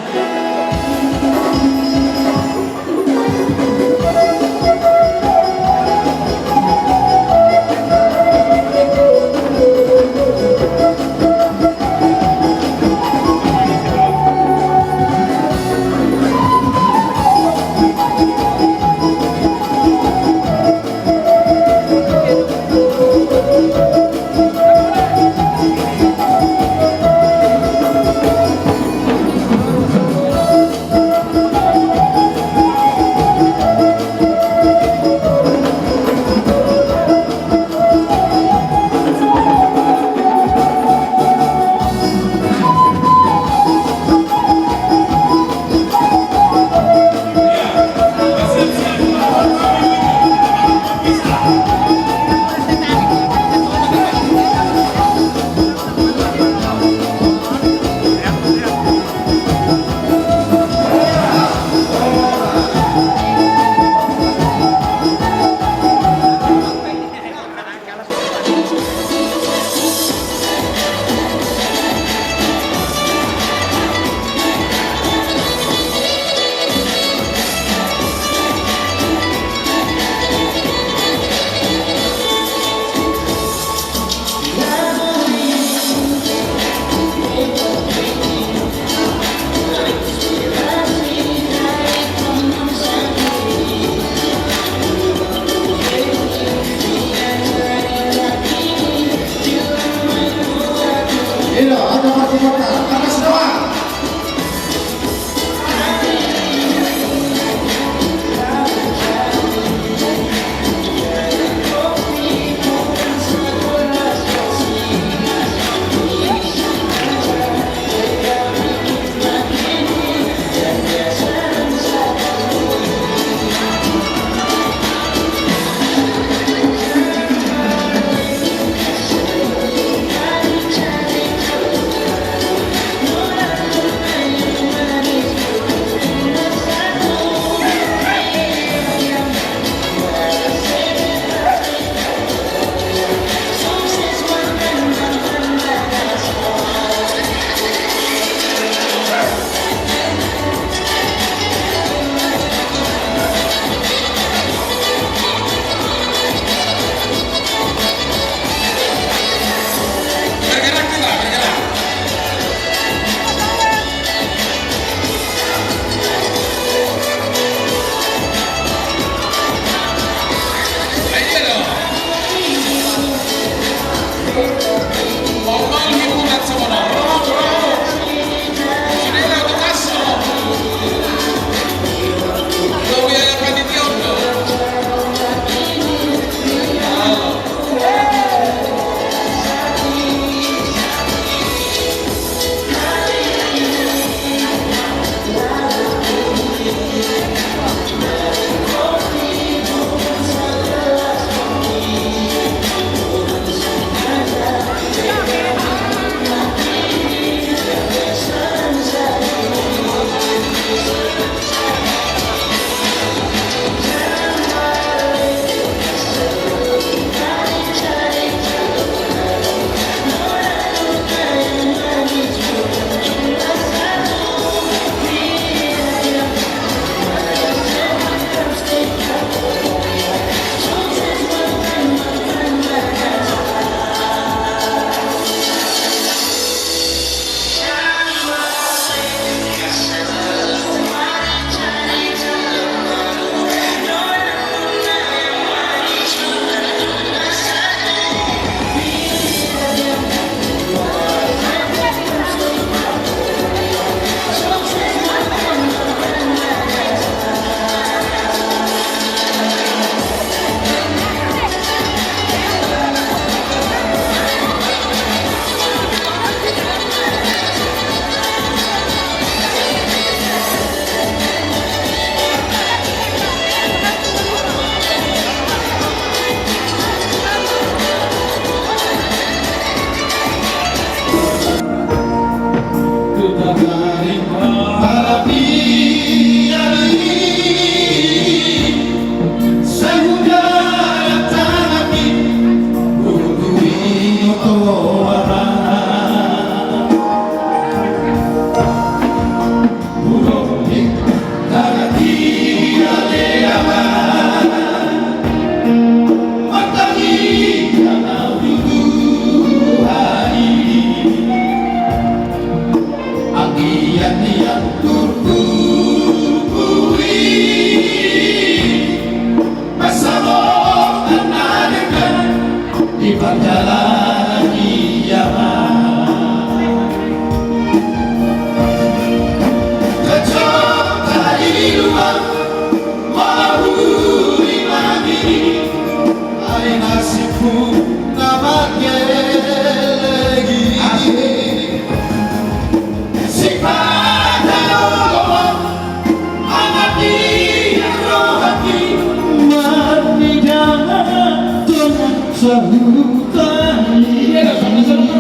Sahuta i. Iya, sahuta i.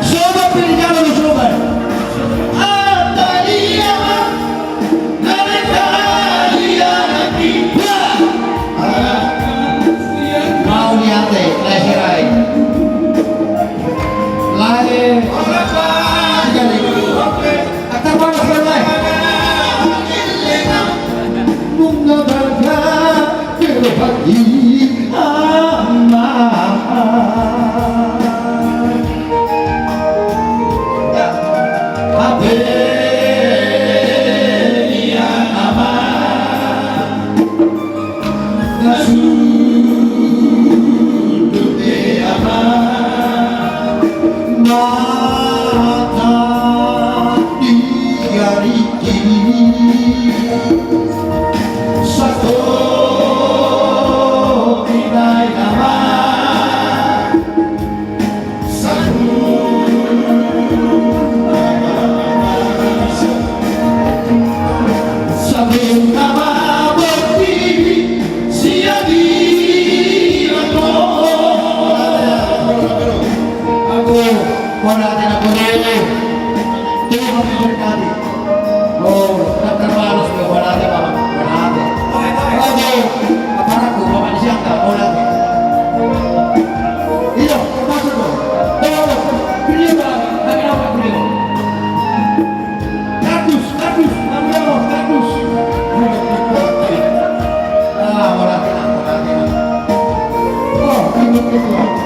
Sobat, pilih jalan, sobat. Atalia, Atalia, Atalia. Mauliate, lae Sirait. Lae. Oke. Atta baru selesai. Nunga baga berhati ama. Hape ia ama. Na sundut be ama. Mata di ari. Satopi nai ama. Sabun ama. Sabun ama. Boti siadi lako. Aku, kona tena kone. Tuhan memberkati. Oh, daftar baru sudah, buat apa, Bapak? Buat apa? Oke, oke. Apa aku, Bapak, di siang, Kak? Buat apa? Iya, masuk, Bang. Oh, beliau, Bang. Ada apa, beliau? Kardus, kardus, ambil, Bang, kardus. Ah, buat apa, Bang? Buat apa, Bang? Oh, ini, ini, ini.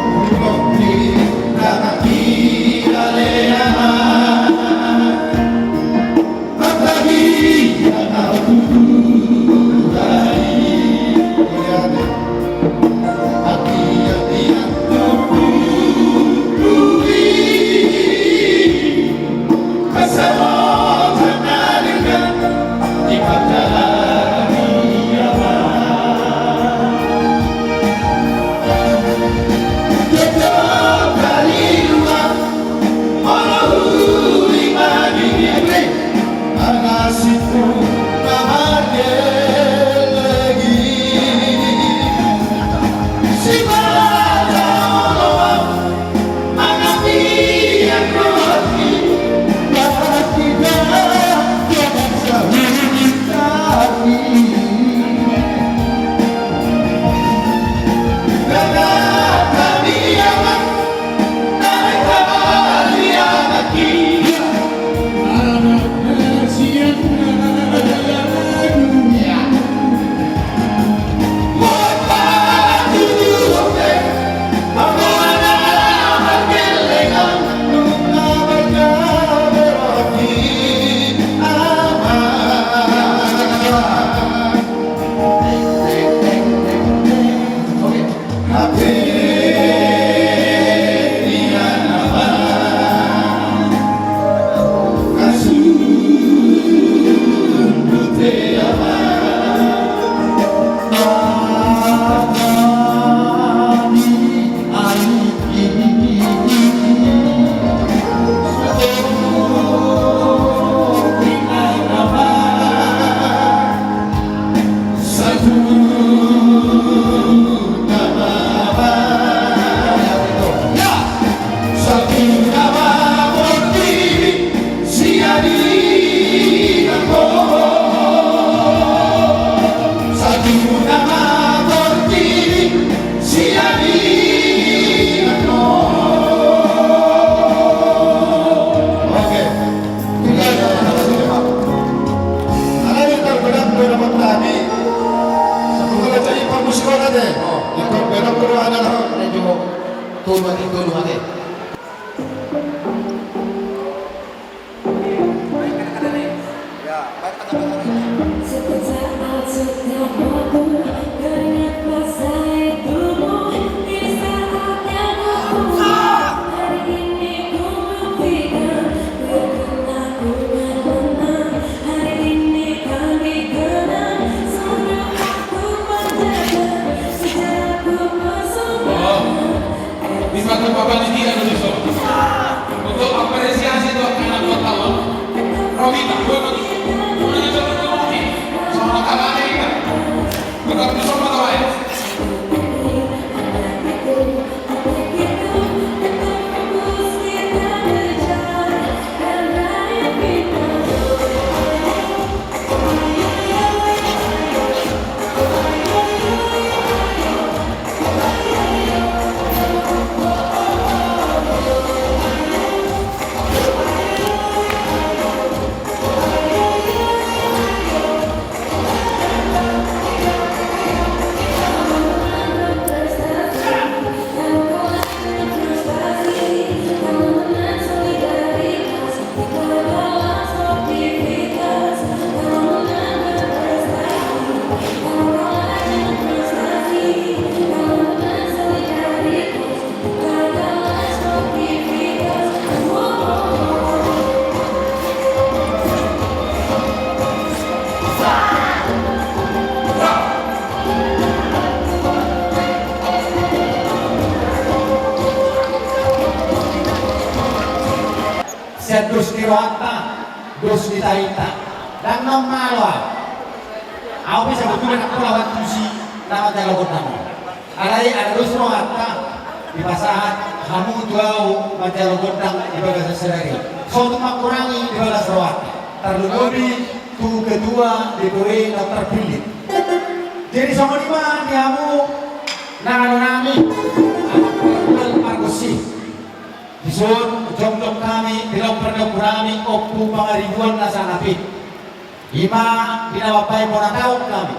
Tolu ate, tolu ate. Di satu papan di dia, Nusa. Untuk apresiasi buat anak ulang tahun. Romita, dua puluh. rohanta, dos ni tarinta. Ndang na malo ahu. Ahu pe sabotulna ndang pola huantusi na manjalo gondang on. Alai ala dos rohanta, dipasahat hamu tu ahu manjalo gondang di bagasan sadari on. So tung mangkurangi di bagas rohanta. Tarlumobi tu ketua D P W na terpilih. Jadi songon i ma di hamu na anu nami, anak pargual pargonsi. Dison jongjong hami, dilompan ni ompu nami, Ompu Pangaribuan na sangap i. I ma di na mambahen bona taon hami.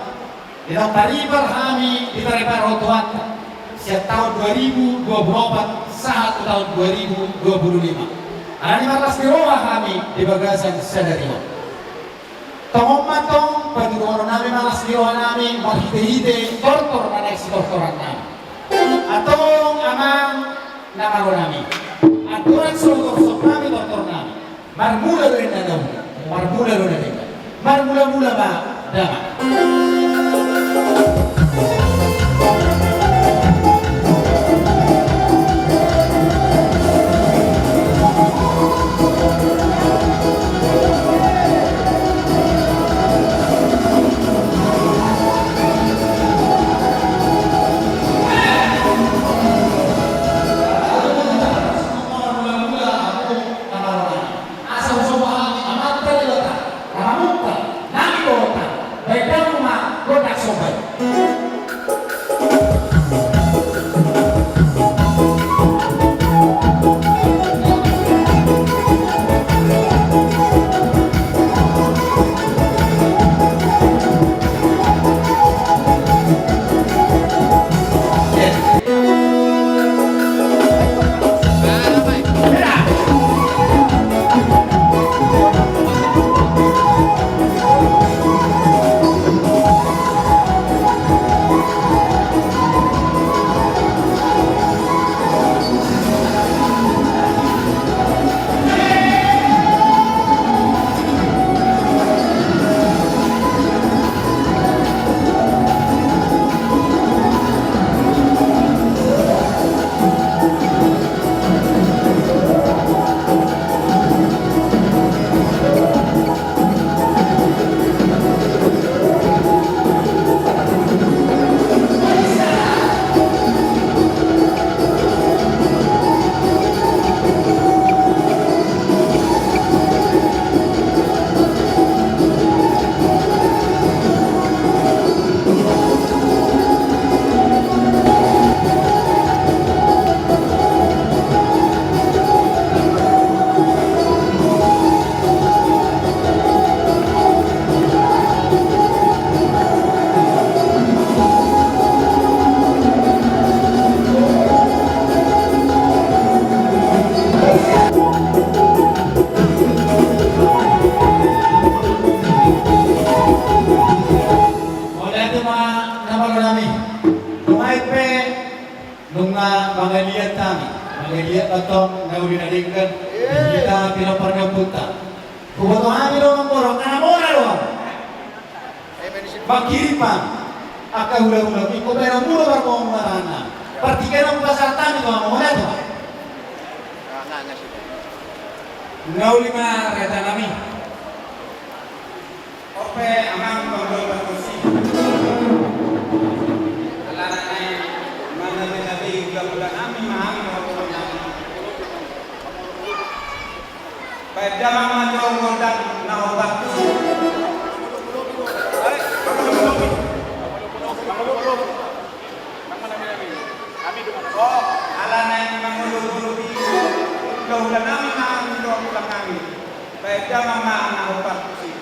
Di na taripar hami, diparipar Tuhanta sian taon dua ribu dua puluh opat sahat tu taon dua ribu dua puluh lima. Alani marlas ni roha hami di bagasan sadari on. Tongon ma tong patuduhonon nami ma las ni roha nami marhite-hite tortor na naeng sitortoran nami. Antong amang na malo nami, andorang so hutorop nami tortor nami, marmula do ninna na uli, marmula do na denggan, marmula-mula ma damang. Asa husombahon hami Amanta Debata, na mamungka, na mamboan, baen damang ma gondang somba i. Mauliate ma na malo nami. Nunga i pe, nunga mangaliat hami. Mangaliat ma tong na uli na denggan di hita pinompar ni ompunta. Huboto hami do mamboro, angka na mora do. Mangkirim ma angka hula-hula, ingkon baenon muna marmula-mula tangan. Partingkian on pasahat hami tu amang on, ate. Na uli ma reta nami. Ope amang panggual pargonsi. Alana naeng manabi-nabi hula-hula nami ma hami. Baen damang ma jo gondang na opat tusi. Alana i mangoloi-oloi hula-hula nami ma hami dohot tulang nami. Baen damang ma na opat tusi.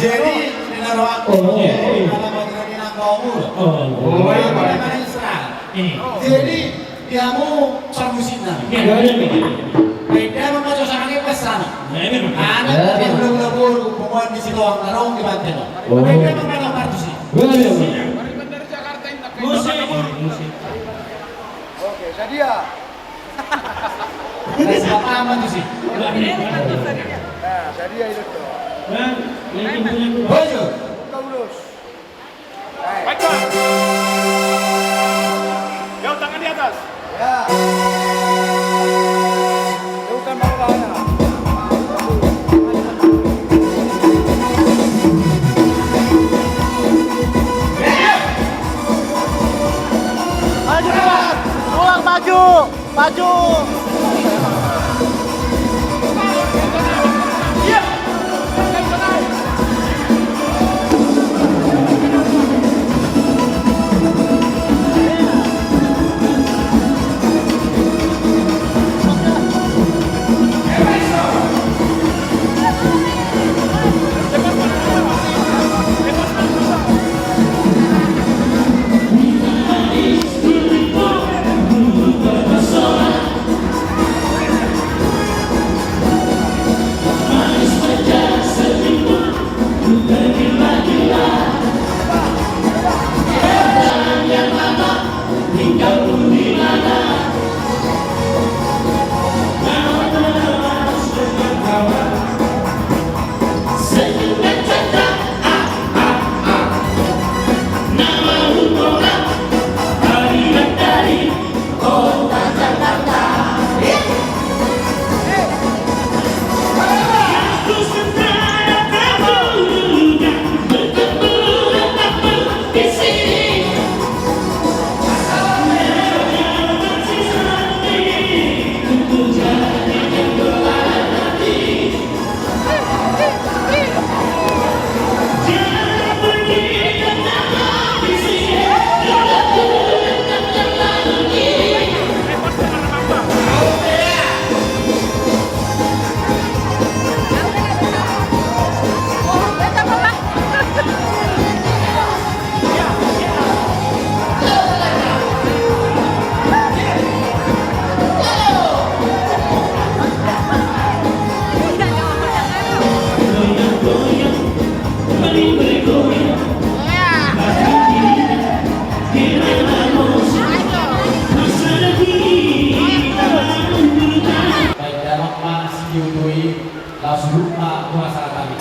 Jadi, di na rohangku, oh, jadi, iya, kalau mau jadi nang kau mulu. Oh, oh, iya, iya. Jadi, dia mau parmusikna. Iya, iya, iya. Beda sama cocok angin pas sana. Iya, iya. Ada, iya, yang belum, belum, belum, pokoknya di situ, orang tarong di pantai, no. Oh. Beda sama kalau parmusi. Iya, iya, iya. Musik. Musik. Oke, jadi ya. Nah, siapa aman tuh sih? Nah, jadi ya itu tuh. Nah, ini punya gua. Bojo. Buka ulus. Baik, Bang. Jauh tangan di atas. Ya. Jauhkan bawahnya. Maju, Bang. Keluar, maju. Maju. Baik, dalam panas diutui. Laos lupa puasa kami.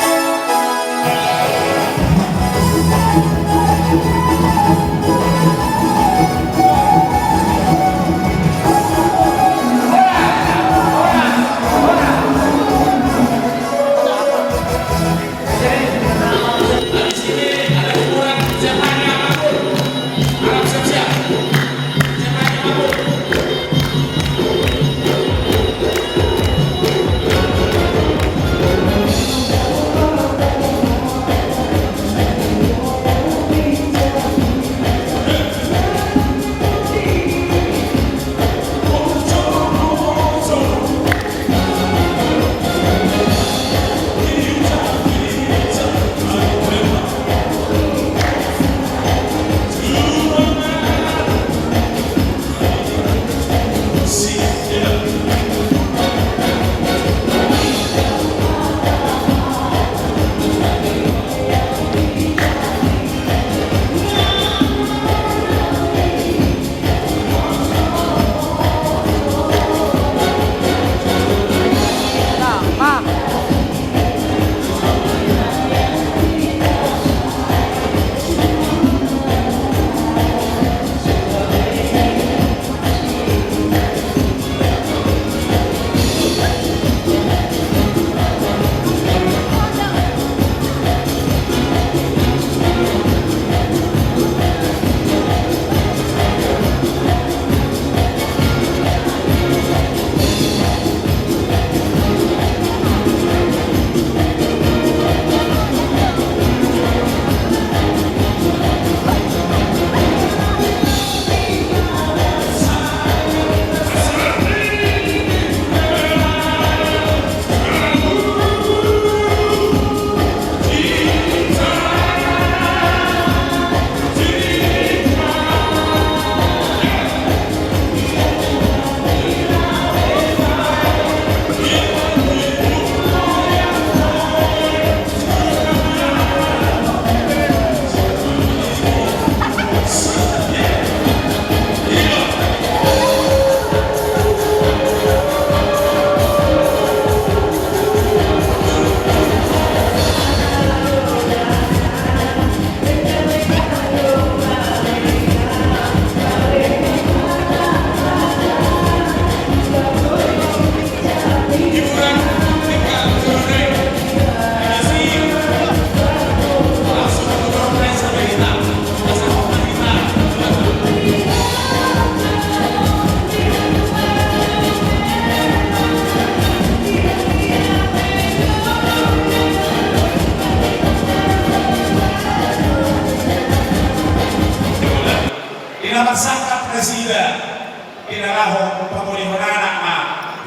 Di mana ma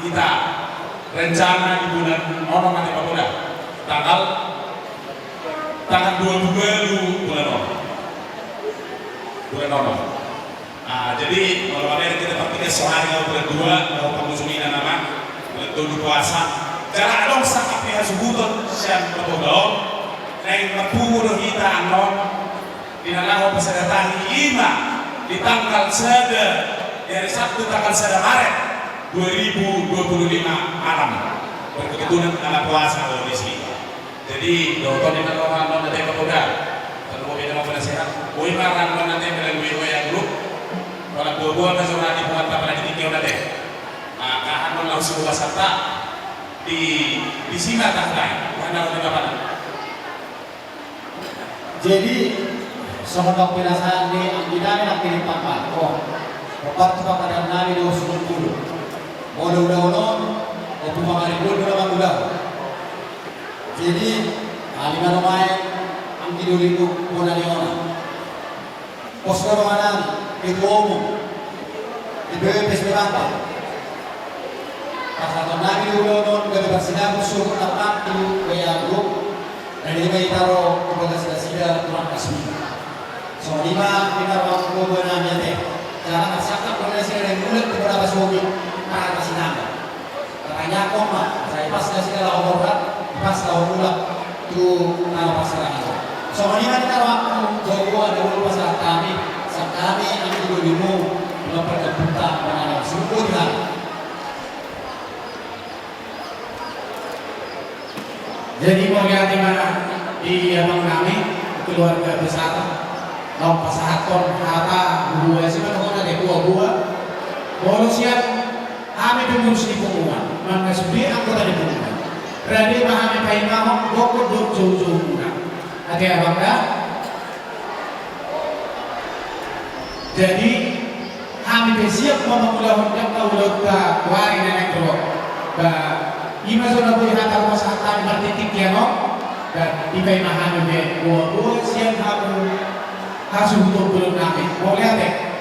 hita rencana di bulan onom nanti, Pak Polda? Tanggal, tanggal dua puluh dua bulan onom. Bulan onom. Nah, jadi, molo mamereng hita partingkian, soari na bulan dua, na pangujungi na nama, bulan tolu puasa. Jala adong sangkap ni hasuhuton sian Pak Polda on, naeng marpungu do hita annon, di na laho pasada tahi, ima di tanggal sada, di hari Sabtu tanggal sada Maret dua ribu dua puluh lima malam. Berkebetulan ala puasa do disi. Jadi dohot on di na roha annon, ate Kapolda. Tolu beda ma penasehat. Boi ma annon ate melalui W A grup. Pala boaboa na jora di buat apa na di tingki on ate. Maka annon langsung bahasa tak di, di sini tak lain. Mana di bapak? Jadi, songon na pinasahat ni anggi nami nangkin i pangkatho, hombar tu pangkataion nami do sungkun. Molo ulaon on, ompu pangaribuan do na mangulahon. Jadi, hami ma nuaeng anggi doli tu bona ni ona. Pos do roha nami, ketua umum, D P W P S B Batam. Pasahaton nami do ulaon on gabe parsinabung suhut na pangkatho W A grup. Na i ma i taro tu bagas nasida tu rangkas ni. Songon i ma di na roha ni boaboa nami ate. Jala marsangkap do nasida na mulak tu bona pasobi, parsinabung. Tatangiangkon ma, sai pas nasida laho borhat, pas laho mulak tu tano parserahan. Songon i ma di na rohangku, boaboa na boi pasahat hami, sian hami anggi dolimu, na parjamputa manang sungkun i. Jadi mauliate ma di amang nami, keluarga besar, naung pasahathon hata boaboa, si mana hona de boaboa. Molo sian hami pengurus ni punguan, manang sude anggota ni punguan, rade ma hami paimahon gokhon dohot joujou muna. Ate abang da. Jadi hami pe siap ma mangulahon angka ulaonta wari na naeng ro. Ba ima jo na boi hata pasahat hami martingki on. Ba dipaima hami be boaboa sian hamu hasuhuton bolon nami. Mauliate.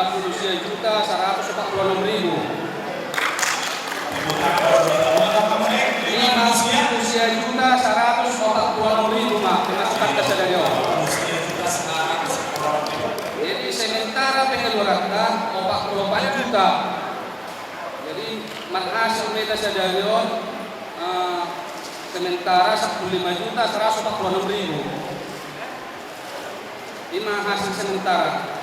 Lima puluh sia juta saratus opat puluh enam ribu. Lima puluh sia juta saratus opat puluh enam ribu ma pemasukan sadari on. Jadi sementara pengeluaran opat puluh opat juta. Jadi marhasil ma hita sadari on, eh, sementara sampulu lima juta saratus opat puluh enam ribu. Ima hasil sementara.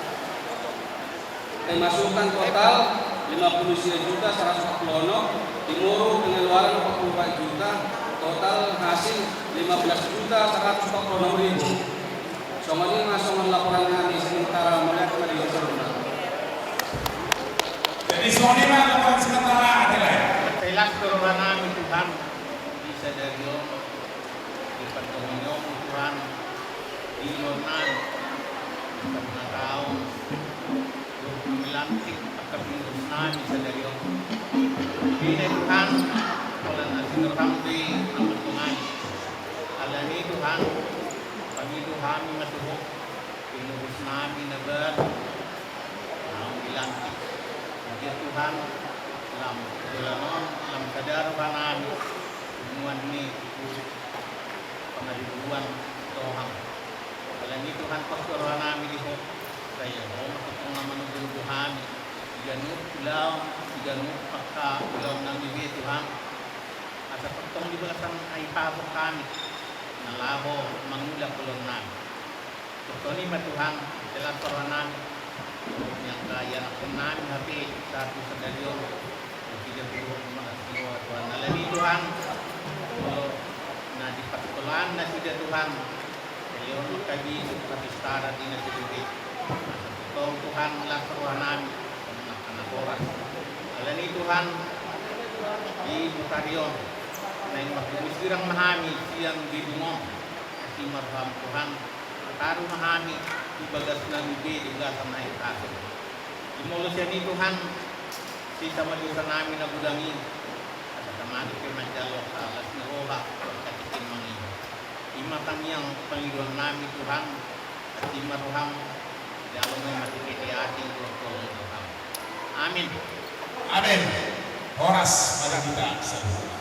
Pemasukan total lima puluh sia juta saratus opat puluh enam, timoru pengeluaran opat puluh opat juta, total hasil lima belas juta saratus opat puluh enam ribu. Songon i ma songon laporan nami sementara melihat dari sementara. Jadi songon i ma laporan sementara ate lae. Jelas tu roha nami Tuhan, di sadari on, di partondion Tuhan, di lomnan, di parnataon, di lantik, angka pengurus nami sadari on. Di Tuhan, pola na sinorang di nama Tuhan. Alani Tuhan, kami Tuhan, na tuho, pengurus nami na baru, naung dilantik. Dia Tuhan, lam, jalanon, lam sadar roha nami, hubungan ni, pangaribuan, roham. Alani Tuhan, pos roha nami di ho, saya ho, maksudnya nama nubun Tuhan, tiga nu, pulau, tiga nu, pakka, pulau nami be Tuhan. Asa pettong di bagasan ai hahok hami, na laho mangula holong nami. Tongtong i ma Tuhan, jelas roha nami, ni angka ianakkon nami hape, sahat tu sadari on, tidak buruk, makasih Tuhan. Alani Tuhan, molo na di parsikolaan nasida Tuhan, Leon makabi, parsistara di nasida be. Asa tongtong Tuhan, las roha nami, songon angka na horas. Alani Tuhan, di bukari on, naeng marhobas sirang ma hami sian gedung on. Asi ma roham Tuhan, taru ma hami, di bagas nami be di bagasan na i kasih. Di molo sian i Tuhan, sisa ma dosa nami na godang i. Asa tamani pe manjalo las ni roha, angka tingki mangido. Ima tangiang pangidoan nami Tuhan, asi ma roham, jalo ma i marhitehite asi dohot holong ni roham. Amin. Amin. Horas ma di hita saluhutna.